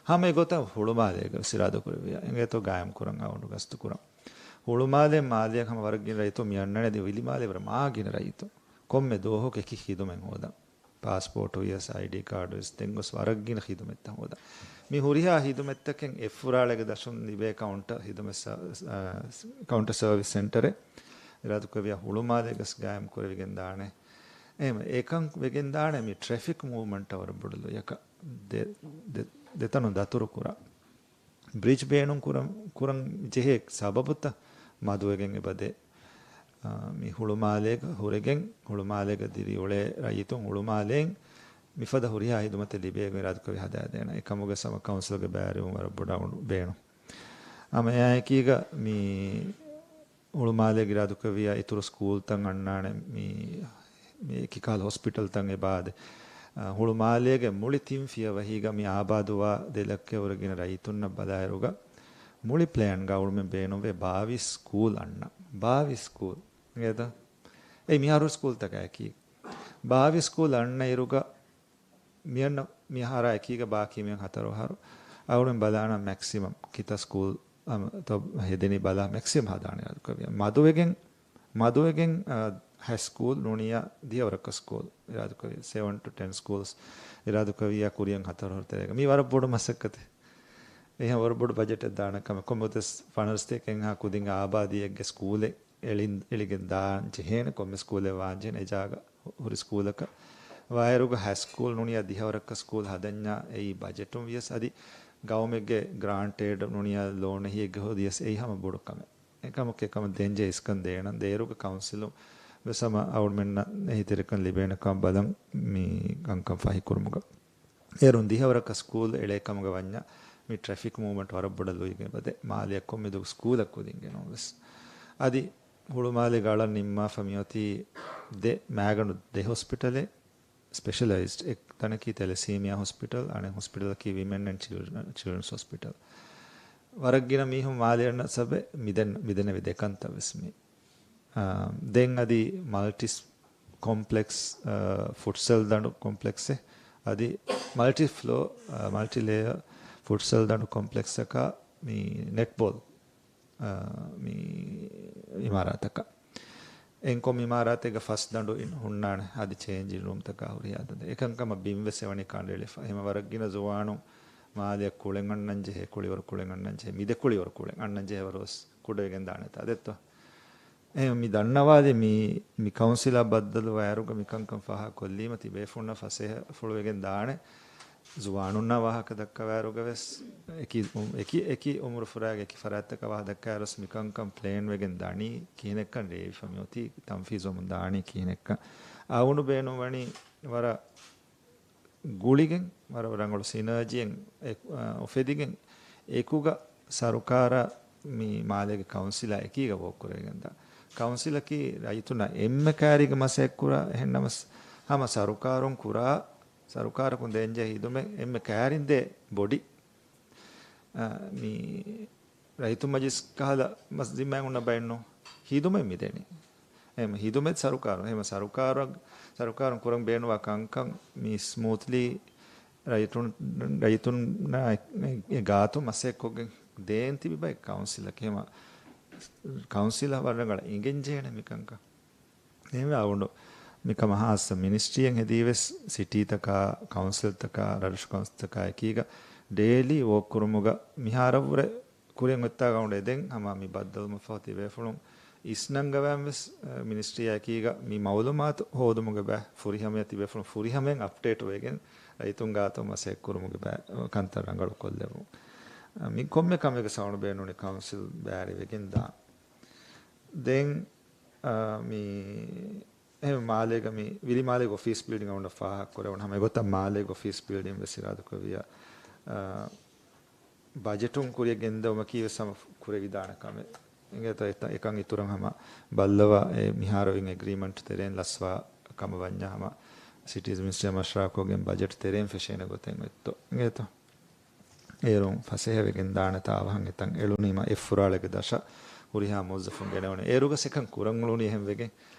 ހަމަ އެގޮތަށް ހުޅުމާލޭގަ ސިރާދަކުރެއްވިޔާ އިނގޭތޯ ގާއިމް ކުރަން އަޅުގަނޑު ގަސްތު ކުރަން. ހުޅުމާލެ މާލެއަށް ހަމަ ވަރަށް ގިނަ ރައްޔިތުން މި އަންނަނީ ވިލިމާލެ ވަރަށް މާ ގިނަ ރައްޔިތުން. ކޮންމެ ދުވަހަކު އެކި ޚިދުމަތް ހޯދަން. ޕާސްޕޯޓު ވިޔަސް އައިޑީ ކާޑު ވިޔަސް ދެން ގޮސް ވަރަށް ގިނަ ޚިދުމަތްތައް ހޯދަން. މި ހުރިހާ ޚިދުމަތްތަކެއް އެއްފުރާޅެއްގެ ދަށުން ލިބޭ ކައުންޓަ-، ޚިދުމަތް ސަ-، އަ، ކައުންޓަ ސަރވިސް ސެންޓަރެއް އިރާދަކުރެއްވިޔާ ހުޅުމާލޭގަސް ގާއިމް ކުރެވިގެން ދާނެ. އެހެން އެކަން ވެގެން ދާނެ މި ޓްރެފިކް މޫވްމަންޓަށް ވަރަށް ބޮޑު ލުޔަކަށް ދެ-، ދެ-، ދެތަނުން ދަތުރު ކުރާ. ބްރިޖް ބޭނުން ކުރަން، ކުރަން ޖެހޭ ސަބަބުތައް މަދުވެގެން އެބަދޭ. އާ، މި ހުޅުމާލޭގަ ހުރެގެން، ހުޅުމާލޭގަ ދިރިއުޅޭ ރައްޔިތުން ހުޅުމާލޭން މިފަދަ ހުރިހާ ހިދުމަތެއް ލިބޭގޮތް އިރާދަކުރެއްވި ހަދާދޭނަ. އެކަމުގަ ސަމަ ކައުންސިލްގެ ބައިވެރިވުން ވަރަށް ބޮޑަށް ބޭނުން. އަމަ އެއާއެކީގަ މި ހުޅުމާލޭގެ އިރާދަކުރެއްވިޔާ އިތުރު ސްކޫލްތައް އަންނާނެ މި، މި އެކިކަހަލަ ހޮސްޕިޓަލްތައް އެބައާދެ. އަ، ހުޅުމާލޭގެ މުޅި ތިން ފިޔަވަހީގަ މި އާބާދުވާ ދެ ލައްކައަށް ވުރެ ގިނަ ރައްޔިތުންނަށް ބަލާއިރުގަ މުޅި ޕްލޭންގަ އުޅުމެއް ބޭނުންވޭ ބާވީސް ސްކޫލް އަންނަ. ބާވީސް ސްކޫލް. އިނގޭތަ؟ އެ މިހާރު ސްކޫލްތަކާއެކީ. ބާވީސް ސްކޫލް އަންނަ އިރުގަ މިއަންނަ މިހާރާ އެކީގަ ބާކީ މިއަން ހަތަރު އަހަރު އަޅުގަނޑު ބަލާނަ މެކްސިމަމް ކިތައް ސްކޫލް ހެދެނީ ބަލާ މެކްސިމަމް ހަދާނެ އިރާދަކުރެއްވިޔާ. މަދުވެގެން، މަދުވެގެން، އަ، ހައި ސްކޫލް ނޫނިޔާ ދިހަވަރަކަށް ސްކޫލް އިރާދަކުރެއްވިޔާ. ސެވަން ޓު ޓެން ސްކޫލްސް އިރާދަކުރެއްވިޔާ ކުރިއަށް ހަތަރު އަހަރު ތެރޭގަ. މީ ވަރަށް ބޮޑު މަސައްކަތެއް. އެހެން ވަރަށް ބޮޑު ބަޖެޓެއް ދާނެ ކަމެއް. ކޮންމެ ގޮތެއް ފަނަރަ ސަތޭކައެއްހާ ކުދިން އާބާދީއެއްގެ ސްކޫލެއް އެޅިން، އެޅިގެން ދާން ޖެހޭނެ، ކޮންމެ ސްކޫލެއް ވާން ޖެހޭނެ، އެ ޖާގަ ހުރި ސްކޫލަކަށް. ވާއިރުގަ ހައި ސްކޫލް ނޫނިޔާ ދިހަވަރަކަށް ސްކޫލް ހަދަންޏާ އެއީ ބަޖެޓުން ވިޔަސް އަދި ގައުމެއްގެ ގްރާންޓެއް ނޫނިޔާ ލޯނެއް ހިއެއްގަ ހޯދިޔަސް އެއީ ހަމަ ބޮޑު ކަމެއް. އެކަމަކު އެކަމަށް ދޭންޖެހޭ އިސްކަން ދޭނަން ދޭއިރުގަ ކައުންސިލުން ވެސް ހަމަ އަޅުމެންނަށް އެހީތެރިކަން ލިބޭނެ ކަމަށް ބަލަން މި ކަންކަން ފަހިކުރުމުގަ. އޭރުން ދިހަވަރަކަށް ސްކޫލް އެޅޭ ކަމުގަ ވަންޏާ، މި ޓްރެފިކް މޫވްމަންޓް ވަރަށް ބޮޑަށް ލުއިގެން އެބަދޭ. މާލެއަށް ކޮންމެ ދުވަހު ސްކޫލަށް ކުދިން ގެނައުން ވެސް. އަދި ހުޅުމާލޭގަ އަޅަން ނިންމާފަ މިއޮތީ ދެ މާގަނޑު ދެ ހޮސްޕިޓަލެއް، ސްޕެޝަލައިޒްޑް. އެއް ތަނަކީ ތެލެސީމިއާ ހޮސްޕިޓަލް، އަނެއް ހޮސްޕިޓަލަކީ ވިމެން އެންޑް ޗިލްޑްރަންސް ހޮސްޕިޓަލް. ވަރަށް ގިނަ މީހުން މާލެ އަންނަ ސަބަބެއް މިދެން-، މިދެންނެވި ދެ ކަންތައް ވެސް މި. އާ، ދެން އަދި މަލްޓި ކޮމްޕްލެކްސް، އާ، ފުޓްސަލް ދަނޑު ކޮމްޕްލެކްސެއް، އަދި މަލްޓި ފްލޯ، އާ، މަލްޓި ލޭޔަ ފުޓްސަލް ދަނޑު ކޮމްޕްލެކްސްއަކާ މި ނެޓްބޯލް، އާ، މި އިމާރާތަކަށް. އެންކޮމް އިމާރާތެއްގަ ފަސް ދަނޑު އިން ހުންނާނެ، އަދި ޗޭންޖިން ރޫމްތަކާ ހުރިހާ ދަނޑެއް. އެކަންކަމަށް ބިން ވެސް އެވަނީ ކަނޑައެޅިފަ. އެހެމަ ވަރަށް ގިނަ ޒުވާނުން މާލެއަށް ކުޅެން އަންނަން ޖެހޭ، ކުޅިވަރު ކުޅެން އަންނަން ޖެހޭ، މި ދެ ކުޅިވަރު ކުޅެން އަންނަން ޖެހޭ ވަރު ވެސް ކުޑަވެގެން ދާނެތާ ދެއްތޯ؟ އެހެން މި ދަންނަވާލި މި، މި ކައުންސިލާ ބައްދަލުވާއިރުގަ މިކަންކަން ފާހަގަކޮށްލީމަ ތިބޭފުޅުންނަށް ފަސޭހަފުޅުވެގެން ދާނެ. ޒުވާނުންނާ ވާހަކަ ދައްކަވާއިރުގަ ވެސް އެކި، އެކި، އެކި އުމުރު ފުރާގެ އެކި ފަރާތްތަކަށް ވާހަކަ ދައްކާއިރު ވެސް މިކަންކަން ޕްލޭން ވެގެން ދަނީ ކިހިނެއްކަން ރޭވިފަ މިއޮތީ ތަންފީޒުވަމުން ދާނީ ކިހިނެއްކަން. އަވުނު ބޭނުންވަނީ ވަރަށް ގުޅިގެން، ވަރަށް ރަނގަޅު ސިނަރޖީއެއް އެ-، އުފެދިގެން، އެކުގަ ސަރުކާރަށް މި މާލޭގެ ކައުންސިލާ އެކީގަ ވޯކް ކުރެވިގެންދާ. ކައުންސިލަކީ ރައްޔިތުންނަށް އެންމެ ކައިރީގެ މަސައްކަތް ކުރާ، އެހެންނަމަސް ހަމަ ސަރުކާރުން ކުރާ، ސަރުކާރަކުން ދޭންޖެހޭ ހިދުމަތް އެންމެ ކައިރިން ދޭ ބޮޑީ. އަ، މި ރައްޔިތުން މަޖިލިސް ކަހަލަ މަސް ޒިންމާއެއް އޮންނަ ބައެއްނު. ހިދުމަތް މިދެނީ. އެހެން ހިދުމަތް ސަރުކާރު. އެހެން ސަރުކާރަށް، ސަރުކާރުން ކުރަން ބޭނުންވާ ކަންކަން މި ސްމޫތްލީ ރައްޔިތުން، ރައްޔިތުންނާ އެ، އެ ގާތު މަސައްކަތްކޮށްގެން ދޭން ތިބި ބައެއް ކައުންސިލަކީ. އެހެން ކައުންސިލަށް ވަރަށް ރަނގަޅަށް އިނގެން ޖެހޭނެ މިކަންކަން. އެހެންވެ އަޅުގަނޑު މިކަމަށް ހާއްސަ މިނިސްޓްރީއެއް ހެދީވެސް ސިޓީތަކާ، ކައުންސިލްތަކާ، ރަށު ކައުންސިލްތަކާ އެކީގަ ޑެއިލީ ވޯކް ކުރުމުގަ މިހާރަށްވުރެ ކުރިއަށް އޮތްތާ ގައުނޑެ ދެން ހަމަ މި ބައްދަލުމަށްފަހު ތިބޭފުޅުން އިސްނަންގަވާން ވެސް، އަ، މިނިސްޓްރީއާ އެކީގަ މި މައުލޫމާތު ހޯދުމުގެ ބައި ފުރިހަމަޔަށް ތިބޭފުޅުން ފުރިހަމަޔަށް އަޕްޑޭޓް ވެގެން ރައްޔިތުން ގާތު މަސައްކަތް ކުރުމުގެ ބައި ކަންތައް ރަނގަޅު ކޮށްލެވުން. އަ، މި ކޮންމެ ކަމެއްގެ ސަވަނު ބޭނުން ކައުންސިލް ބައިވެރިވެގެން ދާން. ދެން، އާ، މި އެހެން މާލޭގަ މި ވިލި މާލޭގެ އޮފީސް ބިލްޑިން އަޅުގަނޑަށް ފާހަގަ ކުރެވުނު ހަމަ އެގޮތަށް މާލޭގެ އޮފީސް ބިލްޑިން ވެސް އިރާދަކުރެއްވިޔާ، އާ، ބަޖެޓުން ކުރިއަށް ގެންދެވުމަކީ ވެސް ހަމަ ކުރެވިދާނެ ކަމެއް. އިނގޭތޯ އެތަ-، އެކަން އިތުރަށް ހަމަ ބައްލަވާ އެ މިހާރު އިން އެގްރީމަންޓް ތެރެއިން ލަސްވާ ކަމަށް ވަންޏާ ހަމަ ސިޓީޒް މިނިސްޓްރީއާ މަޝްވަރާކޮށްގެން ބަޖެޓް ތެރެއިން ފެށޭނެ ގޮތެއް އޮތްތޯ. އިނގޭތޯ؟ އޭރުން ފަސޭހަވެގެން ދާނެތާ އަވަހަށް އެތަން އެޅުނީމަ އެއްފުރާޅެއްގެ ދަށަށް ހުރިހާ މުވައްޒަފުން ގެނެވުނު. އޭރުގަސް އެކަން ކުރަން އުޅުނީ އެހެން ވެގެން.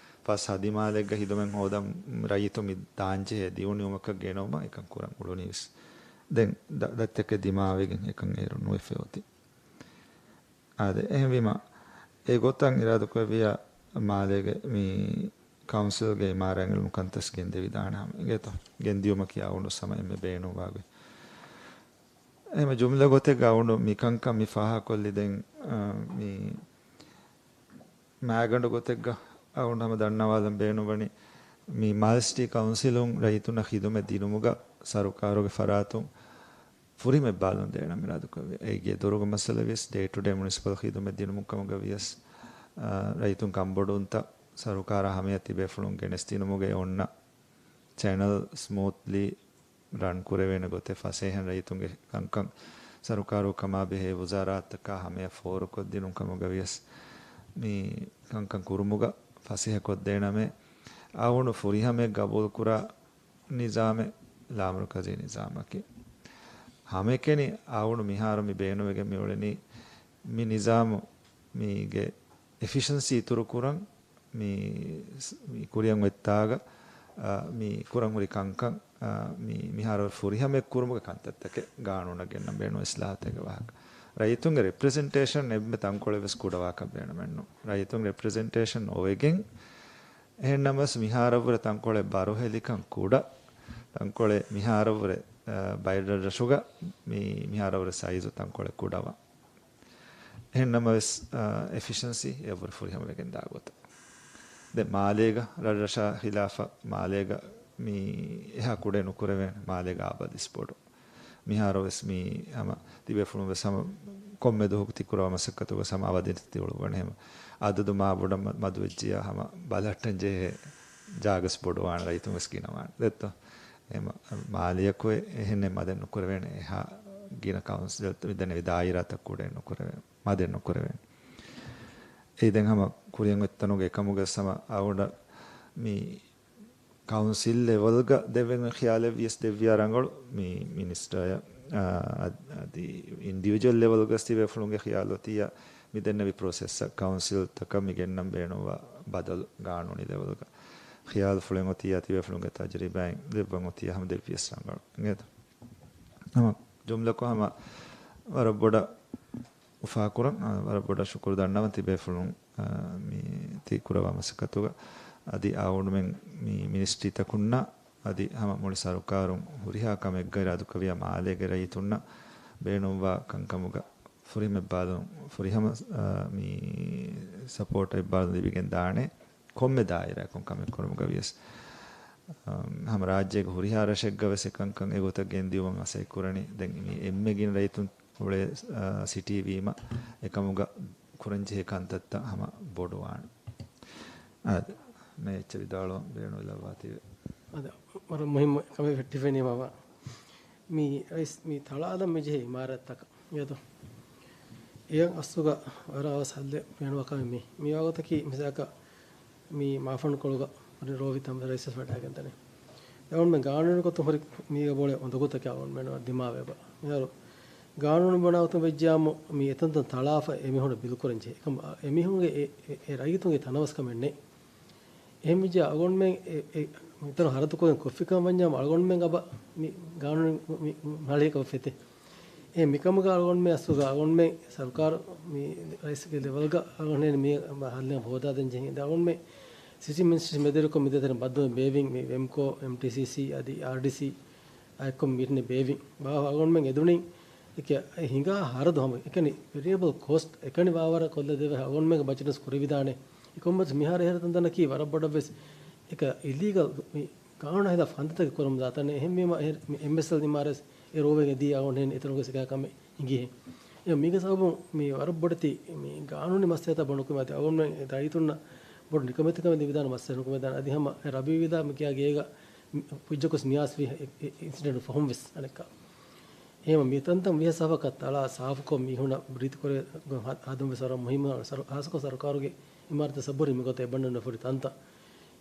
ފަސް ހަދިމާލެއްގަ ހިދުމަތް ހޯދަން ރައްޔިތުން މި ދާންޖެހޭ ދިއުނިއުމަކަށް ގެނައުމަށް އެކަން ކުރަން އުޅުނީ ވެސް. ދެން ދަ-، ދަތްތަކެއް ދިމާވެގެން އެކަން އޭރު ނުވެފަ އޮތީ. އާދެ، އެހެންވީމަ އެގޮތަށް އިރާދަކުރެއްވިޔާ މާލޭގެ މި ކައުންސިލްގެ އިމާރާތް އެޅުނު ކަންތައް ގެންދެވިދާނެ ހަމަ އިނގޭތޯ. ގެންދިޔުމަކީ އަވަނޑު ހަމަ އެންމެ ބޭނުންވާގޮތް. އެހެން ޖުމްލަ ގޮތެއްގަ އަވަނޑު މިކަންކަން މި ފާހަގަކޮށްލި ދެން، އާ، މި މާގަނޑު ގޮތެއްގަ އަވަނޑު ހަމަ ދަންނަވާލަން ބޭނުންވަނީ މި މަލްޓި ކައުންސިލުން ރައްޔިތުންނަށް ޚިދުމަތް ދިނުމުގަ ސަރުކާރުގެ ފަރާތުން ފުރިހަމަ އެއްބާލުން ދޭނަން އިރާދަކުރެއްވި. އޭގެ ދޮރުގެ މައްސަލަ ވިޔަސް ޑޭ ޓު ޑޭ މުނިސިޕަލް ޚިދުމަތް ދިނުމުން ކަމުގަ ވިޔަސް، އާ، ރައްޔިތުން ކަންބޮޑުވުންތައް ސަރުކާރާ ހަމަޔަށް ތިބޭފުޅުން ގެނެސްދިނުމުގެ އޮންނަ ޗެނަލް ސްމޫތްލީ ރަން ކުރެވޭނެ ގޮތެއް ފަސޭހައިން ރައްޔިތުންގެ ކަންކަން ސަރުކާރު ކަމާ ބެހޭ ވުޒާރާތްތަކާ ހަމަޔަށް ފޯރުކޮށްދިނުން ކަމުގަ ވިޔަސް މި ކަންކަން ކުރުމުގަ ފަސޭހަކޮށްދޭނަމޭ. އަވަނޑު ފުރިހަމަޔަށް ގަބޫލުކުރާ ނިޒާމެއް ލާމަރުކަޒީ ނިޒާމަކީ. ހަމައެކަނި އަވަނޑު މިހާރު މި ބޭނުންވެގެން މިއުޅެނީ މި ނިޒާމު މީގެ އެފިޝަންސީ އިތުރުކުރަން މި، މި ކުރިއަށް އޮތްތާގަ، އާ، މި ކުރަން ހުރި ކަންކަން، އާ، މި، މިހާރު ފުރިހަމައެއް ކުރުމުގެ ކަންތައްތަކެއް ގާނޫނަށް ގެންނަން ބޭނުން އިސްލާހުތެއްގެ ވާހަކަ. ރައްޔިތުންގެ ރެޕްރެޒެންޓޭޝަން އެންމެ ތަންކޮޅެއް ވެސް ކުޑަވާކަށް ބޭނުމެއްނު. ރައްޔިތުންގެ ރެޕްރެޒެންޓޭޝަން އޮވެގެން އެހެންނަމަވެސް މިހާރަށްވުރެ ތަންކޮޅެއް ބަރުހެލިކަން ކުޑަ، ތަންކޮޅެއް މިހާރަށްވުރެ، އާ، ބައެއް ރަށްރަށުގަ މި، މިހާރަށްވުރެ ސައިޒު ތަންކޮޅެއް ކުޑަވާ. އެހެންނަމަވެސް، އާ، އެފިޝަންސީ އެއަށްވުރެ ފުރިހަމަވެގެން ދާ ގޮތަށް. ދެން މާލޭގަ ރަށްރަށާ ހިލާފަށް މާލޭގަ މި އެހާ ކުޑަ ނުކުރެވޭނެ. މާލޭގަ އާބަދު އިސް ބޮޑު. މިހާރު ވެސް މި ހަމަ ތިބޭފުޅުން ވެސް ހަމަ ކޮންމެ ދުވަހަކު ތިކުރަވާ މަސައްކަތުގަ ހަމަ އަވަދިން ތިއުޅުއްވަނީ ހަމަ އަދަދު މާ ބޮޑަށް މަ-، މަދުވެއްޖިޔާ ހަމަ ބަލަހައްޓަން ޖެހޭ ޖާގަސް ބޮޑުވާނެ ރައްޔިތުން ވެސް ގިނަވާނެ. ދެއްތޯ؟ އެ މާލެއަކު އެ-، އެހެންނެއް މަދެއް ނުކުރެވޭނެ، އެހާ ގިނަ ކައުންސިލް މި ދެންނެވި ދާއިރާތަކުގަ ނުކުރެވޭ، މަދެއް ނުކުރެވޭނެ. އެއީ ދެން ހަމަ ކުރިއަށް އޮތްތަނުގެ އެކަމުގަ ހަމަ އަޅުގަނޑަށް މި ކައުންސިލް ލެވަލްގަ ދެވެން ޚިޔާލެއް ވިޔަސް ދެއްވިޔާ ރަނގަޅު، މި މިނިސްޓަރ އަ-، އަދި އިންޑިވިޖުއަލް ލެވަލްގަސް ތިބޭފުޅުންގެ ޚިޔާލު އޮތިއްޔާ މި ދެންނެވި ޕްރޮސެސްއަށް ކައުންސިލްތަކަށް މި ގެންނަން ބޭނުންވާ ބަދަލު ގާނޫނީ ލެވަލްގަ ޚިޔާލުފުޅެއް އޮތިއްޔާ ތިބޭފުޅުންގެ ތަޖުރިބާއިން ދެއްވަން އޮތިއްޔާ ހަމަ ދެއްވިޔަސް ރަނގަޅު އިނގޭތަ؟ ހަމަ ޖުމްލަކޮށް ހަމަ ވަރަށް ބޮޑަށް އުފާކުރަން، އާ، ވަރަށް ބޮޑަށް ޝުކުރު ދަންނަވަން ތިބޭފުޅުން، އާ، މި ތި ކުރައްވާ މަސައްކަތުގަ. އަދި އާ އުޑުމެން މި މިނިސްޓްރީތަކުންނަށް އަދި ހަމަ މުޅި ސަރުކާރުން ހުރިހާ ކަމެއްގައި އިރާދަކުރެއްވިޔާ މާލޭގެ ރައްޔިތުންނަށް ބޭނުންވާ ކަންކަމުގަ ފުރިހަމަ އެއްބާލުން، ފުރިހަމަ، އާ، މި ސަޕޯޓް އެއްބާލުން ލިބިގެން ދާނެ. ކޮންމެ ދާއިރާއަކުން ކަމެއް ކުރުމުގަ ވިޔަސް، އަ، ހަމަ ރާއްޖޭގެ ހުރިހާ ރަށެއްގަ ވެސް އެކަންކަން އެގޮތަށް ގެންދިއުމަށް މަސައްކަތް ކުރަނީ. ދެން މި އެންމެ ގިނަ ރައްޔިތުން އުޅޭ، އަ، ސިޓީ ވީމަ އެކަމުގަ ކުރަންޖެހޭ ކަންތައްތައް ހަމަ ބޮޑުވާނެ. އާދެ، މި އެއްޗެއް ވިދާޅުވަން ބޭނުންވެލައްވާތީވެ. އާދެ، ވަރަށް މުހިއްމު ކަމެއް ފެއްޓިފައިނީ މާމާ. މި ރައީސް މި ތަޅާލަން މި ޖެހޭ އިމާރާތްތަކަށް އިނގޭތޯ؟ އެޔަށް އަސްލުގަ ވަރަށް އަވަސް ހައްލެއް ބޭނުންވާ ކަމެއް މީ. މި ވާގޮތަކީ މިސާލަކަށް މި މާފަންޑު ކޮޅުގަ ރޯވި ތަން ރައީސް ވެސް ވަޑައިގެންދަނީ. އަޅުގަނޑުމެން ގާނޫނީ ގޮތުން ހުރި މީގަ ބޮޑެތި އުނދަގޫތަކެއް އަޅުގަނޑުމެން ދިމާވޭ ބާ. މިހާރު ގާނޫނީ ބުނާ ގޮތުން ވެއްޖިއްޔާމު މި އެތަންތަން ތަޅާފަ އެމީހުންނަށް ބިލް ކުރަން ޖެހޭ. އެކަމަކު އެމީހުންގެ އެ، އެ، އެ ރައްޔިތުންގެ ތަނަވަސްކަމެއް ނެތް. އެހެންވެއްޖެ އަޅުގަނޑުމެން އެ، އެ، މިތަނު ހަރަދުކޮށްގެން ކޮށްފިކަން ވަންޏާ އަޅުގަނޑުމެން އަބަ މި ގާނޫނީ މި، މި މަޅީގަ ފެތޭ. އެ މިކަމުގަ އަޅުގަނޑުމެން އަސްލުގަ އަޅުގަނޑުމެން ސަރުކާރު މި ރައީސްގެ ލެވެލްގަ އަޅުގަނޑުމެން މި ހައްލެއް ހޯދާދޭން ޖެހި. އަޅުގަނޑުމެން ސިޓީ މިނިސްޓްރީ މެދުވެރިކޮށް މި ދޭތެރެ ބައްދަލު ބޭއްވިން. މި ވެމްކޯ، އެމްޓީސީސީ އަދި އާރްޑީސީ އާއެއްކޮށް މީޓިން ބޭއްވިން. ބާ އަޅުގަނޑުމެން އެދުނިން އެކި އެ ހިނގާ ހަރަދު ހަމަ އެކަނި ވެރިއޭބަލް ކޮސްޓް އެކަނި ވާވަރަށް ކޮށްލަދެވޭ އަޅުގަނޑުމެންގެ ބަޖެޓުން ކުރެވިދާނެ. އެކަމަކު މިހާރު އެހެރަ ތަންތަނަކީ ވަރަށް ބޮޑަށް ވެސް އެކަ އިލީގަލް މި ގާނޫނާ ހިލާފް ކަންތައްތަކެއް ކުރަމުންދާ ތަނެއް. އެހެންވީމަ އެ މި އެމްއެސްއެލް އިމާރާތް އެ ރޯވެގެ ދީ އަޅުގަނޑުމެން އެތަނުގަ ސިކާ ކަމެއް ހިނގިހެން. އެ މީގެ ސަބަބުން މި ވަރަށް ބޮޑެތި މި ގާނޫނީ މައްސަލަތައް ބޮޑުކުރުމަށް އަދި އަޅުގަނޑުމެން ރައްޔިތުންނަށް ބޮޑު ނިކަމެތިކަމެއް ލިބިދާނެ މައްސަލަ ނުކުމެދާނެ. އަދި ހަމަ އެ ރަބީ ވިލާ މި ކިޔާ ގޭގަ ކުއްޖަކުސް މިޔާސް ވި އިންސިޑެންޓް ފަހުން ވެސް އަނެއްކާ. އެހެންވީމަ މި ތަންތަން ވިހަ ސާފަކަށް ތަޅާ ސާފުކޮށް މީހުނަށް ރީތިކޮށް ހަދުން ވެސް ވަރަށް މުހިއްމު. ސަރު-، ހާއްސަކޮށް ސަރުކާރުގެ އިމާރާތް ސަބުރި މިގޮތަށް އެބަންނަން ފުރި ތަންތަން.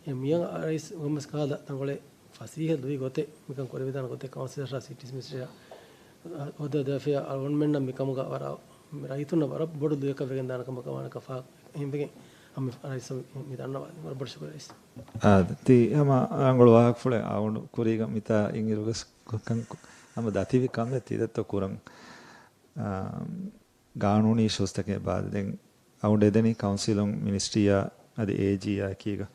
އެ މިޔަން ރައީސް ގޮމެސް ކާލަ ތަންކޮޅެއް ފަސީހަ ލުއި ގޮތެއް މިކަން ކުރެވިދާނެ ގޮތެއް ކައުންސިލަރާ ސިޓީ މިނިސްޓަރާ ހޯދާ ދެވިފައި އަޅުގަނޑުމެންނަށް މިކަމުގަ ވަރަށް ރައްޔިތުންނަށް ވަރަށް ބޮޑު ލުޔަކަށް ވެގެން ދާނެ ކަމަކަށް ވާނެ ކަފާ އެހެންވެގެން ހަމަ ރައީސް މި ދަންނަވާ. ވަރަށް ބޮޑަށް ޝުކުރިއްޔާ ރައީސް. އާ، ތި ހަމަ ރަނގަޅު ވާހަކަފުޅެއް އަޅުގަނޑު ކުރީގަ މިތާ އިންއިރުވެސް ކަން ހަމަ ދަތިވި ކަމެއް ތިދައްތަ ކުރަން. އާ، ގާނޫނީ އިޝޫސްތަކެއް ބާދެ. ދެން އަޅުގަނޑު އެދެނީ ކައުންސިލުން މިނިސްޓްރީއާ އަދި އޭޖީއާ އެކީގަ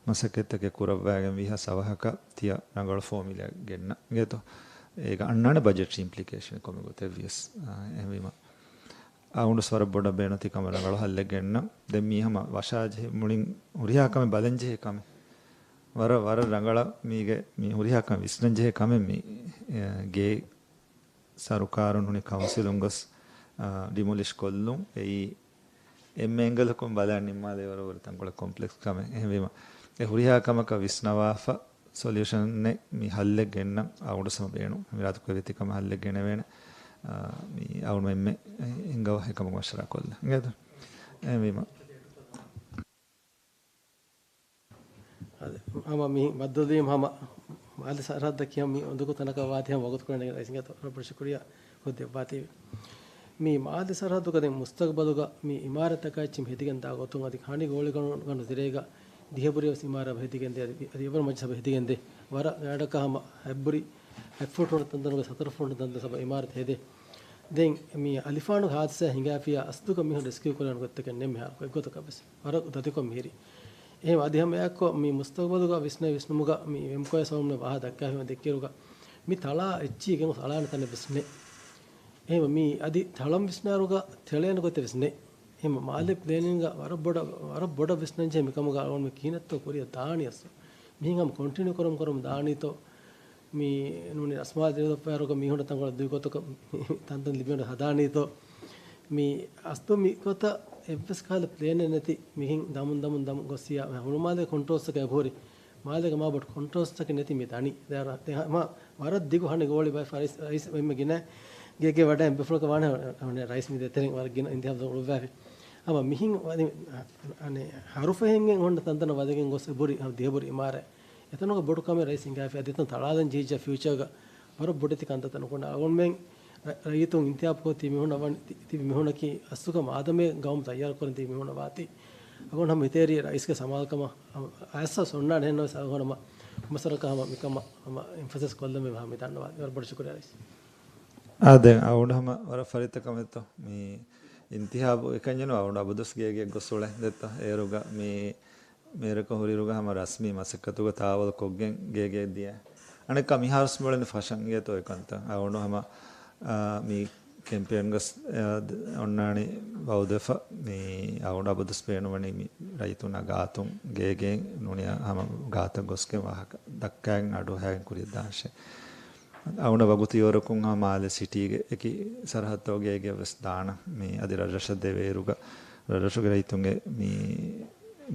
މަސައްކަތްތަކެއް ކުރައްވާގެން ވީހާ ސަވަހަކަށް ތިޔަ ރަނގަޅު ފޯމިލާ ގެންނަ އިނގޭތޯ. އޭގަ އަންނާނެ ބަޖެޓް އިމްޕްލިކޭޝަން ކޮންމެ ގޮތެއް ވިޔަސް. އާ، އެހެންވީމަ އަޅުގަނޑު ވަރަށް ބޮޑަށް ބޭނުންތި ކަމަށް ރަނގަޅު ހައްލެއް ގެންނަ. ދެން މީ ހަމަ ވަށާޖެހި މުޅިން ހުރިހާ ކަމެއް ބަލަންޖެހޭ ކަމެއް. ވަރަށް، ވަރަށް ރަނގަޅަށް މީގެ މި ހުރިހާ ކަން ވިސްނަންޖެހޭ ކަމެއް މި، އެ، ގޭ ސަރުކާރުން ނޫނީ ކައުންސިލުން ގޮސް، އާ، ޑިމޮލިޝް ކޮށްލުން. އެއީ އެންމެ އެންގަލަކުން ބަލާ ނިންމާލޭ ވަރަށް ވަރަށް ތަންކޮޅެއް ކޮމްޕްލެކްސް ކަމެއް. އެހެންވީމަ އެ ހުރިހާ ކަމަކަށް ވިސްނަވާފަ ސޮލިއުޝަނެއް މި ހައްލެއް ގެންނަން އަޅުގަނޑު ހަމަ ބޭނުން. މި ރާދަކުރެއްވި ތި ކަމަށް ހައްލެއް ގެނެވޭނެ. އާ، މި އަޅުގަނޑު އެންމެ ހިނގަވާ އެކަމަކު މަޝްވަރާ ކޮށްލަން. އިނގޭތަ؟ އެހެންވީމަ އަދި ހަމަ މި ބައްދަލުވީމަ ހަމަ މާލެ ސަރަހައްދަށް ކިޔަން މި އުނދަގޫ ތަނަކަށް ވާތީ ހަމަ ވަގުތުކޮޅެއް ނެގި ރައީސް އިނގޭތޯ ވަރަށް ބޮޑަށް ޝުކުރިއްޔާ ކޮށްދެއްވާތީވެ. މި މާލެ ސަރަހައްދުގަ ދެން މުސްތަގްބަލުގަ މި އިމާރާތްތަކާ އެއްޗެއް ހެދިގެން ދާ ގޮތުން އަދި ހަނި ގޯޅިގަނޑު ދިރޭގަ ދިހަ ބުރި ވެސް އިމާރާތް ހެދިގެންދޭ. އަދި އެވަރު މަޖިލިސް ސަބަ ހެދިގެންދޭ. ވަރަށް ގާޑަކަށް ހަމަ ހަތް ބުރި ހަތް ފޫޓް ހުރި ތަންތަނުގަ ހަތަރު ފޫޓް ތަންތަން ސަބަ އިމާރާތް ހެދޭ. ދެން މި އަލިފާނުގެ ހާދިސާ ހިނގާފިއްޔާ އަސްލުގަ މީހުން ރެސްކިއު ކުރާނެ ގޮތްތަކެއް ނެތް މިހާރު އެއްގޮތަކަށް ވެސް. ވަރަށް ދަތިކޮށް މިހިރީ. އެހެން އަދި ހަމައެއާއެއްކޮށް މި މުސްތަގްބަލުގަ ވިސްނޭ ވިސްނުމުގަ މި ވެމްކޯއާ ސަބަބުން ވާހަކަ ދައްކާފީމަ ދެއްކިއިރުގަ މި ތަޅާ އެއްޗިހި ގެންގޮސް އަޅާނެ ތަނެއް ވެސް ނެތް. އެހެން މި އަދި ތަޅަން ވިސްނާއިރުގަ ތެޅޭނެ ގޮތެއް ވެސް ނެތް. އެހެން މާލެ ޕްލޭނިންގ ވަރަށް ބޮޑަށް، ވަރަށް ބޮޑަށް ވިސްނަންޖެހޭ މިކަމުގަ އަޅުގަނޑުމެން ކިހިނެއްތޯ ކުރިއަށް ދާނީ އަސްލު. މިހެން ހަމަ ކޮންޓިނިއު ކުރަމުން ކުރަމުން ދާނީތޯ. މި ނޫނީ ރަސްމާލް ދެނެދޮށްފައިރުގަ މީހުންނަށް ތަންކޮޅެއް ދުވި ގޮތަކަށް ތަންތަން ލިބިގެން ހަދާނީތޯ. މި އަސްލު މި ގޮތަށް އެއްވެސް ކަހަލަ ޕްލޭނެއް ނެތި މިހެން ދަމުން ދަމުން ދަމުން ގޮއްސިޔާ ހުޅުމާލޭ ކޮންޓްރޯލްސްއަކަށް އެބަހުރި މާލޭގަ މާ ބޮޑު ކޮންޓްރަސްޓްތަކެއް ނެތި މި ދަނީ. ދެ އަރަ-، ދެ ހަ-، މާ ވަރަށް ދިގު ހަނި ގޯޅި ބައި ރައީސް، ރައީސް އެންމެ ގިނަ ގޭގެ ވަޑައި ބިފުޅަކަށް ވާނެ ރައީސް މި ދޭތެރެއިން ވަރަށް ގިނަ އިންތިހާބު އުޅުއްވާފި. ހަމަ މިހިން ވަނީ، އަނެ، ހަރުފަހެއްގެން ހޮންނަ ތަންތަނަށް ވަދެގެން ގޮސް އެބުރި، ދިޔަބުރި އިމާރާތް. އެތަނުގަ ބޮޑު ކަމެއް ރައީސް ހިނގާފި. އަދި އެތަން ތަޅާލަން ޖެހިއްޖެ ފިއުޗާގަ ވަރަށް ބޮޑެތި ކަންތައްތައް ނުކުންނަ. އަޅުގަނޑުމެން ރަ-، ރައްޔިތުން އިންތިހާބު ކޮށް ތިބި މީހުންނަށް ވަން-، ތި-، ތިބި މީހުންނަކީ އަސްލުކަމަށް އާދަމެއް ގައުމު ތައްޔާރު ކުރަން ތިބި މީހުންނަށް ވާތީ. އަޅުގަނޑު ހަމަ ހިތޭރި ރައީސްގެ ސަމާލުކަމަށް އަ-، އައިސް އޮންނާނެ ހެންނަވެސް އަޅުގަނޑު ހަމަ ހަމަ ސަރަކަށް ހަމަ މިކަމަށް ހަމަ އެމްފަސައިޒް ކޮށްލަން މި ހަމަ މި ދަންނަވާ. ވަރަށް ބޮޑަށް ޝުކުރިއްޔާ ރައީސް. އާ، ދެން އަޅުގަނޑު ހަމަ ވަރަށް ފަރިތަ ކަމެއްތޯ މި އިންތިހާބު އެކަންޏެއް ނޫން. އަޅުގަނޑު އަބަދުސް ގޭގެ ގޮސް އުޅެން ދެއްތޯ. އޭރުގަ މި މޭރަކަށް ހުރިއިރުގަ ހަމަ ރަސްމީ މަސައްކަތުގަ ތާވަލު ކޮށްގެން ގޭގެ ދިޔަ. އަނެއްކާ މިހާރުސް މިއުޅެނީ ފަށަން އިނގޭތޯ އެކަންތައް. އަޅުގަނޑު ހަމަ، އާ، މި ކެމްޕޭންގަސް، އާ، އޮންނާނީ ވައުދުވެފަ. މި އަޅުގަނޑު އަބަދުސް ބޭނުންވަނީ މި ރައްޔިތުންނާ ގާތުން ގޭގެ ނޫނީ ހަމަ ގާތަށް ގޮސްގެން ވާހަކަ ދައްކާގެން އަޑުއަހާގެން ކުރިއަށް ދާށޭ. އަޅުގަނޑަށް ވަގުތު އިވަރަކުން ހަމަ މާލެ ސިޓީގެ އެކި ސަރަހައްދަށް ގޭގެ ވެސް ދާނަން. މި އަދި ރަށްރަށަށް ދެވޭއިރުގަ، ރަށްރަށުގެ ރައްޔިތުންގެ މި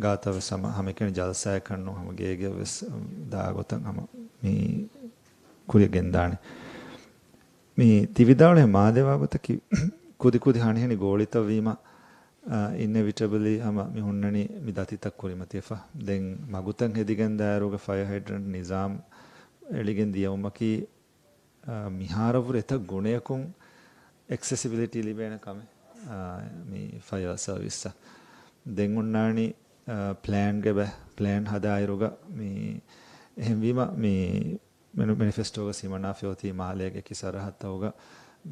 ގާތަށް ވެސް ހަމަ ހަމައެކަނި ޖަލްސާއެއް ކަންނޫން ހަމަ ގޭގެ ވެސް ދާ ގޮތަށް ހަމަ މި ކުރިއަށް ގެންދާނެ. މި ތި ވިދާޅުވި މާލެ ވާގޮތަކީ ކުދިކުދި ހަނިހަނި ގޯޅިތައް ވީމަ، އާ، އިންއެވިޓަބަލީ ހަމަ މި ހުންނަނީ މި ދަތިތައް ކުރިމަތިވެފަ. ދެން މަގުތައް ހެދިގެން ދާއިރުގަ ފަޔަރ ހައިޑްރަންޓް ނިޒާމް އެޅިގެން ދިޔައުމަކީ، އާ، މިހާރަށްވުރެ އެތައް ގުނަޔަކުން އެކްސެސިބިލިޓީ ލިބޭނެ ކަމެއް، އާ، މި ފަޔަރ ސަރވިސްއަށް. ދެން އޮންނާނީ، އާ، ޕްލޭންގެ ބެ-، ޕްލޭން ހަދާއިރުގަ މި އެހެންވީމަ މި މެނި-، މެނިފެސްޓޯގަ ހިމަނާފަ އޮތީ މާލޭގެ އެކި ސަރަހައްދުގަ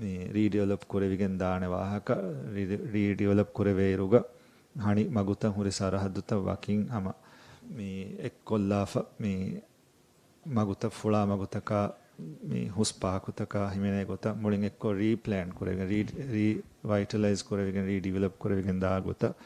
މި ރީޑިވެލޮޕް ކުރެވިގެން ދާނެ ވާހަކަ، ރީ-، ރީޑިވެލޮޕް ކުރެވޭއިރުގަ ހަނި މަގުތައް ހުރި ސަރަހައްދުތައް ވަކިން ހަމަ މި އެއްކޮށްލާފަ މި މަގުތައް ފުޅާ މަގުތަކާ މި ހުސް ޕާކުތަކާ ހިމެނޭ ގޮތަށް މުޅިން އެއްކޮށް ރީޕްލޭން ކުރެވިގެން، ރީ-، ރީވައިޓަލައިޒް ކުރެވިގެން، ރީޑިވެލޮޕް ކުރެވިގެން ދާ ގޮތަށް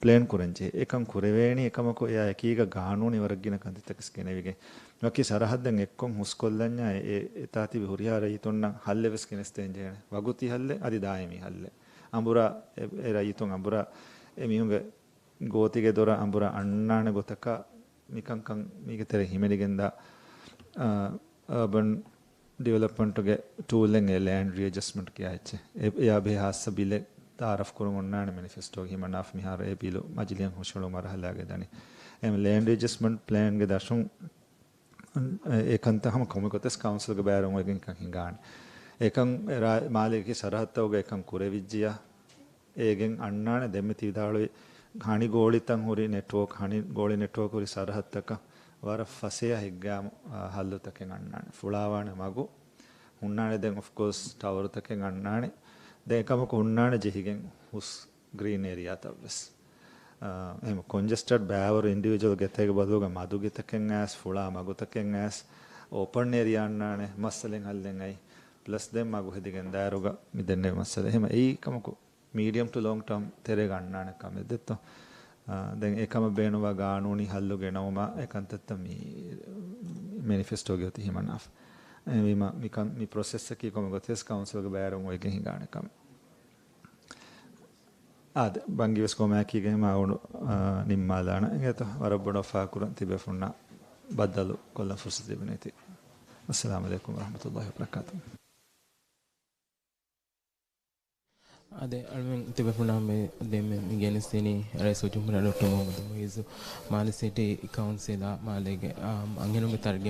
ޕްލޭން ކުރަންޖެހޭ. އެކަން ކުރެވޭނީ އެކަމަކު އެއާ އެކީގަ ގާނޫނީ ވަރަށް ގިނަ ކަންތައްތަކެސް ގެނެވިގެން. ވަކި ސަރަހައްދެއް އެއްކޮށް ހުސްކޮށްލަންޏާ އެ، އެ، އެތާ ތިބި ހުރިހާ ރައްޔިތުންނަށް ހައްލެއް ވެސް ގެނެސްދޭން ޖެހޭނެ. ވަގުތީ ހައްލެއް އަދި ދާއިމީ ހައްލެއް. އަނބުރާ އެ، އެ ރައްޔިތުން އަނބުރާ އެ މީހުންގެ ގޯތިގެ ދޮރަށް އަނބުރާ އަންނާނެ ގޮތަކަށް މިކަންކަން މީގެ ތެރެ ހިމެނިގެންދާ، އާ، އަރބަން ޑިވެލޮޕްމަންޓުގެ ޓޫލެއް އެ ލޭންޑް ރީއެޖަސްޓްމަންޓް ކިޔާ އެއްޗެއް. އެ، އެޔާ ބެހޭ ހާއްސަ ބިލެއް ތައާރަފް ކުރަން އޮންނާނެ މެނިފެސްޓޯގެ ހިމަނާފަ މިހާރު އެ ބިލު މަޖިލީހަށް ހުށަހެޅު މަރުހަލާގައި ދަނީ. އެ ލޭންޑް ރީއެޖަސްޓްމަންޓް ޕްލޭންގެ ދަށުން އެ ކަންތައް ހަމަ ކޮންމެ ގޮތެއް ކައުންސިލްގެ ބައިވެރިވުމުގެ އެކަން ހިނގާނެ. އެކަން އެ ރާ-، މާލޭގެ ސަރަހައްދުގަ އެކަން ކުރެވިއްޖިޔާ، އޭގެން އަންނާނެ ދެންމެ ތި ވިދާޅުވި ހަނި ގޯޅިތައް ހުރި ނެޓްވޯކް، ހަނި ގޯޅި ނެޓްވޯކް ހުރި ސަރަހައްދަކަށް ވަރަށް ފަސޭހަ ހިތްގައިމު، އާ، ހައްލުތަކެއް އަންނާނެ. ފުޅާވާނެ މަގު ހުންނާނެ. ދެން އޮފްކޯސް ޓަވަރުތަކެއް އަންނާނެ. ދެން އެކަމަކު ހުންނާނެ ޖެހިގެން ހުސް ގްރީން އޭރިއާތައް ވެސް. އާ، އެހެން ކޮންޖެސްޓެޑް ބައިވަރު އިންޑިވިޖުއަލް ގެތެއްގެ ބަދަލުގަ މަދު ގެތަކެއް އައިސް، ފުޅާ މަގުތަކެއް އައިސް، އޯޕަން އޭރިއާ އަންނާނެ، މައްސަލައެއް ހައްލެއް އައި، ޕްލަސް ދެން މަގު ހެދިގެން ދާއިރުގަ މި ދެންނެވި މައްސަލަ. އެހެން އެއީ ކަމަކު މީޑިއަމް ޓު ލޮންގް ޓާމް ތެރޭގަ އަންނާނެ ކަމެއް ދެއްތޯ. އާ، ދެން އެކަމަށް ބޭނުންވާ ގާނޫނީ ހައްލު ގެނައުމާ އެ ކަންތައްތައް މި މެނިފެސްޓޯގައި އޮތީ ހިމަނާފަ. އެހެންވީމަ މި ކަން-، މި ޕްރޮސެސްއަކީ ކޮންމެ ގޮތެއް ކައުންސިލްގެ ބައިވެރިވުމުގައި ހިނގާނެ ކަމެއް. އާދެ، ބަންގިވެސް ކޮމާކީގެ މާ އުޑު، އާ، ނިންމާލާނަ. އިނގޭތޯ، ވަރަށް ބޮޑަށް ފާކުރަން ތިބޭފުންނަށް ބައްދަލު ކޮށްލަން ފުރުސަތު ލިބުނީތީ. އައްސަލާމު ޢަލައިކުމް ވަރަޙްމަތުﷲި ވަބަރަކާތުހު. އާދެ، އަޅުމެން ތިބޭފުންނާ މެ-، ދެންމެ މި ގެނެސްދިނީ ރައީސުލްޖުމްހޫރިއްޔާ ޑޮކްޓަރ މުޙައްމަދު މުޢިއްޒު މާލެ ސިޓީ ކައުންސިލާ މާލޭގެ، އާ، އަންހެނުންގެ ތަރައްގީ